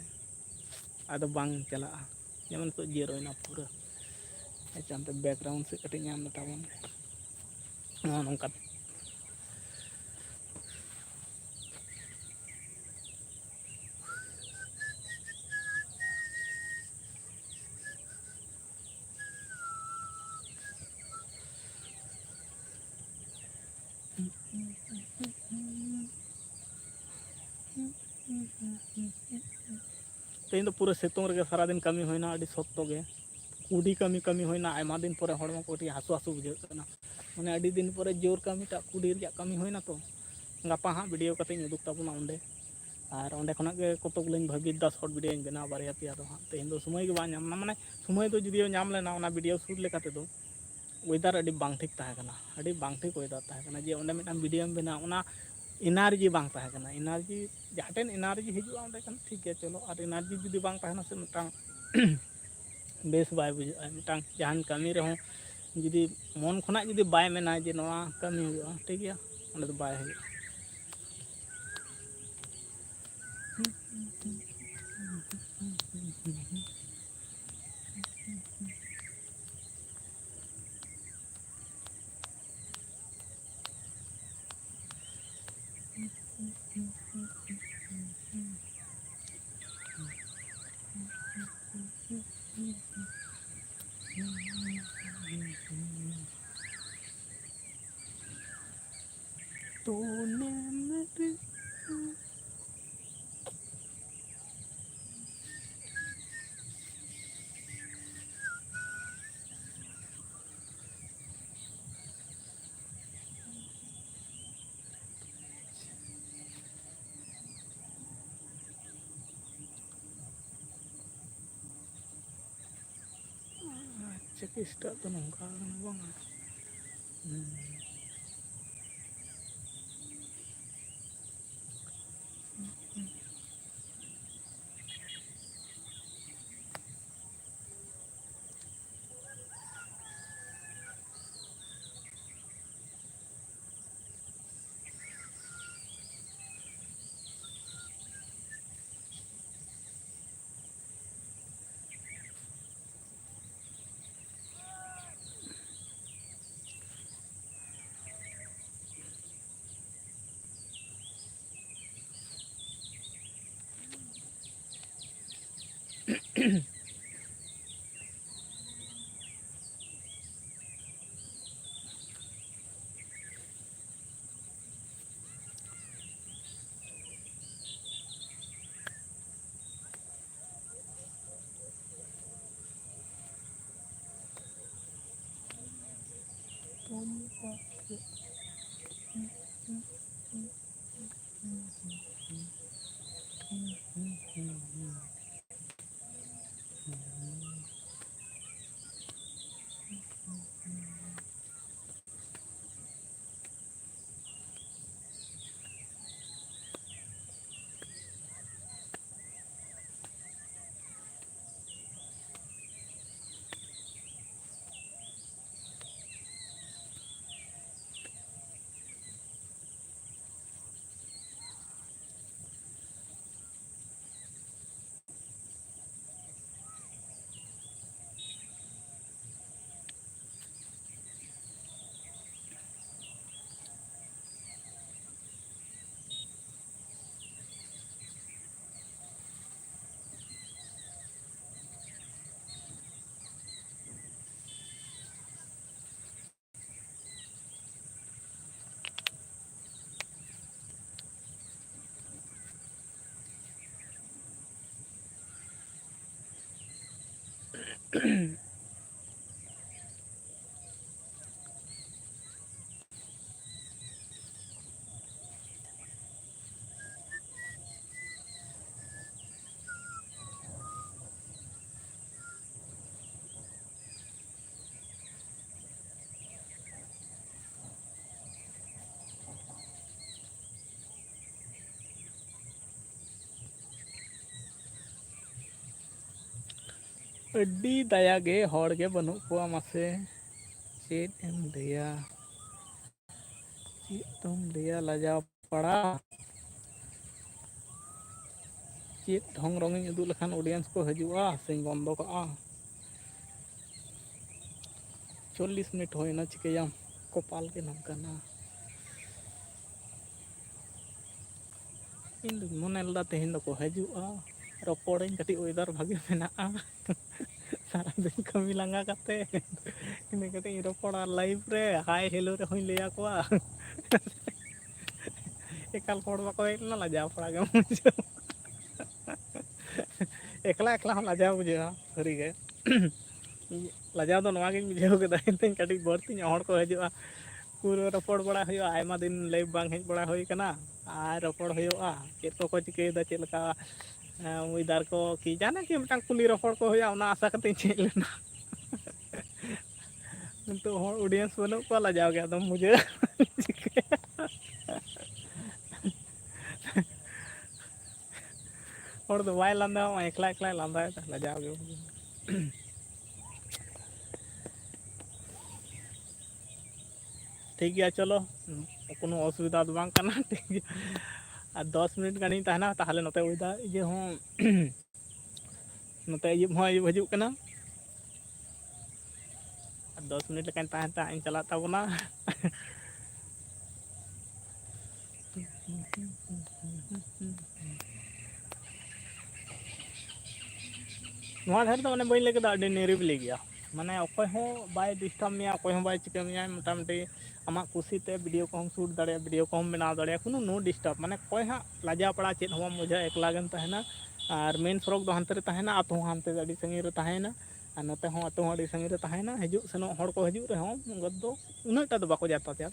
ᱟᱫᱚ ᱵᱟᱝ ᱪᱟᱞᱟᱜᱼᱟ᱾ ᱡᱮᱢᱚᱱ ᱱᱤᱛᱚᱜ ᱡᱤᱨᱳᱭᱮᱱᱟ ᱯᱩᱨᱟᱹ᱾ ᱟᱪᱪᱷᱟ, ᱚᱱᱛᱮ ᱵᱮᱠᱜᱨᱟᱣᱩᱱᱰ ᱥᱮᱫ ᱠᱟᱹᱴᱤᱡ ᱧᱟᱢ ᱢᱮ ᱛᱟᱵᱚᱱ᱾ ᱱᱚᱜᱼᱚ ᱱᱚᱝᱠᱟ᱾ ᱛᱮᱦᱮᱧ ᱫᱚ ᱯᱩᱨᱟᱹ ᱥᱤᱛᱩᱝ ᱨᱮᱜᱮ ᱥᱟᱨᱟᱫᱤᱱ ᱠᱟᱹᱢᱤ ᱦᱩᱭᱱᱟ, ᱟᱹᱰᱤ ᱥᱚᱠᱛᱚ ᱜᱮ᱾ ᱠᱩᱰᱤ ᱠᱟᱹᱢᱤ, ᱠᱟᱹᱢᱤ ᱦᱩᱭᱱᱟ, ᱟᱭᱢᱟ ᱫᱤᱱ ᱯᱚᱨᱮ ᱦᱚᱲᱢᱚ ᱠᱚ ᱠᱟᱹᱴᱤᱡ ᱦᱟᱹᱥᱩ ᱦᱟᱹᱥᱩ ᱵᱩᱡᱷᱟᱹᱜ ᱠᱟᱱᱟ, ᱢᱟᱱᱮ ᱟᱹᱰᱤ ᱫᱤᱱ ᱯᱚᱨᱮ ᱡᱳᱨ ᱠᱟᱹᱢᱤᱴᱟᱜ ᱠᱩᱰᱤ ᱨᱮᱭᱟᱜ ᱠᱟᱹᱢᱤ ᱦᱩᱭᱱᱟ ᱛᱚ᱾ ᱜᱟᱯᱟ ᱦᱟᱸᱜ ᱵᱷᱤᱰᱤᱭᱳ ᱠᱟᱛᱮᱧ ᱩᱫᱩᱜ ᱛᱟᱵᱚᱱᱟ ᱚᱸᱰᱮ, ᱟᱨ ᱚᱸᱰᱮ ᱠᱷᱚᱱᱟᱜ ᱜᱮ ᱠᱚᱛᱚ ᱜᱩᱞᱟᱹᱧ ᱵᱷᱟᱹᱵᱤᱛ ᱫᱟ ᱥᱚᱨᱴ ᱵᱷᱤᱰᱤᱭᱳᱧ ᱵᱮᱱᱟᱣᱟ ᱵᱟᱨᱭᱟ ᱯᱮᱭᱟ ᱫᱚ ᱦᱟᱸᱜ᱾ ᱛᱮᱦᱮᱧ ᱫᱚ ᱥᱚᱢᱚᱭ ᱜᱮ ᱵᱟᱝ ᱧᱟᱢ ᱞᱮᱱᱟ, ᱢᱟᱱᱮ ᱥᱚᱢᱚᱭ ᱫᱚ ᱡᱩᱫᱤᱭᱳ ᱧᱟᱢ ᱞᱮᱱᱟ ᱚᱱᱟ ᱵᱷᱤᱰᱤᱭᱳ ᱥᱩᱴ ᱞᱮᱠᱟ ᱛᱮᱫᱚ, ᱚᱭᱮᱫᱟᱨ ᱟᱹᱰᱤ ᱵᱟᱝ ᱴᱷᱤᱠ ᱛᱟᱦᱮᱸ ᱠᱟᱱᱟ, ᱟᱹᱰᱤ ᱵᱟᱝ ᱴᱷᱤᱠ ᱚᱭᱮᱫᱟᱨ ᱛᱟᱦᱮᱸ ᱠᱟᱱᱟ, ᱡᱮ ᱚᱸᱰᱮ ᱢᱤᱫᱴᱟᱝ ᱵᱷᱤᱰᱤᱭᱳᱢ ᱵᱮᱱᱟᱣ, ᱚᱱᱟ ᱮᱱᱟᱨᱡᱤ ᱵᱟᱝ ᱛᱟᱦᱮᱸ ᱠᱟᱱᱟ᱾ ᱮᱱᱟᱨᱡᱤ, ᱡᱟᱦᱟᱸ ᱴᱷᱮᱱ ᱮᱱᱟᱨᱡᱤ ᱦᱤᱡᱩᱜᱼᱟ ᱚᱸᱰᱮ ᱠᱷᱟᱱ ᱴᱷᱤᱠ ᱜᱮᱭᱟ, ᱪᱚᱞᱚ, ᱟᱨ ᱮᱱᱟᱨᱡᱤ ᱡᱩᱫᱤ ᱵᱟᱝ ᱛᱟᱦᱮᱱᱟ ᱥᱮ, ᱢᱤᱫᱴᱟᱝ ᱵᱮᱥ ᱵᱟᱭ ᱵᱩᱡᱷᱟᱹᱜᱼᱟ᱾ ᱢᱤᱫᱴᱟᱝ ᱡᱟᱦᱟᱱ ᱠᱟᱹᱢᱤ ᱨᱮᱦᱚᱸ ᱡᱩᱫᱤ ᱢᱚᱱ ᱠᱷᱚᱱᱟᱜ ᱡᱩᱫᱤ ᱵᱟᱭ ᱢᱮᱱᱟ ᱡᱮ ᱱᱚᱣᱟ ᱠᱟᱹᱢᱤ ᱦᱩᱭᱩᱜᱼᱟ, ᱴᱷᱤᱠ ᱜᱮᱭᱟ, ᱚᱸᱰᱮ ᱫᱚ ᱵᱟᱭ ᱦᱩᱭᱩᱜᱼᱟ᱾ तूने मेरे ᱴᱮᱠᱤᱥᱴᱟᱜ ᱫᱚ ᱱᱚᱝᱠᱟ ᱠᱟᱱᱟ ᱵᱟᱝᱟ? ᱦᱩᱸ᱾ ᱟᱹᱰᱤ ᱫᱟᱭᱟ ᱜᱮ, ᱦᱚᱲ ᱜᱮ ᱵᱟᱹᱱᱩᱜ ᱠᱚᱣᱟ᱾ ᱢᱟᱥᱮ ᱪᱮᱫ ᱮᱢ ᱞᱟᱹᱭᱟ, ᱪᱮᱫ ᱫᱚᱢ ᱞᱟᱹᱭᱟ, ᱞᱟᱡᱟᱣ ᱯᱟᱲᱟ᱾ ᱪᱮᱫ ᱰᱷᱚᱝ ᱨᱚᱝ ᱤᱧ ᱩᱫᱩᱜ ᱞᱮᱠᱷᱟᱱ audience ᱠᱚ ᱦᱤᱡᱩᱜᱼᱟ ᱥᱮᱧ ᱵᱚᱱᱫᱚ ᱠᱟᱜᱼᱟ? ᱪᱚᱞᱞᱤᱥ ᱢᱤᱱᱤᱴ ᱦᱩᱭᱱᱟ, ᱪᱤᱠᱟᱹᱭᱟᱢ, ᱠᱚᱯᱟᱞ ᱜᱮ ᱱᱚᱝᱠᱟᱱᱟ᱾ ᱤᱧ ᱫᱩᱧ ᱢᱚᱱᱮ ᱞᱮᱫᱟ ᱛᱮᱦᱮᱧ ᱫᱚᱠᱚ ᱦᱤᱡᱩᱜᱼᱟ, ᱨᱚᱯᱚᱲᱟᱹᱧ, ᱠᱟᱹᱴᱤᱡ weather ᱵᱷᱟᱜᱮ ᱢᱮᱱᱟᱜᱼᱟ, ᱥᱟᱨᱟᱫᱤᱱ ᱠᱟᱹᱢᱤ ᱞᱟᱸᱜᱟ ᱠᱟᱛᱮ ᱤᱱᱟᱹ ᱠᱟᱹᱴᱤᱡ ᱤᱧ ᱨᱚᱯᱚᱲᱟ live ᱨᱮ, hi hello ᱨᱮᱦᱚᱸᱧ ᱞᱟᱹᱭ ᱟᱠᱚᱣᱟ᱾ ᱮᱠᱟᱞ ᱦᱚᱲ ᱵᱟᱠᱚ ᱦᱮᱡ ᱞᱮᱱᱟ, ᱞᱟᱡᱟᱣ ᱯᱟᱲᱟ ᱜᱮᱢ ᱵᱩᱡᱷᱟᱹᱣᱟ᱾ ᱮᱠᱞᱟ ᱮᱠᱞᱟ ᱦᱚᱸ ᱞᱟᱡᱟᱣ ᱵᱩᱡᱷᱟᱹᱜᱼᱟ ᱥᱟᱹᱨᱤᱜᱮ᱾ ᱞᱟᱡᱟᱣ ᱫᱚ ᱱᱚᱣᱟ ᱜᱤᱧ ᱵᱩᱡᱷᱟᱹᱣ ᱠᱮᱫᱟ, ᱤᱧ ᱠᱟᱹᱴᱤᱡ ᱵᱟᱹᱲᱛᱤ ᱧᱚᱜ ᱦᱚᱲ ᱠᱚ ᱦᱤᱡᱩᱜᱼᱟ, ᱯᱩᱨᱟᱹ ᱨᱚᱯᱚᱲ ᱵᱟᱲᱟ ᱦᱩᱭᱩᱜᱼᱟ, ᱟᱭᱢᱟ ᱫᱤᱱ live ᱵᱟᱝ ᱦᱮᱡ ᱵᱟᱲᱟ ᱦᱩᱭ ᱠᱟᱱᱟ, ᱟᱨ ᱨᱚᱯᱚᱲ ᱦᱩᱭᱩᱜᱼᱟ ᱪᱮᱫ ᱠᱚᱠᱚ ᱪᱤᱠᱟᱹᱭᱮᱫᱟ, ᱪᱮᱫ ᱞᱮᱠᱟ weather ᱠᱚ, ᱠᱤ ᱡᱟᱦᱟᱱᱟᱜ ᱜᱮ ᱢᱤᱫᱴᱟᱝ ᱠᱩᱞᱤ ᱨᱚᱯᱚᱲ ᱠᱚ ᱦᱩᱭᱩᱜᱼᱟ, ᱚᱱᱟ ᱟᱥᱟ ᱠᱟᱛᱮ ᱤᱧ ᱦᱮᱡ ᱞᱮᱱᱟ᱾ ᱱᱤᱛᱚᱜ ᱦᱚᱲ audience ᱵᱟᱹᱱᱩᱜ ᱠᱚᱣᱟ, ᱞᱟᱡᱟᱣ ᱜᱮ ᱟᱫᱚᱢ ᱵᱩᱡᱷᱟᱹᱣᱟ᱾ ᱪᱤᱠᱟᱹᱭᱟ? ᱦᱚᱲ ᱫᱚ ᱵᱟᱭ ᱞᱟᱸᱫᱟᱣᱟ, ᱮᱠᱞᱟ ᱮᱠᱞᱟᱭ ᱞᱟᱸᱫᱟᱭᱮᱫᱟ, ᱞᱟᱡᱟᱣ ᱜᱮ ᱵᱩᱡᱷᱟᱹᱣᱟ᱾ ᱴᱷᱤᱠ ᱜᱮᱭᱟ, ᱪᱚᱞᱚ, ᱠᱳᱱᱳ ᱚᱥᱩᱵᱤᱫᱷᱟ ᱫᱚ ᱵᱟᱝ ᱠᱟᱱᱟ, ᱴᱷᱤᱠ ᱜᱮᱭᱟ᱾ ᱟᱨ ᱫᱚᱥ ᱢᱤᱱᱤᱴ ᱜᱟᱱᱤᱧ ᱛᱟᱦᱮᱱᱟ, ᱛᱟᱦᱚᱞᱮ ᱱᱚᱛᱮ weather ᱤᱭᱟᱹ ᱦᱚᱸ ᱱᱚᱛᱮ ᱟᱹᱭᱩᱵ ᱦᱚᱸ ᱟᱹᱭᱩᱵ ᱦᱤᱡᱩᱜ ᱠᱟᱱᱟ᱾ ᱟᱨ ᱫᱚᱥ ᱢᱤᱱᱤᱴ ᱞᱮᱠᱟᱧ ᱛᱟᱦᱮᱱ ᱛᱮ ᱦᱟᱸᱜ ᱤᱧ ᱪᱟᱞᱟᱜ ᱛᱟᱵᱚᱱᱟ᱾ ᱱᱚᱣᱟ ᱫᱷᱟᱨᱮ ᱫᱚ ᱢᱟᱱᱮ ᱵᱟᱹᱧ ᱞᱟᱹᱭ ᱠᱮᱫᱟ, ᱟᱹᱰᱤ ᱱᱤᱨᱤᱵᱤᱞᱤ ᱜᱮᱭᱟ, ᱢᱟᱱᱮ ᱚᱠᱚᱭ ᱦᱚᱸ ᱵᱟᱭ disturb ᱢᱮᱭᱟ, ᱚᱠᱚᱭ ᱦᱚᱸ ᱵᱟᱭ ᱪᱤᱠᱟᱹ ᱢᱮᱭᱟ, ᱢᱚᱴᱟᱢᱩᱴᱤ ᱟᱢᱟᱜ ᱠᱩᱥᱤᱛᱮ video ᱠᱚᱦᱚᱸᱢ shoot ᱫᱟᱲᱮᱭᱟᱜᱼᱟ, video ᱠᱚᱦᱚᱸᱢ ᱵᱮᱱᱟᱣ ᱫᱟᱲᱮᱭᱟᱜᱼᱟ, ᱠᱳᱱᱳ no disturb, ᱢᱟᱱᱮ ᱚᱠᱚᱭ ᱦᱚᱸ ᱞᱟᱡᱟᱣ ᱯᱟᱲᱟ ᱪᱮᱫ ᱦᱚᱸ ᱵᱟᱢ ᱵᱩᱡᱷᱟᱹᱣᱟ, ᱮᱠᱞᱟ ᱜᱮᱢ ᱛᱟᱦᱮᱱᱟ᱾ ᱟᱨ main ᱥᱚᱲᱚᱠ ᱫᱚ ᱦᱟᱱᱛᱮ ᱨᱮ ᱛᱟᱦᱮᱱᱟ, ᱟᱹᱛᱩ ᱦᱚᱸ ᱦᱟᱱᱛᱮ ᱟᱹᱰᱤ ᱥᱟᱺᱜᱤᱧ ᱨᱮ ᱛᱟᱦᱮᱱᱟ, ᱟᱨ ᱱᱚᱛᱮ ᱦᱚᱸ ᱟᱹᱛᱩ ᱦᱚᱸ ᱟᱹᱰᱤ ᱥᱟᱺᱜᱤᱧ ᱨᱮ ᱛᱟᱦᱮᱱᱟ᱾ ᱦᱤᱡᱩᱜ ᱥᱮᱱᱚᱜ ᱦᱚᱲ ᱠᱚ ᱦᱤᱡᱩᱜ ᱨᱮᱦᱚᱸ ᱩᱱᱟᱹᱜ ᱫᱚ ᱩᱱᱟᱹᱜ ᱴᱟ ᱫᱚ ᱵᱟᱠᱚ ᱡᱟᱛᱟᱭᱟᱛ,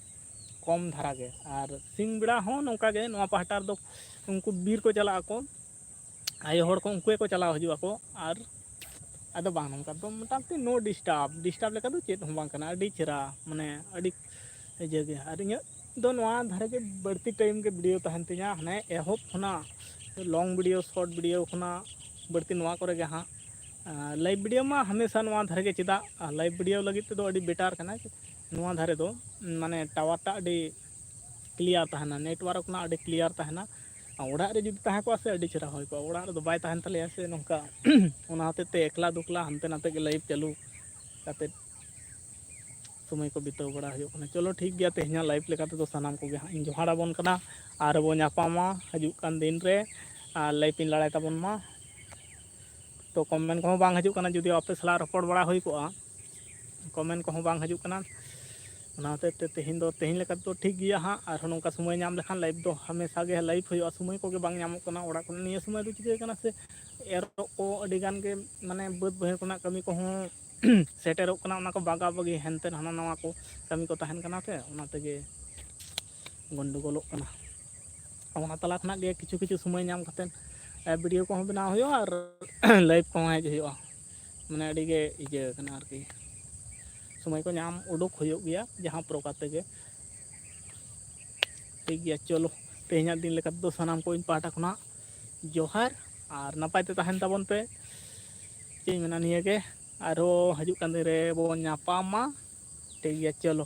ᱠᱚᱢ ᱫᱷᱟᱨᱟ ᱜᱮ᱾ ᱟᱨ ᱥᱤᱧ ᱵᱮᱲᱟ ᱦᱚᱸ ᱱᱚᱝᱠᱟ ᱜᱮ, ᱱᱚᱣᱟ ᱯᱟᱦᱴᱟ ᱨᱮᱫᱚ ᱩᱱᱠᱩ ᱵᱤᱨ ᱠᱚ ᱪᱟᱞᱟᱜ ᱟᱠᱚ, ᱟᱭᱳ ᱦᱚᱲ ᱠᱚ ᱩᱱᱠᱩ ᱜᱮᱠᱚ ᱪᱟᱞᱟᱣ ᱦᱤᱡᱩᱜ ᱟᱠᱚ᱾ ᱟᱨ ᱟᱫᱚ ᱵᱟᱝ, ᱱᱚᱝᱠᱟ ᱫᱚ ᱢᱚᱴᱟᱢᱩᱴᱤ no disturb, disturb ᱞᱮᱠᱟ ᱫᱚ ᱪᱮᱫ ᱦᱚᱸ ᱵᱟᱝ ᱠᱟᱱᱟ, ᱟᱹᱰᱤ ᱪᱮᱦᱨᱟ, ᱢᱟᱱᱮ ᱟᱹᱰᱤ ᱤᱭᱟᱹ ᱜᱮ᱾ ᱟᱨ ᱤᱧᱟᱹᱜ ᱫᱚ ᱱᱚᱣᱟ ᱫᱷᱟᱨᱮ ᱜᱮ ᱵᱟᱹᱲᱛᱤ time ᱜᱮ video ᱛᱟᱦᱮᱱ ᱛᱤᱧᱟᱹ, ᱦᱟᱱᱮ ᱮᱦᱚᱵ ᱠᱷᱚᱱᱟᱜ long video, short video ᱠᱷᱚᱱᱟᱜ ᱵᱟᱹᱲᱛᱤ ᱱᱚᱣᱟ ᱠᱚᱨᱮ ᱜᱮ ᱦᱟᱸᱜ ᱞᱟᱭᱤᱵᱷ ᱵᱷᱤᱰᱤᱭᱳ ᱢᱟ ᱦᱟᱢᱮᱥᱟ ᱱᱚᱣᱟ ᱫᱷᱟᱨᱮ ᱜᱮ, ᱪᱮᱫᱟᱜ ᱞᱟᱭᱤᱵᱷ ᱵᱷᱤᱰᱤᱭᱳ ᱞᱟᱹᱜᱤᱫ ᱛᱮᱫᱚ ᱟᱹᱰᱤ ᱵᱮᱴᱟᱨ ᱠᱟᱱᱟ᱾ ᱱᱚᱣᱟ ᱫᱷᱟᱨᱮ ᱫᱚ ᱢᱟᱱᱮ ᱴᱟᱣᱟᱨ ᱴᱟᱜ ᱟᱹᱰᱤ ᱠᱞᱤᱭᱟᱨ ᱛᱟᱦᱮᱱᱟ, ᱱᱮᱴᱣᱟᱨᱠ ᱨᱮᱱᱟᱜ ᱟᱹᱰᱤ ᱠᱞᱤᱭᱟᱨ ᱛᱟᱦᱮᱱᱟ᱾ ᱟᱨ ᱚᱲᱟᱜ ᱨᱮ ᱡᱩᱫᱤ ᱛᱟᱦᱮᱸ ᱠᱚᱜᱼᱟ ᱥᱮ, ᱟᱹᱰᱤ ᱪᱮᱦᱨᱟ ᱦᱩᱭ ᱠᱚᱜᱼᱟ᱾ ᱚᱲᱟᱜ ᱨᱮᱫᱚ ᱵᱟᱭ ᱛᱟᱦᱮᱱ ᱛᱟᱞᱮᱭᱟ ᱥᱮ ᱱᱚᱝᱠᱟ᱾ ᱚᱱᱟ ᱦᱚᱛᱮᱡ ᱛᱮ ᱮᱠᱞᱟ ᱫᱩᱠᱞᱟ ᱦᱟᱱᱛᱮ ᱱᱟᱛᱮ ᱜᱮ ᱞᱟᱭᱤᱵᱷ ᱪᱟᱹᱞᱩ ᱠᱟᱛᱮᱫ ᱥᱚᱢᱚᱭ ᱠᱚ ᱵᱤᱛᱟᱹᱣ ᱵᱟᱲᱟ ᱦᱩᱭᱩᱜ ᱠᱟᱱᱟ᱾ ᱪᱚᱞᱚ ᱴᱷᱤᱠ ᱜᱮᱭᱟ, ᱛᱮᱦᱮᱧᱟᱜ ᱞᱟᱭᱤᱵᱷ ᱞᱮᱠᱟ ᱛᱮᱫᱚ ᱥᱟᱱᱟᱢ ᱠᱚᱜᱮ ᱦᱟᱸᱜ ᱤᱧ ᱡᱚᱦᱟᱨ ᱟᱵᱚᱱ ᱠᱟᱱᱟ᱾ ᱟᱨ ᱵᱚ ᱧᱟᱯᱟᱢᱟ ᱦᱤᱡᱩᱜ ᱠᱟᱱ ᱫᱤᱱ ᱨᱮ, ᱟᱨ ᱞᱟᱭᱤᱵᱷ ᱤᱧ ᱞᱟᱲᱟᱭ ᱛᱟᱵᱚᱱ ᱢᱟ᱾ ᱛᱚ ᱠᱚᱢᱮᱱᱴ ᱠᱚᱦᱚᱸ ᱵᱟᱝ ᱦᱤᱡᱩᱜ ᱠᱟᱱᱟ, ᱡᱩᱫᱤ ᱟᱯᱮ ᱥᱟᱞᱟᱜ ᱨᱚᱯᱚᱲ ᱵᱟᱲᱟ ᱦᱩᱭ ᱠᱚᱜᱼᱟ᱾ ᱠᱚᱢᱮᱱᱴ ᱠᱚᱦᱚᱸ ᱵᱟᱝ ᱦᱤᱡᱩᱜ ᱠᱟᱱᱟ᱾ ᱚᱱᱟ ᱦᱚᱛᱮᱡ ᱛᱮ ᱛᱮᱦᱮᱧ ᱫᱚ, ᱛᱮᱦᱮᱧ ᱞᱮᱠᱟ ᱛᱮᱫᱚ ᱴᱷᱤᱠ ᱜᱮᱭᱟ ᱦᱟᱸᱜ᱾ ᱟᱨᱦᱚᱸ ᱱᱚᱝᱠᱟ ᱥᱚᱢᱚᱭ ᱧᱟᱢ ᱞᱮᱠᱷᱟᱱ ᱞᱟᱭᱤᱵᱷ ᱫᱚ ᱦᱟᱢᱮᱥᱟ ᱜᱮ ᱞᱟᱭᱤᱵᱷ ᱦᱩᱭᱩᱜᱼᱟ, ᱥᱚᱢᱚᱭ ᱠᱚᱜᱮ ᱵᱟᱝ ᱧᱟᱢᱚᱜ ᱠᱟᱱᱟ᱾ ᱚᱲᱟᱜ ᱠᱷᱚᱱ ᱱᱤᱭᱟᱹ ᱥᱚᱢᱚᱭ ᱫᱚ ᱪᱤᱠᱟᱹ ᱠᱟᱱᱟ ᱥᱮ, ᱮᱨᱚᱜ ᱠᱚ ᱟᱹᱰᱤ ᱜᱟᱱ ᱜᱮ, ᱢᱟᱱᱮ ᱵᱟᱹᱫᱽ ᱵᱟᱹᱭᱦᱟᱹᱲ ᱠᱚᱨᱮᱱᱟᱜ ᱠᱟᱹᱢᱤ ᱠᱚᱦᱚᱸ ᱥᱮᱴᱮᱨᱚᱜ ᱠᱟᱱᱟ, ᱚᱱᱟ ᱠᱚ ᱵᱟᱜᱟ ᱵᱟᱜᱤ ᱦᱮᱱᱛᱮ ᱦᱟᱱᱟ ᱱᱟᱣᱟ ᱠᱚ ᱠᱟᱹᱢᱤ ᱠᱚ ᱛᱟᱦᱮᱱ ᱠᱟᱱᱟ ᱥᱮ, ᱚᱱᱟ ᱛᱮᱜᱮ ᱜᱚᱱᱰᱚᱜᱳᱞᱚᱜ ᱠᱟᱱᱟ᱾ ᱚᱱᱟ ᱛᱟᱞᱟ ᱠᱷᱚᱱᱟᱜ ᱜᱮ ᱠᱤᱪᱷᱩ ᱠᱤᱪᱷᱩ ᱥᱚᱢᱚᱭ ᱧᱟᱢ ᱠᱟᱛᱮᱫ, ᱮ, ᱵᱷᱤᱰᱤᱭᱳ ᱠᱚᱦᱚᱸ ᱵᱮᱱᱟᱣ ᱦᱩᱭᱩᱜᱼᱟ ᱟᱨ ᱞᱟᱭᱤᱵᱷ ᱠᱚᱦᱚᱸ ᱦᱮᱡ ᱦᱩᱭᱩᱜᱼᱟ᱾ ᱢᱟᱱᱮ ᱟᱹᱰᱤ ᱜᱮ ᱤᱭᱟᱹ ᱠᱟᱱᱟ ᱟᱨᱠᱤ, ᱥᱚᱢᱚᱭ ᱠᱚ ᱧᱟᱢ ᱩᱰᱩᱠ ᱦᱩᱭᱩᱜ ᱜᱮᱭᱟ ᱡᱟᱦᱟᱸ ᱯᱨᱚᱠᱟᱨ ᱛᱮᱜᱮ᱾ ᱴᱷᱤᱠ ᱜᱮᱭᱟ, ᱪᱚᱞᱚ ᱛᱮᱦᱮᱧᱟᱜ ᱫᱤᱱ ᱞᱮᱠᱟ ᱛᱮᱫᱚ ᱥᱟᱱᱟᱢ ᱠᱚ ᱤᱧ ᱯᱟᱦᱴᱟ ᱠᱷᱚᱱᱟᱜ ᱡᱚᱦᱟᱨ ᱟᱨ ᱱᱟᱯᱟᱭ ᱛᱮ ᱛᱟᱦᱮᱱ ᱛᱟᱵᱚᱱ ᱯᱮ᱾ ᱪᱮᱫ ᱤᱧ ᱢᱮᱱᱟ, ᱱᱤᱭᱟᱹ ᱜᱮ, ᱟᱨᱦᱚᱸ ᱦᱤᱡᱩᱜ ᱠᱟᱱ ᱫᱤᱱ ᱨᱮ ᱵᱚᱱ ᱧᱟᱯᱟᱢᱟ᱾ ᱴᱷᱤᱠ ᱜᱮᱭᱟ, ᱪᱚᱞᱚ᱾